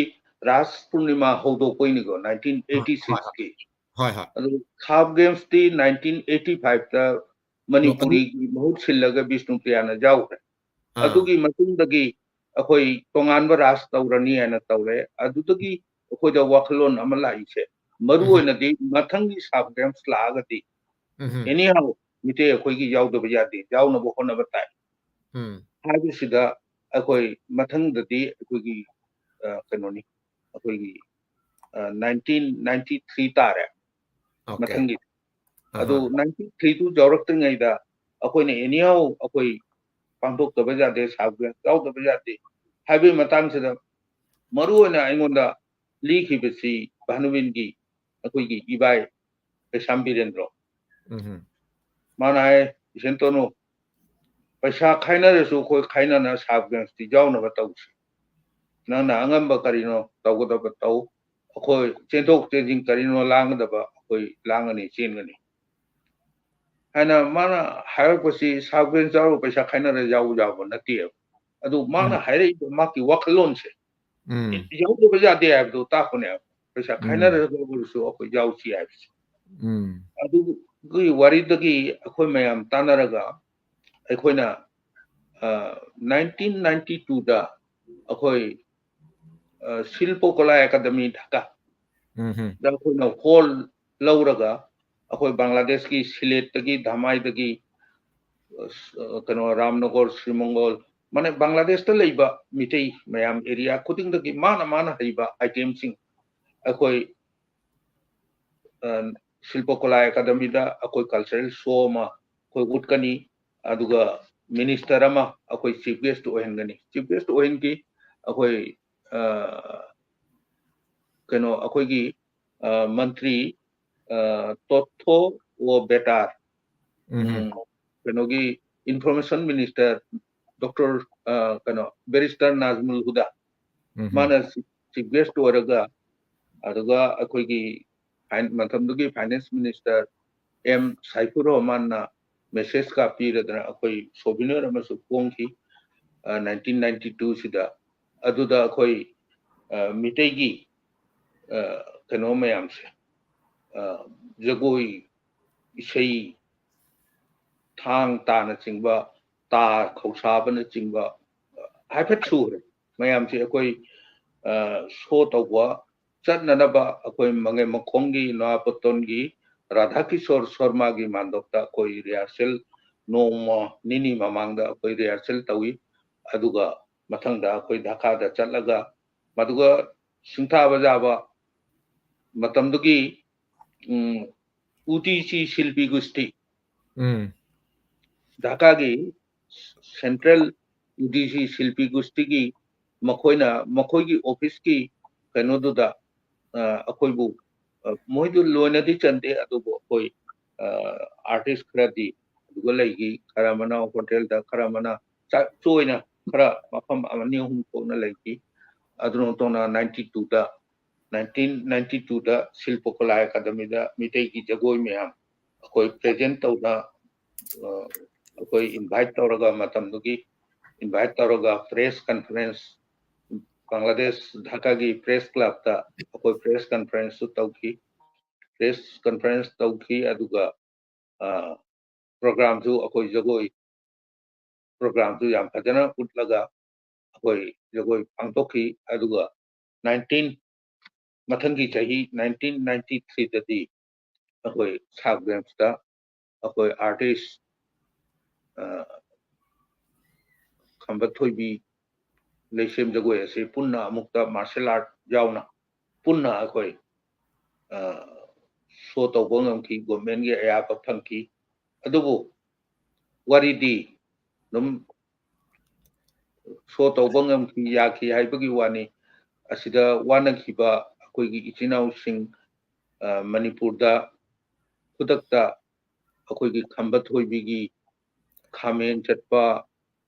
ꯔꯥꯁ ꯄꯨꯔꯅꯤꯃꯥ ꯍꯧꯗꯣꯛꯄꯩꯅꯤꯀꯣ, ꯑꯥ, ꯍꯣꯏ, ꯅꯥꯏꯟꯇꯤꯟ ꯑꯩꯠꯇꯤ ꯁꯤꯛꯁꯀꯤ꯫ ꯍꯣꯏ, ꯍꯣꯏ꯫ ꯑꯗꯨ ꯁꯥꯐ ꯒꯦꯝꯁꯇꯤ ꯅꯥꯏꯟꯇꯤꯟ ꯑꯩꯠꯇꯤ ꯐꯥꯏꯚꯇ ꯅꯣ, ꯑꯗꯨ ꯃꯅꯤꯄꯨꯔꯤꯒꯤ ꯃꯍꯨꯠ ꯁꯤꯜꯂꯒ ꯕꯤꯁꯅꯨꯄ꯭ꯔꯤꯌꯥꯅ ꯌꯥꯎꯈ꯭ꯔꯦ꯫ ꯑꯥ꯫ ꯑꯗꯨꯒꯤ ꯃꯇꯨꯡꯗꯒꯤ ꯑꯩꯈꯣꯏ ꯇꯣꯉꯥꯟꯕ ꯔꯥꯁ ꯇꯧꯔꯅꯤ ꯍꯥꯏꯅ ꯇꯧꯔꯦ꯫ ꯑꯗꯨꯗꯒꯤ ꯑꯩꯈꯣꯏꯗ ꯋꯥꯈꯜꯂꯣꯟ ꯑꯃ ꯂꯥꯛꯏꯁꯦ, ꯃꯔꯨ ꯑꯣꯏꯅꯗꯤ ꯃꯊꯪꯒꯤ ꯁꯕ ꯒꯦꯝꯁ ꯂꯥꯛꯑꯒꯗꯤ ꯑꯦꯅꯤ ꯍꯥꯎ ꯃꯤꯇꯩ ꯑꯩꯈꯣꯏꯒꯤ ꯌꯥꯎꯗꯕ ꯌꯥꯗꯦ, ꯌꯥꯎꯅꯕ ꯍꯣꯠꯅꯕ ꯇꯥꯏ ꯍꯥꯏꯕꯁꯤꯗ ꯑꯩꯈꯣꯏ ꯃꯊꯪꯗꯗꯤ ꯑꯩꯈꯣꯏꯒꯤ ꯀꯩꯅꯣꯅꯤ, ꯑꯩꯈꯣꯏꯒꯤ ꯅꯥꯏꯟꯇꯤꯟ ꯅꯥꯏꯟꯇꯤ ꯊ꯭ꯔꯤ ꯇꯥꯔꯦ ꯃꯊꯪꯒꯤ꯫ ꯑꯗꯨ ꯅꯥꯏꯟꯇꯤ ꯊ꯭ꯔꯤꯗꯨ ꯌꯥꯎꯔꯛꯇ꯭ꯔꯤꯉꯩꯗ ꯑꯩꯈꯣꯏꯅ ꯑꯦꯅꯤ ꯍꯥꯎ ꯑꯩꯈꯣꯏ ꯄꯥꯡꯊꯣꯛꯇꯕ ꯌꯥꯗꯦ, ꯁꯕ ꯒꯦꯝꯁ ꯌꯥꯎꯗꯕ ꯌꯥꯗꯦ ꯍꯥꯏꯕꯒꯤ ꯃꯇꯥꯡꯁꯤꯗ ꯃꯔꯨ ꯑꯣꯏꯅ ꯑꯩꯉꯣꯟꯗ ꯂꯤꯈꯤꯕꯁꯤ ꯚꯥꯅꯨꯕꯤꯟꯒꯤ ꯑꯩꯈꯣꯏꯒꯤ ꯏꯕꯥꯏ ꯀꯩꯁꯥꯝ ꯕꯤꯔꯦꯟꯗ꯭ꯔꯣ꯫ ꯃꯥꯅ ꯍꯥꯏ, "ꯏꯁꯦꯟꯇꯣꯅꯨ, ꯄꯩꯁꯥ ꯈꯥꯏꯅꯔꯁꯨ ꯑꯩꯈꯣꯏ ꯈꯥꯏꯅꯅ ꯁꯕ ꯒꯦꯝꯁꯇꯤ ꯌꯥꯎꯅꯕ ꯇꯧꯁꯤ꯫ ꯅꯪꯅ ꯑꯉꯝꯕ ꯀꯔꯤꯅꯣ ꯇꯧꯒꯗꯕ ꯇꯧ꯫ ꯑꯩꯈꯣꯏ ꯆꯦꯟꯊꯣꯛ ꯆꯦꯟꯁꯤꯟ ꯀꯔꯤꯅꯣ ꯂꯥꯡꯒꯗꯕ ꯑꯩꯈꯣꯏ ꯂꯥꯡꯒꯅꯤ, ꯆꯦꯟꯒꯅꯤ" ꯍꯥꯏꯅ ꯃꯥꯅ ꯍꯥꯏꯔꯛꯄꯁꯤ ꯁꯕ ꯒꯦꯝꯁ ꯌꯥꯎꯔꯒ ꯄꯩꯁꯥ ꯈꯥꯏꯅꯔ ꯌꯥꯎ ꯌꯥꯕ ꯅꯠꯇꯦꯕ꯫ ꯑꯗꯨ ꯃꯥꯅ ꯍꯥꯏꯔꯛꯏꯕ ꯃꯥꯒꯤ ꯋꯥꯈꯜꯂꯣꯟꯁꯦ ꯌꯥꯎꯗꯕ ꯌꯥꯗꯦ ꯍꯥꯏꯕꯗꯨ ꯇꯥꯛꯄꯅꯦꯕ꯫ ꯄꯩꯁꯥ ꯈꯥꯏꯅꯔꯒ ꯑꯣꯏꯔꯁꯨ ꯑꯩꯈꯣꯏ ꯌꯥꯎꯁꯤ ꯍꯥꯏꯕꯁꯦ꯫ ꯑꯗꯨꯒꯤ ꯋꯥꯔꯤꯗꯒꯤ ꯑꯩꯈꯣꯏ ꯃꯌꯥꯝ ꯇꯥꯟꯅꯔꯒ ꯑꯩꯈꯣꯏꯅ ꯅꯥꯏꯟꯇꯤꯟ ꯅꯥꯏꯟꯇꯤ ꯇꯨꯗ ꯑꯩꯈꯣꯏ ꯁꯤꯜꯄꯣ ꯀꯂꯥ ꯑꯦꯀꯥꯗꯃꯤ ꯙꯥꯀꯥ ꯗ ꯑꯩꯈꯣꯏꯅ ꯍꯣꯜ ꯂꯧꯔꯒ ꯑꯩꯈꯣꯏ ꯕꯪꯒ꯭ꯂꯥꯗꯦꯁꯀꯤ ꯁꯤꯂꯦꯠꯇꯒꯤ, ꯙꯃꯥꯏꯗꯒꯤ, ꯀꯩꯅꯣ, ꯔꯥꯝꯅꯒꯔ, ꯁ꯭ꯔꯤꯃꯪꯒꯣꯜ, ꯃꯥꯅꯦ, ꯕꯪꯒ꯭ꯂꯥꯗꯦꯁꯇ ꯂꯩꯕ ꯃꯤꯇꯩ ꯃꯌꯥꯝ ꯑꯦꯔꯤꯌꯥ ꯈꯨꯗꯤꯡꯗꯒꯤ ꯃꯥꯅ ꯃꯥꯅ ꯍꯩꯕ ꯑꯥꯏꯇꯦꯝꯁꯤꯡ ꯑꯩꯈꯣꯏ ꯁꯤꯜꯄꯀꯂꯥ ꯑꯦꯀꯥꯗꯃꯤꯗ ꯑꯩꯈꯣꯏ ꯀꯜꯆꯔꯦꯜ ꯁꯣ ꯑꯃ ꯑꯩꯈꯣꯏ ꯎꯠꯀꯅꯤ꯫ ꯑꯗꯨꯒ ꯃꯤꯅꯤꯁꯇꯔ ꯑꯃ ꯑꯩꯈꯣꯏ ꯆꯤꯐ ꯒꯦꯁꯇ ꯑꯣꯏꯍꯟꯒꯅꯤ꯫ ꯆꯤꯐ ꯒꯦꯁꯇ ꯑꯣꯏꯍꯟꯈꯤ ꯑꯩꯈꯣꯏ ꯀꯩꯅꯣ, ꯑꯩꯈꯣꯏꯒꯤ ꯃꯟꯇ꯭ꯔꯤ ꯇꯣꯊꯣ ꯋꯣ ꯕꯦꯇꯥꯔ, ꯀꯩꯅꯣꯒꯤ ꯏꯟꯐꯣꯔꯃꯦꯁꯟ ꯃꯤꯅꯤꯁꯇꯔ ꯗꯣꯛꯇꯔ ꯀꯩꯅꯣ, ꯕꯦꯔꯤꯁꯇꯔ ꯅꯥꯖꯃꯨꯜ ꯍꯨꯗꯥ, ꯃꯥꯅ ꯆꯤꯐ ꯒꯦꯁ ꯑꯣꯏꯔꯒ, ꯑꯗꯨꯒ ꯑꯩꯈꯣꯏꯒꯤ ꯃꯇꯝꯗꯨꯒꯤ ꯐꯥꯏꯅꯥꯟꯁ ꯃꯤꯅꯤꯁꯇꯔ ꯑꯦꯝ ꯁꯥꯏꯐꯨꯔ ꯔꯍꯃꯥꯟꯅ ꯃꯦꯁꯦꯖꯀ ꯄꯤꯔꯗꯅ ꯑꯩꯈꯣꯏ ꯁꯣꯚꯤꯅꯤꯌꯔ ꯑꯃꯁꯨ ꯐꯣꯡꯈꯤ ꯅꯥꯏꯟꯇꯤꯟ ꯅꯥꯏꯟꯇꯤ ꯇꯨꯁꯤꯗ꯫ ꯑꯗꯨꯗ ꯑꯩꯈꯣꯏ ꯃꯤꯇꯩꯒꯤ ꯀꯩꯅꯣ ꯃꯌꯥꯝꯁꯦ, ꯖꯒꯣꯏ, ꯏꯁꯩ, ꯊꯥꯡ ꯇꯥꯅꯆꯤꯡꯕ, ꯇꯥ ꯈꯧꯁꯥꯕꯅꯆꯤꯡꯕ ꯍꯥꯏꯐꯦꯠ ꯁꯨꯈ꯭ꯔꯦ꯫ ꯃꯌꯥꯝꯁꯦ ꯑꯩꯈꯣꯏ ꯁꯣ ꯇꯧꯕ ꯆꯠꯅꯅꯕ ꯑꯩꯈꯣꯏ ꯃꯉꯦ ꯃꯈꯣꯡꯒꯤ ꯅꯣꯌꯥꯄꯣꯇꯣꯟꯒꯤ ꯔꯥꯙꯥ ꯀꯤꯁꯣꯔ ꯁꯣꯔꯃꯥꯒꯤ ꯃꯥꯟꯗꯣꯞꯇ ꯑꯩꯈꯣꯏ ꯔꯤꯍꯥꯔꯁꯦꯜ ꯅꯣꯡꯃ ꯅꯤꯅꯤ ꯃꯃꯥꯡꯗ ꯑꯩꯈꯣꯏ ꯔꯤꯍꯥꯔꯁꯦꯜ ꯇꯧꯏ꯫ ꯑꯗꯨꯒ ꯃꯊꯪꯗ ꯑꯩꯈꯣꯏ ꯙꯥꯀꯥꯗ ꯆꯠꯂꯒ ꯃꯗꯨꯒ ꯁꯤꯡꯊꯥꯕ ꯌꯥꯕ ꯃꯇꯝꯗꯨꯒꯤ, ꯎꯝ, ꯎꯗꯤꯁꯤ ꯁꯤꯜꯄꯤ ꯒꯨꯁꯇꯤ, ꯎꯝ꯫ ꯙꯥꯀꯥꯒꯤ ꯁꯦꯟꯇ꯭ꯔꯦꯜ ꯎꯗꯤꯁꯤ ꯁꯤꯜꯄꯤ ꯒꯨꯁꯇꯤꯒꯤ ꯃꯈꯣꯏꯅ ꯃꯈꯣꯏꯒꯤ ꯑꯣꯐꯤꯁꯀꯤ ꯀꯩꯅꯣꯗꯨꯗ, ꯑ, ꯑꯩꯈꯣꯏꯕꯨ, ꯑ, ꯃꯣꯏꯗꯨ ꯂꯣꯏꯅꯗꯤ ꯆꯟꯗꯦ, ꯑꯗꯨꯕꯨ ꯑꯩꯈꯣꯏ, ꯑ, ꯑꯥꯔꯇꯤꯁ ꯈꯔꯗꯤ ꯑꯗꯨꯒ ꯂꯩꯈꯤ, ꯈꯔ ꯑꯃꯅ ꯍꯣꯇꯦꯜꯗ, ꯈꯔ ꯑꯃꯅ ꯆꯥꯛ ꯆꯣꯏꯅ ꯈꯔ ꯃꯐꯝ ꯑꯅꯤ ꯑꯍꯨꯝ ꯊꯣꯛꯅ ꯂꯩꯈꯤ꯫ ꯑꯗꯨꯅ ꯇꯧꯅ ꯅꯥꯏꯟꯇꯤ ꯇꯨꯗ, ꯅꯥꯏꯟꯇꯤꯟ ꯅꯥꯏꯟꯇꯤ ꯇꯨꯗ ꯁꯤꯜꯄꯀꯂꯥ ꯑꯦꯀꯥꯗꯃꯤꯗ ꯃꯤꯇꯩꯒꯤ ꯖꯒꯣꯏ ꯃꯌꯥꯝ ꯑꯩꯈꯣꯏ ꯄ꯭ꯔꯦꯖꯦꯟ ꯇꯧꯅ, ꯑ, ꯑꯩꯈꯣꯏ ꯏꯟꯚꯥꯏꯠ ꯇꯧꯔꯒ ꯃꯇꯝꯗꯨꯒꯤ ꯏꯟꯚꯥꯏꯠ ꯇꯧꯔꯒ ꯄ꯭ꯔꯦꯁ ꯀꯟꯐꯔꯦꯟꯁ, ꯕꯪꯒ꯭ꯂꯥꯗꯦꯁ ꯙꯥꯀꯥꯒꯤ ꯄ꯭ꯔꯦꯁ ꯀ꯭ꯂꯕꯇ ꯑꯩꯈꯣꯏ ꯄ꯭ꯔꯦꯁ ꯀꯟꯐꯔꯦꯟꯁꯁꯨ ꯇꯧꯈꯤ꯫ ꯄ꯭ꯔꯦꯁ ꯀꯟꯐꯔꯦꯟꯁ ꯇꯧꯈꯤ꯫ ꯑꯗꯨꯒ, ꯑ, ꯄ꯭ꯔꯣꯒ꯭ꯔꯥꯝꯁꯨ ꯑꯩꯈꯣꯏ ꯖꯒꯣꯏ ꯄ꯭ꯔꯣꯒ꯭ꯔꯥꯝꯁꯨ ꯌꯥꯝ ꯐꯖꯅ ꯎꯠꯂꯒ ꯑꯩꯈꯣꯏ ꯖꯒꯣꯏ ꯄꯥꯡꯊꯣꯛꯈꯤ꯫ ꯑꯗꯨꯒ ꯅꯥꯏꯟꯇꯤꯟ, ꯃꯊꯪꯒꯤ ꯆꯍꯤ ꯅꯥꯏꯟꯇꯤꯟ ꯅꯥꯏꯟꯇꯤ ꯊ꯭ꯔꯤꯗꯗꯤ ꯑꯩꯈꯣꯏ ꯁꯥꯐ ꯒꯦꯝꯁꯇ ꯑꯩꯈꯣꯏ ꯑꯥꯔꯇꯤꯁ, ꯑ, ꯈꯝꯕ ꯊꯣꯏꯕꯤ ꯂꯩꯁꯦꯝ ꯖꯒꯣꯏ ꯑꯁꯤ ꯄꯨꯟꯅ ꯑꯃꯨꯛꯇ ꯃꯥꯔꯁꯦꯜ ꯑꯥꯔꯠ ꯌꯥꯎꯅ ꯄꯨꯟꯅ ꯑꯩꯈꯣꯏ, ꯑ, ꯁꯣ ꯇꯧꯕ ꯉꯝꯈꯤ, ꯒꯣꯔꯃꯦꯟꯒꯤ ꯑꯌꯥꯕ ꯐꯪꯈꯤ꯫ ꯑꯗꯨꯕꯨ ꯋꯥꯔꯤꯗꯤ ꯑꯗꯨꯝ ꯁꯣ ꯇꯧꯕ ꯉꯝꯈꯤ, ꯌꯥꯈꯤ ꯍꯥꯏꯕꯒꯤ ꯋꯥꯅꯤ꯫ ꯑꯁꯤꯗ ꯋꯥꯅꯈꯤꯕ ꯑꯩꯈꯣꯏꯒꯤ ꯏꯆꯤꯟ ꯏꯅꯥꯎꯁꯤꯡ, ꯑ, ꯃꯅꯤꯄꯨꯔꯗ ꯈꯨꯗꯛꯇ ꯑꯩꯈꯣꯏꯒꯤ ꯈꯝꯕ ꯊꯣꯏꯕꯤꯒꯤ ꯈꯥꯃꯦꯟ ꯆꯠꯄ,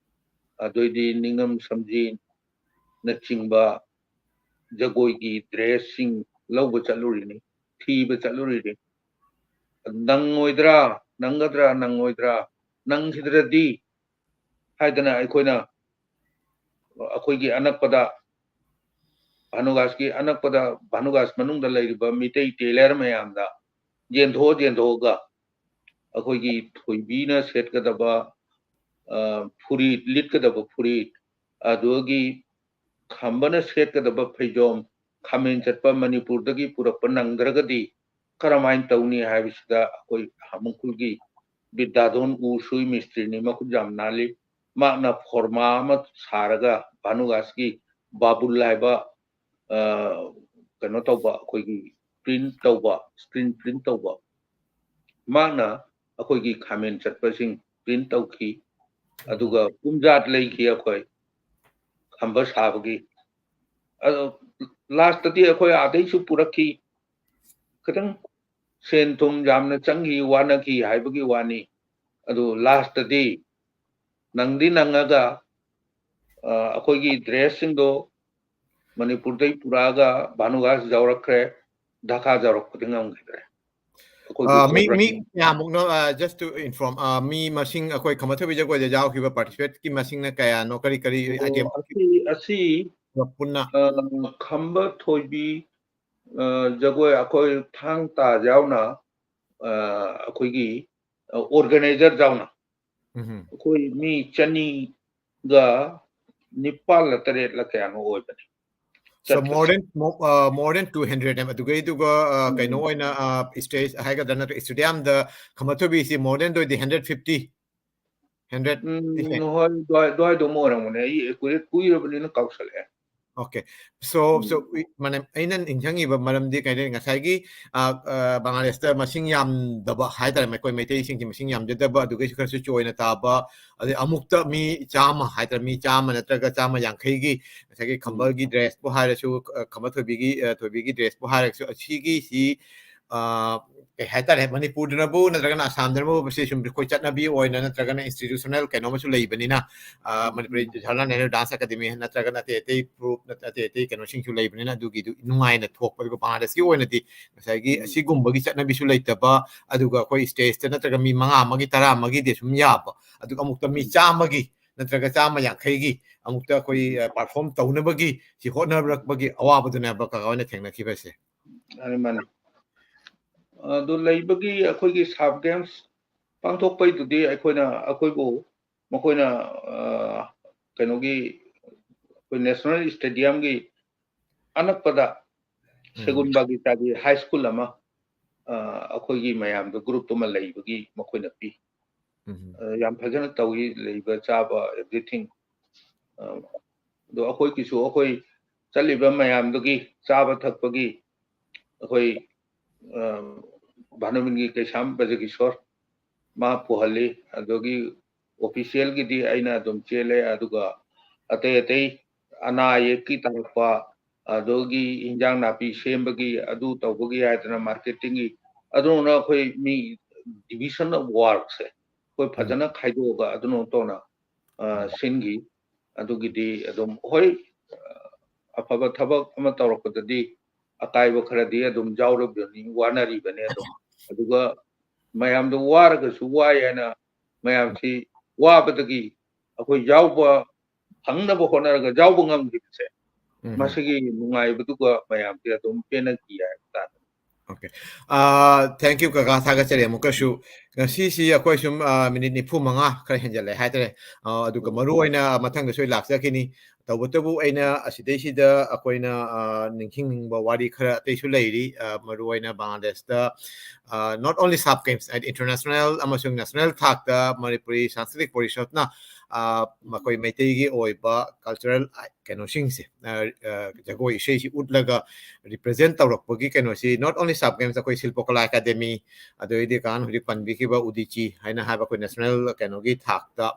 ꯑꯗꯩꯗꯤ ꯅꯤꯡꯉꯝ ꯁꯝꯖꯤꯅꯆꯤꯡꯕ ꯖꯒꯣꯏꯒꯤ ꯗ꯭ꯔꯦꯁꯁꯤꯡ ꯂꯧꯕ ꯆꯠꯂꯨꯔꯤꯅꯤ, ꯊꯤꯕ ꯆꯠꯂꯨꯔꯤꯅꯤ꯫ ꯅꯪꯉꯣꯏꯗ꯭ꯔꯥ, ꯅꯪꯒꯗ꯭ꯔꯥ, ꯅꯪꯉꯣꯏꯗ꯭ꯔꯥ, ꯅꯪꯈꯤꯗ꯭ꯔꯗꯤ ꯍꯥꯏꯗꯅ ꯑꯩꯈꯣꯏꯅ ꯑꯩꯈꯣꯏꯒꯤ ꯑꯅꯛꯄꯗ, ꯚꯥꯅꯨꯒꯥꯁꯀꯤ ꯑꯅꯛꯄꯗ, ꯚꯥꯅꯨꯒꯥꯁ ꯃꯅꯨꯡꯗ ꯂꯩꯔꯤꯕ ꯃꯤꯇꯩ ꯇꯦꯂꯔ ꯃꯌꯥꯝꯗ ꯌꯦꯟꯊꯣꯛꯑ ꯌꯦꯟꯊꯣꯛꯑꯒ ꯑꯩꯈꯣꯏꯒꯤ ꯊꯣꯏꯕꯤꯅ ꯁꯦꯠꯀꯗꯕ, ꯑ, ꯐꯨꯔꯤꯠ, ꯂꯤꯠꯀꯗꯕ ꯐꯨꯔꯤꯠ, ꯑꯗꯨꯒꯤ ꯈꯝꯕꯅ ꯁꯦꯠꯀꯗꯕ ꯐꯩꯖꯣꯝ, ꯈꯥꯃꯦꯟ ꯆꯠꯄ ꯃꯅꯤꯄꯨꯔꯗꯒꯤ ꯄꯨꯔꯛꯄ ꯅꯪꯗ꯭ꯔꯒꯗꯤ ꯀꯔꯝꯍꯥꯏꯅ ꯇꯧꯅꯤ ꯍꯥꯏꯕꯁꯤꯗ ꯑꯩꯈꯣꯏ ꯍꯥꯃꯨꯡꯈꯨꯜꯒꯤ ꯕꯤꯗ꯭ꯌꯥꯙꯣꯟ ꯎ ꯁꯨꯏ ꯃꯤꯁꯇ꯭ꯔꯤꯅꯤ, ꯃꯈꯨꯠ ꯌꯥꯝ ꯅꯥꯜꯂꯤ꯫ ꯃꯍꯥꯛꯅ ꯐꯣꯔꯃꯥ ꯑꯃ ꯁꯥꯔꯒ ꯚꯥꯅꯨꯒꯥꯁꯀꯤ ꯕꯥꯕꯨꯜ ꯍꯥꯏꯕ, ꯑ, ꯀꯩꯅꯣ ꯇꯧꯕ, ꯑꯩꯈꯣꯏꯒꯤ ꯄ꯭ꯔꯤꯟ ꯇꯧꯕ, ꯁ꯭ꯀ꯭ꯔꯤꯟ ꯄ꯭ꯔꯤꯟ ꯇꯧꯕ, ꯃꯍꯥꯛꯅ ꯑꯩꯈꯣꯏꯒꯤ ꯈꯥꯃꯦꯟ ꯆꯠꯄꯁꯤꯡ ꯄ꯭ꯔꯤꯟ ꯇꯧꯈꯤ꯫ ꯑꯗꯨꯒ ꯄꯨꯝꯖꯥꯠ ꯂꯩꯈꯤ ꯑꯩꯈꯣꯏ ꯈꯝꯕ ꯁꯥꯕꯒꯤ꯫ ꯑꯗꯣ ꯂꯥꯁꯇꯗꯤ ꯑꯩꯈꯣꯏ ꯑꯥꯗꯩꯁꯨ ꯄꯨꯔꯛꯈꯤ꯫ ꯈꯤꯇꯪ ꯁꯦꯟ ꯊꯨꯝ ꯌꯥꯝꯅ ꯆꯪꯈꯤ, ꯋꯥꯅꯈꯤ ꯍꯥꯏꯕꯒꯤ ꯋꯥꯅꯤ꯫ ꯑꯗꯨ ꯂꯥꯁꯇꯗꯤ ꯅꯪꯗꯤ ꯅꯪꯉꯒ, ꯑ, ꯑꯩꯈꯣꯏꯒꯤ ꯗ꯭ꯔꯦꯁꯁꯤꯡꯗꯣ ꯃꯅꯤꯄꯨꯔꯗꯩ ꯄꯨꯔꯛꯑꯒ ꯚꯥꯅꯨꯒꯥꯁ ꯌꯥꯎꯔꯛꯈ꯭ꯔꯦ, ꯙꯥꯀꯥ ꯌꯥꯎꯔꯛꯄꯗꯤ ꯉꯝꯈꯤꯗ꯭ꯔꯦ꯫ ꯑꯩꯈꯣꯏꯕꯨ ꯑ, ꯃꯤ, ꯃꯤ ꯀꯧꯔꯛꯑꯦ꯫ ꯀꯌꯥꯃꯨꯛꯅꯣ, ꯑ, just to inform, ꯑ, ꯃꯤ ꯃꯁꯤꯡ ꯑꯩꯈꯣꯏ ꯈꯝꯕ ꯊꯣꯏꯕꯤ ꯖꯒꯣꯏꯗ ꯌꯥꯎꯈꯤꯕ participate ꯀꯤ ꯃꯁꯤꯡꯅ ꯀꯌꯥꯅꯣ? ꯀꯔꯤ ꯀꯔꯤ ꯑꯣ, item ꯑꯁꯤ, ꯑꯁꯤ, ꯄꯨꯟꯅ? ꯑ, ꯈꯝꯕ ꯊꯣꯏꯕꯤ, ꯑ, ꯖꯒꯣꯏ ꯑꯩꯈꯣꯏ ꯊꯥꯡ ꯇꯥ ꯌꯥꯎꯅ, ꯑ, ꯑꯩꯈꯣꯏꯒꯤ, ꯑ, organizer ꯌꯥꯎꯅ ꯎꯝꯍꯨꯝ꯫ ꯑꯩꯈꯣꯏ ꯃꯤ ꯆꯅꯤꯒ ꯅꯤꯄꯥꯜꯂ ꯇꯔꯦꯠꯂ ꯀꯌꯥꯅꯣ ꯑꯣꯏꯕꯅꯤ꯫ So ꯆꯠꯄꯁꯦ꯫ More than, mo-, uh, more than two hundred ꯅꯦꯕ꯫ ꯑꯗꯨꯒꯩꯗꯨꯒ, uh, ꯎꯝ꯫ ꯀꯩꯅꯣ ꯑꯣꯏꯅ, uh, stage ꯍꯥꯏꯒꯗ꯭ꯔꯥ, ꯅꯠꯇ꯭ꯔꯒ stadium ꯗ ꯈꯝꯕ ꯊꯣꯏꯕꯤꯁꯤ more than ꯗꯣꯏꯗꯤ hundred fifty, hundred ꯎꯝ, ꯗꯤ ꯍꯦꯟ- ꯍꯣꯏ, ꯑꯗꯨꯋꯥꯏ-, ꯑꯗꯨꯋꯥꯏꯗꯣ ꯑꯃ ꯑꯣꯏꯔꯝꯒꯅꯤ꯫ ꯑꯩ accurate ꯀꯨꯏꯔꯕꯅꯤꯅ ꯀꯥꯎꯁꯜꯂꯛꯑꯦ꯫ Okay. So, um. So, we, ꯃꯥꯅꯦ, ꯑꯩꯅ ꯅꯤꯡꯁꯤꯡꯉꯤꯕ ꯃꯔꯝꯗꯤ ꯀꯩ ꯍꯥꯏꯅꯤ, ꯉꯁꯥꯏꯒꯤ, ꯑ, ꯑ, ꯕꯪꯒ꯭ꯂꯥꯗꯦꯁꯇ ꯃꯁꯤꯡ ꯌꯥꯝꯗꯕ ꯍꯥꯏꯇꯥꯔꯦ, ꯑꯩꯈꯣꯏ ꯃꯩꯇꯩꯁꯤꯡꯁꯤ ꯃꯁꯤꯡ ꯌꯥꯝꯖꯗꯕ, ꯑꯗꯨꯒꯩꯁꯨ ꯈꯔꯁꯨ ꯆꯣꯏꯅ ꯇꯥꯕ, ꯑꯗꯩ ꯑꯃꯨꯛꯇ ꯃꯤ ꯆꯥꯝꯃ ꯍꯥꯏꯇꯥꯔꯦ, ꯃꯤ ꯆꯥꯝꯃ ꯅꯠꯇ꯭ꯔꯒ ꯆꯥꯝꯃ ꯌꯥꯡꯈꯩꯒꯤ ꯉꯁꯥꯏꯒꯤ ꯎꯝ꯫ ꯈꯝꯕꯒꯤ dress ꯄꯨ ꯍꯥꯏꯔꯁꯨ, ꯑ, ꯈꯝꯕ ꯊꯣꯏꯕꯤꯒꯤ, ꯑ, ꯊꯣꯏꯕꯤꯒꯤ dress ꯄꯨ ꯍꯥꯏꯔꯁꯨ, ꯑꯁꯤꯒꯤꯁꯤ, ꯑ, ꯀꯩ ꯍꯥꯏꯇꯥꯔꯦ, ꯃꯅꯤꯄꯨꯔꯗꯅꯕꯨ ꯅꯠꯇ꯭ꯔꯒꯅ ꯑꯁꯥꯝꯗꯅꯕꯨ ꯃꯁꯤ ꯁꯨꯝ ꯑꯩꯈꯣꯏ ꯆꯠꯅꯕꯤ ꯑꯣꯏꯅ ꯅꯠꯇ꯭ꯔꯒꯅ institutional ꯀꯩꯅꯣꯃꯁꯨ ꯂꯩꯕꯅꯤꯅ, ꯑ, ꯎꯝ, ꯃꯅꯤꯄꯨꯔꯤ ꯎꯝ꯫ Jawaharlal Nehru Dance Academy ꯅꯠꯇ꯭ꯔꯒꯅ ꯑꯇꯩ ꯑꯇꯩ group ꯅꯠ-, ꯑꯇꯩ ꯑꯇꯩ ꯀꯩꯅꯣꯁꯤꯡꯁꯨ ꯂꯩꯕꯅꯤꯅ ꯑꯗꯨꯒꯤꯗꯨ ꯅꯨꯡꯉꯥꯏꯅ ꯊꯣꯛꯄ꯫ ꯑꯗꯨꯒ ꯕꯪꯒ꯭ꯂꯥꯗꯦꯁꯀꯤ ꯑꯣꯏꯅꯗꯤ ꯉꯁꯥꯏꯒꯤ ꯎꯝ꯫ ꯑꯁꯤꯒꯨꯝꯕꯒꯤ ꯆꯠꯅꯕꯤꯁꯨ ꯂꯩꯇꯕ, ꯑꯗꯨꯒ ꯑꯩꯈꯣꯏ stage ꯇ ꯅꯠꯇ꯭ꯔꯒ ꯃꯤ ꯃꯉꯥ ꯑꯃꯒꯤ, ꯇꯔꯥ ꯑꯃꯒꯤꯗꯤ ꯁꯨꯝ ꯌꯥꯕ, ꯑꯗꯨꯒ ꯑꯃꯨꯛꯇ ꯃꯤ ꯎꯝ꯫ ꯆꯥꯝꯃꯒꯤ ꯅꯠꯇ꯭ꯔꯒ ꯆꯥꯝꯃ ꯌꯥꯡꯈꯩꯒꯤ ꯑꯃꯨꯛꯇ ꯑꯩꯈꯣꯏ, ꯎꯝ꯫ ꯑ, perform ꯇꯧꯅꯕꯒꯤ ꯁꯤ ꯍꯣꯠꯅꯔꯛꯄꯒꯤ ꯑꯋꯥꯕꯗꯨꯅꯦꯕ ꯀꯀꯥ ꯍꯣꯏꯅ ꯊꯦꯡꯅꯈꯤꯕꯁꯦ꯫ ꯃꯥꯅꯤ, ꯃꯥꯅꯤ꯫ ꯑꯗꯨ ꯂꯩꯕꯒꯤ ꯑꯩꯈꯣꯏꯒꯤ SAFF Games ꯄꯥꯡꯊꯣꯛꯄꯩꯗꯨꯗꯤ ꯑꯩꯈꯣꯏꯅ, ꯑꯩꯈꯣꯏꯕꯨ ꯃꯈꯣꯏꯅ, ꯑ, ꯀꯩꯅꯣꯒꯤ, ꯑꯩꯈꯣꯏ National Stadium ꯒꯤ ꯑꯅꯛꯄꯗ ꯁꯦꯒꯨꯟ ꯕꯥꯒꯤꯆꯥꯒꯤ ꯍꯥꯏ ꯁ꯭ꯀꯨꯜ ꯑꯃ, ꯑ, ꯑꯩꯈꯣꯏꯒꯤ ꯃꯌꯥꯝꯗ ꯒ꯭ꯔꯨꯞ ꯑꯃ ꯂꯩꯕꯒꯤ ꯃꯈꯣꯏꯅ ꯄꯤ꯫ ꯎꯝ꯫ ꯑ, ꯌꯥꯝ ꯐꯖꯅ ꯇꯧꯏ, ꯂꯩꯕ ꯆꯥꯕ, everything꯫ ꯑ, ꯑꯗꯣ ꯑꯩꯈꯣꯏꯒꯤꯁꯨ, ꯑꯩꯈꯣꯏ ꯆꯠꯂꯤꯕ ꯃꯌꯥꯝꯗꯨꯒꯤ ꯆꯥꯕ ꯊꯛꯄꯒꯤ ꯑꯩꯈꯣꯏ, ꯑ, ꯚꯥꯅꯨꯃꯤꯟꯒꯤ ꯀꯩꯁꯥꯝ ꯕ꯭ꯔꯖꯀꯤꯁꯣꯔ ꯃꯥ ꯄꯨꯍꯜꯂꯤ꯫ ꯑꯗꯨꯒꯤ ꯑꯣꯐꯤꯁꯤꯌꯦꯜꯒꯤꯗꯤ ꯑꯩꯅ ꯑꯗꯨꯝ ꯆꯦꯜꯂꯦ, ꯑꯗꯨꯒ ꯑꯇꯩ ꯑꯇꯩ ꯑꯅꯥ ꯑꯌꯦꯛꯀꯤ ꯇꯥꯔꯛꯄ, ꯑꯗꯨꯒꯤ ꯏꯟꯖꯥꯡ ꯅꯥꯄꯤ ꯁꯦꯝꯕꯒꯤ, ꯑꯗꯨ ꯇꯧꯕꯒꯤ ꯍꯥꯏꯗꯅ ꯃꯥꯔꯀꯦꯇꯤꯡꯒꯤ, ꯑꯗꯨꯅ ꯑꯩꯈꯣꯏ ꯃꯤ division of workꯁꯦ ꯑꯩꯈꯣꯏ ꯎꯝ꯫ ꯐꯖꯅ ꯈꯥꯏꯗꯣꯛꯑꯒ ꯑꯗꯨꯅ ꯇꯧꯅ, ꯑ, ꯎꯝ꯫ ꯁꯤꯟꯈꯤ꯫ ꯑꯗꯨꯒꯤꯗꯤ ꯑꯗꯨꯝ ꯍꯣꯏ, ꯑ, ꯑꯐꯕ ꯊꯕꯛ ꯑꯃ ꯇꯧꯔꯛꯄꯗꯗꯤ ꯑꯀꯥꯏꯕ ꯈꯔꯗꯤ ꯑꯗꯨꯝ ꯌꯥꯎꯔꯤꯕꯅꯤ, ꯋꯥꯅꯔꯤꯕꯅꯤ ꯑꯗꯨꯝ꯫ ꯑꯗꯨꯒ ꯃꯌꯥꯝꯗꯣ ꯋꯥꯔꯒꯁꯨ ꯋꯥꯏ ꯍꯥꯏꯅ ꯃꯌꯥꯝꯁꯤ ꯋꯥꯕꯗꯒꯤ ꯑꯩꯈꯣꯏ ꯌꯥꯎꯕ ꯐꯪꯅꯕ ꯍꯣꯠꯅꯔꯒ ꯌꯥꯎꯕ ꯉꯝꯈꯤꯕꯁꯦ, ꯎꯝ꯫ ꯃꯁꯤꯒꯤ ꯅꯨꯡꯉꯥꯏꯕꯗꯨꯒ ꯃꯌꯥꯝꯁꯦ ꯑꯗꯨꯝ ꯄꯦꯟꯅꯈꯤ ꯍꯥꯏꯕ ꯇꯥꯔꯦ꯫ Okay꯫ ꯑ, thank you, ꯀꯀꯥ, ꯊꯥꯒꯠꯆꯔꯤ ꯑꯃꯨꯛꯀꯁꯨ꯫ ꯉꯁꯤꯁꯤ ꯑꯩꯈꯣꯏ ꯁꯨꯝ, ꯑ, ꯃꯤꯅꯤꯠ ꯅꯤꯐꯨ ꯃꯉꯥ ꯈꯔ ꯍꯦꯟꯖꯜꯂꯦ ꯍꯥꯏꯇꯥꯔꯦ꯫ ꯑ, ꯑꯗꯨꯒ ꯎꯝ꯫ ꯃꯔꯨ ꯑꯣꯏꯅ ꯃꯊꯪꯗꯁꯨ ꯑꯩ ꯂꯥꯛꯆꯈꯤꯅꯤ꯫ ꯇꯧꯕꯇꯕꯨ ꯑꯩꯅ ꯑꯁꯤꯗꯩꯁꯤꯗ ꯑꯩꯈꯣꯏꯅ, ꯑ, ꯅꯤꯡꯁꯤꯡꯅꯤꯡꯕ ꯋꯥꯔꯤ ꯈꯔ ꯑꯇꯩꯁꯨ ꯂꯩꯔꯤ꯫ ꯑ, ꯃꯔꯨ ꯑꯣꯏꯅ ꯕꯪꯒ꯭ꯂꯥꯗꯦꯁꯇ, ꯑ, not only sub games, ꯍꯥꯏꯗꯤ international ꯑꯃꯁꯨꯡ national ꯊꯥꯛꯇ ꯃꯅꯤꯄꯨꯔꯤ ꯁꯪꯁꯀ꯭ꯔꯤꯠ ꯄꯣꯔꯤꯁꯠꯅ, ꯑ, ꯃꯈꯣꯏ ꯃꯩꯇꯩꯒꯤ ꯑꯣꯏꯕ cultural, ꯑ, ꯀꯩꯅꯣꯁꯤꯡꯁꯦ, ꯑ, ꯑ, ꯖꯒꯣꯏ ꯏꯁꯩꯁꯤ ꯎꯠꯂꯒ represent ꯇꯧꯔꯛꯄꯒꯤ ꯀꯩꯅꯣꯁꯤ not only sub games, ꯑꯩꯈꯣꯏ ꯁꯤꯜꯄꯀꯂꯥ ꯑꯦꯀꯥꯗꯦꯃꯤ, ꯑꯗꯩꯗꯤ ꯀꯥꯟ ꯍꯧꯖꯤꯛ ꯄꯟꯕꯤꯈꯤꯕ ꯎꯗꯤꯆꯤ ꯍꯥꯏꯅ ꯍꯥꯏꯕ ꯑꯩꯈꯣꯏ national ꯀꯩꯅꯣꯒꯤ ꯊꯥꯛꯇ,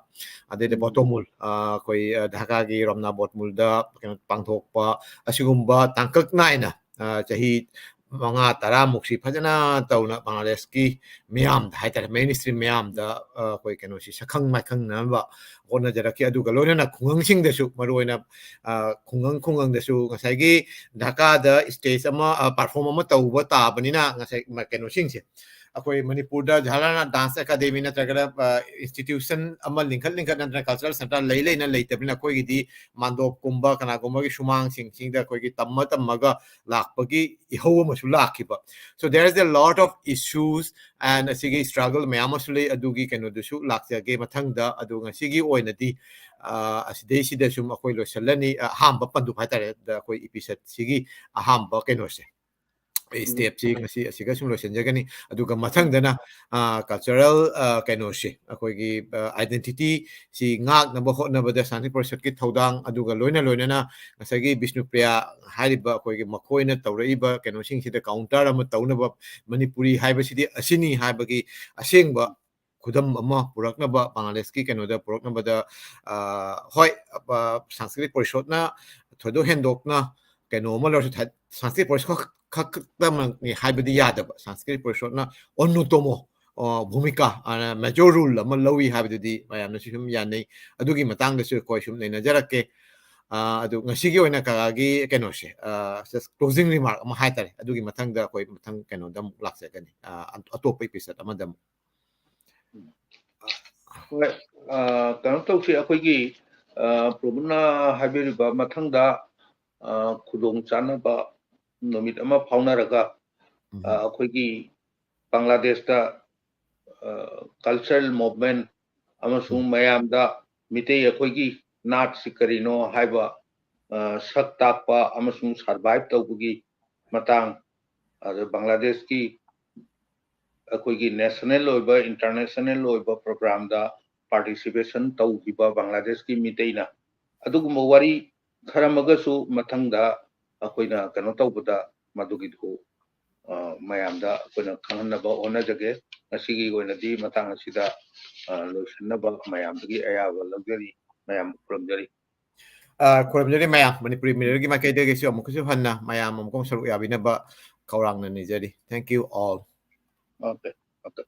ꯑꯗꯩꯗꯤ ꯎꯝ꯫ ꯕꯣꯇꯣꯃꯨꯜ, ꯑ, ꯑꯩꯈꯣꯏ, ꯑ, ꯙꯥꯀꯥꯒꯤ ꯔꯝꯅꯥ ꯕꯣꯠꯃꯨꯜꯗ ꯀꯩꯅꯣ ꯄꯥꯡꯊꯣꯛꯄ, ꯑꯁꯤꯒꯨꯝꯕ ꯇꯥꯡꯀꯛ ꯅꯥꯏꯅ, ꯑ, ꯆꯍꯤ ꯃꯉꯥ ꯇꯔꯥꯃꯨꯛꯁꯤ ꯐꯖꯅ ꯇꯧꯅ ꯕꯪꯒ꯭ꯂꯥꯗꯦꯁꯀꯤ ꯃꯤꯌꯥꯝꯗ ꯍꯥꯏꯇꯥꯔꯦ, mainstream ꯃꯤꯌꯥꯝꯗ, ꯑ, ꯑꯩꯈꯣꯏ ꯀꯩꯅꯣꯁꯤ ꯁꯛꯈꯪ ꯃꯥꯏꯈꯪꯅꯅꯕ ꯍꯣꯠꯅꯖꯔꯛꯈꯤ꯫ ꯑꯗꯨꯒ ꯂꯣꯏꯅꯅ ꯈꯨꯡꯒꯪꯁꯤꯡꯗꯁꯨ, ꯃꯔꯨꯑꯣꯏꯅ, ꯑ, ꯈꯨꯡꯒꯪ, ꯈꯨꯡꯒꯪꯗꯁꯨ ꯉꯁꯥꯏꯒꯤ ꯙꯥꯀꯥꯗ stage ꯑꯃ, ꯑ, perform ꯑꯃ ꯇꯧꯕ ꯇꯥꯕꯅꯤꯅ ꯉꯁꯥꯏ ꯃ-, ꯀꯩꯅꯣꯁꯤꯡꯁꯦ, ꯑꯩꯈꯣꯏ ꯃꯅꯤꯄꯨꯔꯗ ꯖꯋꯥꯍꯔꯂꯥꯜ ꯗꯥꯟꯁ ꯑꯦꯀꯥꯗꯦꯃꯤ ꯅꯠꯇ꯭ꯔꯒꯅ ꯏꯟꯁꯇꯤꯇ꯭ꯌꯨꯁꯟ ꯑꯃ ꯂꯤꯡꯈꯠ ꯂꯤꯡꯈꯠ ꯅꯠꯇ꯭ꯔꯒ ꯀꯜꯆꯔꯦꯜ ꯁꯦꯟꯇꯔ ꯂꯩ ꯂꯩꯅ ꯂꯩꯇꯕꯅꯤꯅ ꯑꯩꯈꯣꯏꯒꯤꯗꯤ ꯃꯥꯟꯗꯣꯞꯀꯨꯝꯕ ꯀꯅꯥꯒꯨꯝꯕꯒꯤ ꯁꯨꯃꯥꯡꯁꯤꯡꯁꯤꯡꯗ ꯑꯩꯈꯣꯏꯒꯤ ꯇꯝꯃ ꯇꯝꯃꯒ ꯂꯥꯛꯄꯒꯤ ꯏꯍꯧ ꯑꯃꯁꯨ ꯂꯥꯛꯈꯤꯕ꯫ So there is a lot of issues and ꯑꯁꯤꯒꯤ ꯁ꯭ꯇ꯭ꯔꯒꯜ ꯃꯌꯥꯝ ꯑꯃꯁꯨ ꯂꯩ꯫ ꯑꯗꯨꯒꯤ ꯀꯩꯅꯣꯗꯨꯁꯨ ꯂꯥꯛꯆꯒꯦ ꯃꯊꯪꯗ꯫ ꯑꯗꯨ ꯉꯁꯤꯒꯤ ꯑꯣꯏꯅꯗꯤ ꯑꯁꯤꯗꯩꯁꯤꯗ ꯁꯨꯝ ꯑꯩꯈꯣꯏ ꯂꯣꯏꯁꯤꯜꯂꯅꯤ꯫ ꯑꯍꯥꯟꯕ ꯄꯟꯗꯨꯞ ꯍꯥꯏꯇꯥꯔꯦ, ꯑꯩꯈꯣꯏ ꯏꯄꯤꯁꯣꯗꯁꯤꯒꯤ ꯑꯍꯥꯟꯕ ꯀꯩꯅꯣꯁꯦ, ꯁ꯭ꯇꯦꯞꯁꯤ ꯉꯁꯤ ꯑꯁꯤꯒ ꯁꯨꯝ ꯂꯣꯏꯁꯤꯟꯖꯒꯅꯤ꯫ ꯑꯗꯨꯒ ꯃꯊꯪꯗꯅ ꯀꯜꯆꯔꯦꯜ ꯀꯩꯅꯣꯁꯦ, ꯑꯩꯈꯣꯏꯒꯤ ꯑꯥꯏꯗꯦꯟꯇꯤꯇꯤ ꯁꯤ ꯉꯥꯛꯅꯕ ꯍꯣꯠꯅꯕꯗ ꯁꯥꯟꯇꯤ ꯄꯔꯤꯁꯠꯀꯤ ꯊꯧꯗꯥꯡ, ꯑꯗꯨꯒ ꯂꯣꯏꯅ ꯂꯣꯏꯅꯅ ꯉꯁꯥꯏꯒꯤ ꯕꯤꯁꯅꯨꯄ꯭ꯔꯤꯌꯥ ꯍꯥꯏꯔꯤꯕ ꯑꯩꯈꯣꯏꯒꯤ ꯃꯈꯣꯏꯅ ꯇꯧꯔꯛꯏꯕ ꯀꯩꯅꯣꯁꯤꯡꯁꯤꯗ ꯀꯥꯎꯟꯇꯔ ꯑꯃ ꯇꯧꯅꯕ, ꯃꯅꯤꯄꯨꯔꯤ ꯍꯥꯏꯕꯁꯤꯗꯤ ꯑꯁꯤꯅꯤ ꯍꯥꯏꯕꯒꯤ ꯑꯁꯦꯡꯕ ꯈꯨꯗꯝ ꯑꯃ ꯄꯨꯔꯛꯅꯕ, ꯕꯪꯒ꯭ꯂꯥꯗꯦꯁꯀꯤ ꯀꯩꯅꯣꯗ ꯄꯨꯔꯛꯅꯕꯗ, ꯍꯣꯏ, ꯁꯪꯁꯀ꯭ꯔꯤꯠ ꯄꯔꯤꯁꯣꯠꯅ ꯊꯣꯏꯗꯣꯛ ꯍꯦꯟꯗꯣꯛꯅ ꯀꯩꯅꯣ ꯑꯃ ꯂꯧꯔꯁꯨ, ꯁꯪꯁꯀ꯭ꯔꯤꯠ ꯄꯔꯤꯁꯣꯠ ꯈꯛꯇꯃꯛꯅꯤ ꯍꯥꯏꯕꯗꯤ ꯌꯥꯗꯕ꯫ ꯁꯪꯁꯀ꯭ꯔꯤꯠ ꯄꯔꯤꯁꯣꯠꯅ ꯑꯣꯟꯅꯨꯇꯣꯃꯣ ꯚꯨꯃꯤꯀꯥ, ꯃꯦꯖꯣꯔ ꯔꯣꯜ ꯑꯃ ꯂꯧꯏ ꯍꯥꯏꯕꯗꯨꯗꯤ ꯃꯌꯥꯝꯅꯁꯨ ꯁꯨꯝ ꯌꯥꯅꯩ꯫ ꯑꯗꯨꯒꯤ ꯃꯇꯥꯡꯗꯁꯨ ꯑꯩꯈꯣꯏ ꯁꯨꯝ ꯅꯩꯅꯖꯔꯛꯀꯦ꯫ ꯑꯗꯨ ꯉꯁꯤꯒꯤ ꯑꯣꯏꯅ ꯀꯀꯥꯒꯤ ꯀꯩꯅꯣꯁꯦ, ꯀ꯭ꯂꯣꯖꯤꯡ ꯔꯤꯃꯥꯔꯛ ꯑꯃ ꯍꯥꯏꯇꯥꯔꯦ, ꯑꯗꯨꯒꯤ ꯃꯊꯪꯗ ꯑꯩꯈꯣꯏ ꯃꯊꯪ ꯀꯩꯅꯣꯗ ꯑꯃꯨꯛ ꯂꯥꯛꯆꯒꯅꯤ, ꯑꯇꯣꯞꯄ ꯏꯄꯤꯁꯣꯗ ꯑꯃꯗ ꯑꯃꯨꯛ꯫ ꯍꯣꯏ, ꯀꯩꯅꯣ ꯇꯧꯁꯤ, ꯑꯩꯈꯣꯏꯒꯤ ꯄ꯭ꯔꯕꯨꯅ ꯍꯥꯏꯕꯤꯔꯤꯕ ꯃꯊꯪꯗ ꯈꯨꯗꯣꯡ ꯆꯥꯅꯕ ꯅꯨꯃꯤꯠ ꯑꯃ ꯐꯥꯎꯅꯔꯒ ꯑꯩꯈꯣꯏꯒꯤ ꯕꯪꯒ꯭ꯂꯥꯗꯦꯁꯇ ꯀꯜꯆꯔꯦꯜ ꯃꯨꯚꯃꯦꯟ ꯑꯃꯁꯨꯡ ꯃꯌꯥꯝꯗ ꯃꯤꯇꯩ ꯑꯩꯈꯣꯏꯒꯤ ꯅꯥꯠꯁꯤ ꯀꯔꯤꯅꯣ ꯍꯥꯏꯕ ꯁꯛ ꯇꯥꯛꯄ ꯑꯃꯁꯨꯡ ꯁꯔꯚꯥꯏꯚ ꯇꯧꯕꯒꯤ ꯃꯇꯥꯡ, ꯑꯗ ꯕꯪꯒ꯭ꯂꯥꯗꯦꯁꯀꯤ ꯑꯩꯈꯣꯏꯒꯤ ꯅꯦꯁꯅꯦꯜ ꯑꯣꯏꯕ, ꯏꯟꯇꯔꯅꯦꯁꯅꯦꯜ ꯑꯣꯏꯕ ꯄ꯭ꯔꯣꯒ꯭ꯔꯥꯝꯗ ꯄꯥꯔꯇꯤꯁꯤꯄꯦꯁꯟ ꯇꯧꯈꯤꯕ ꯕꯪꯒ꯭ꯂꯥꯗꯦꯁꯀꯤ ꯃꯤꯇꯩꯅ, ꯑꯗꯨꯒꯨꯝꯕ ꯋꯥꯔꯤ ꯈꯔ ꯑꯃꯒꯁꯨ ꯃꯊꯪꯗ ꯑꯩꯈꯣꯏꯅ ꯀꯩꯅꯣ ꯇꯧꯕꯗ ꯃꯗꯨꯒꯤꯗꯨ ꯃꯌꯥꯝꯗ ꯑꯩꯈꯣꯏꯅ ꯈꯪꯍꯟꯅꯕ ꯍꯣꯠꯅꯖꯒꯦ꯫ ꯉꯁꯤꯒꯤ ꯑꯣꯏꯅꯗꯤ ꯃꯇꯥꯡ ꯑꯁꯤꯗ ꯂꯣꯏꯁꯤꯟꯅꯕ ꯃꯌꯥꯝꯗꯒꯤ ꯑꯌꯥꯕ ꯂꯧꯖꯔꯤ꯫ ꯃꯌꯥꯝ ꯈꯨꯔꯨꯝꯖꯔꯤ꯫ ꯈꯨꯔꯨꯝꯖꯔꯤ ꯃꯌꯥꯝ꯫ ꯃꯅꯤꯄꯨꯔꯤ ꯃꯤꯔꯔꯒꯤ ꯃꯥꯏꯀꯩꯗꯒꯤꯁꯨ ꯑꯃꯨꯛꯀꯁꯨ ꯍꯟꯅ ꯃꯌꯥꯝ ꯑꯃꯨꯛꯀ ꯁꯔꯨꯛ ꯌꯥꯕꯤꯅꯕ ꯈꯧꯔꯥꯡꯅ ꯅꯤꯖꯔꯤ꯫ Thank you all. Okay, okay.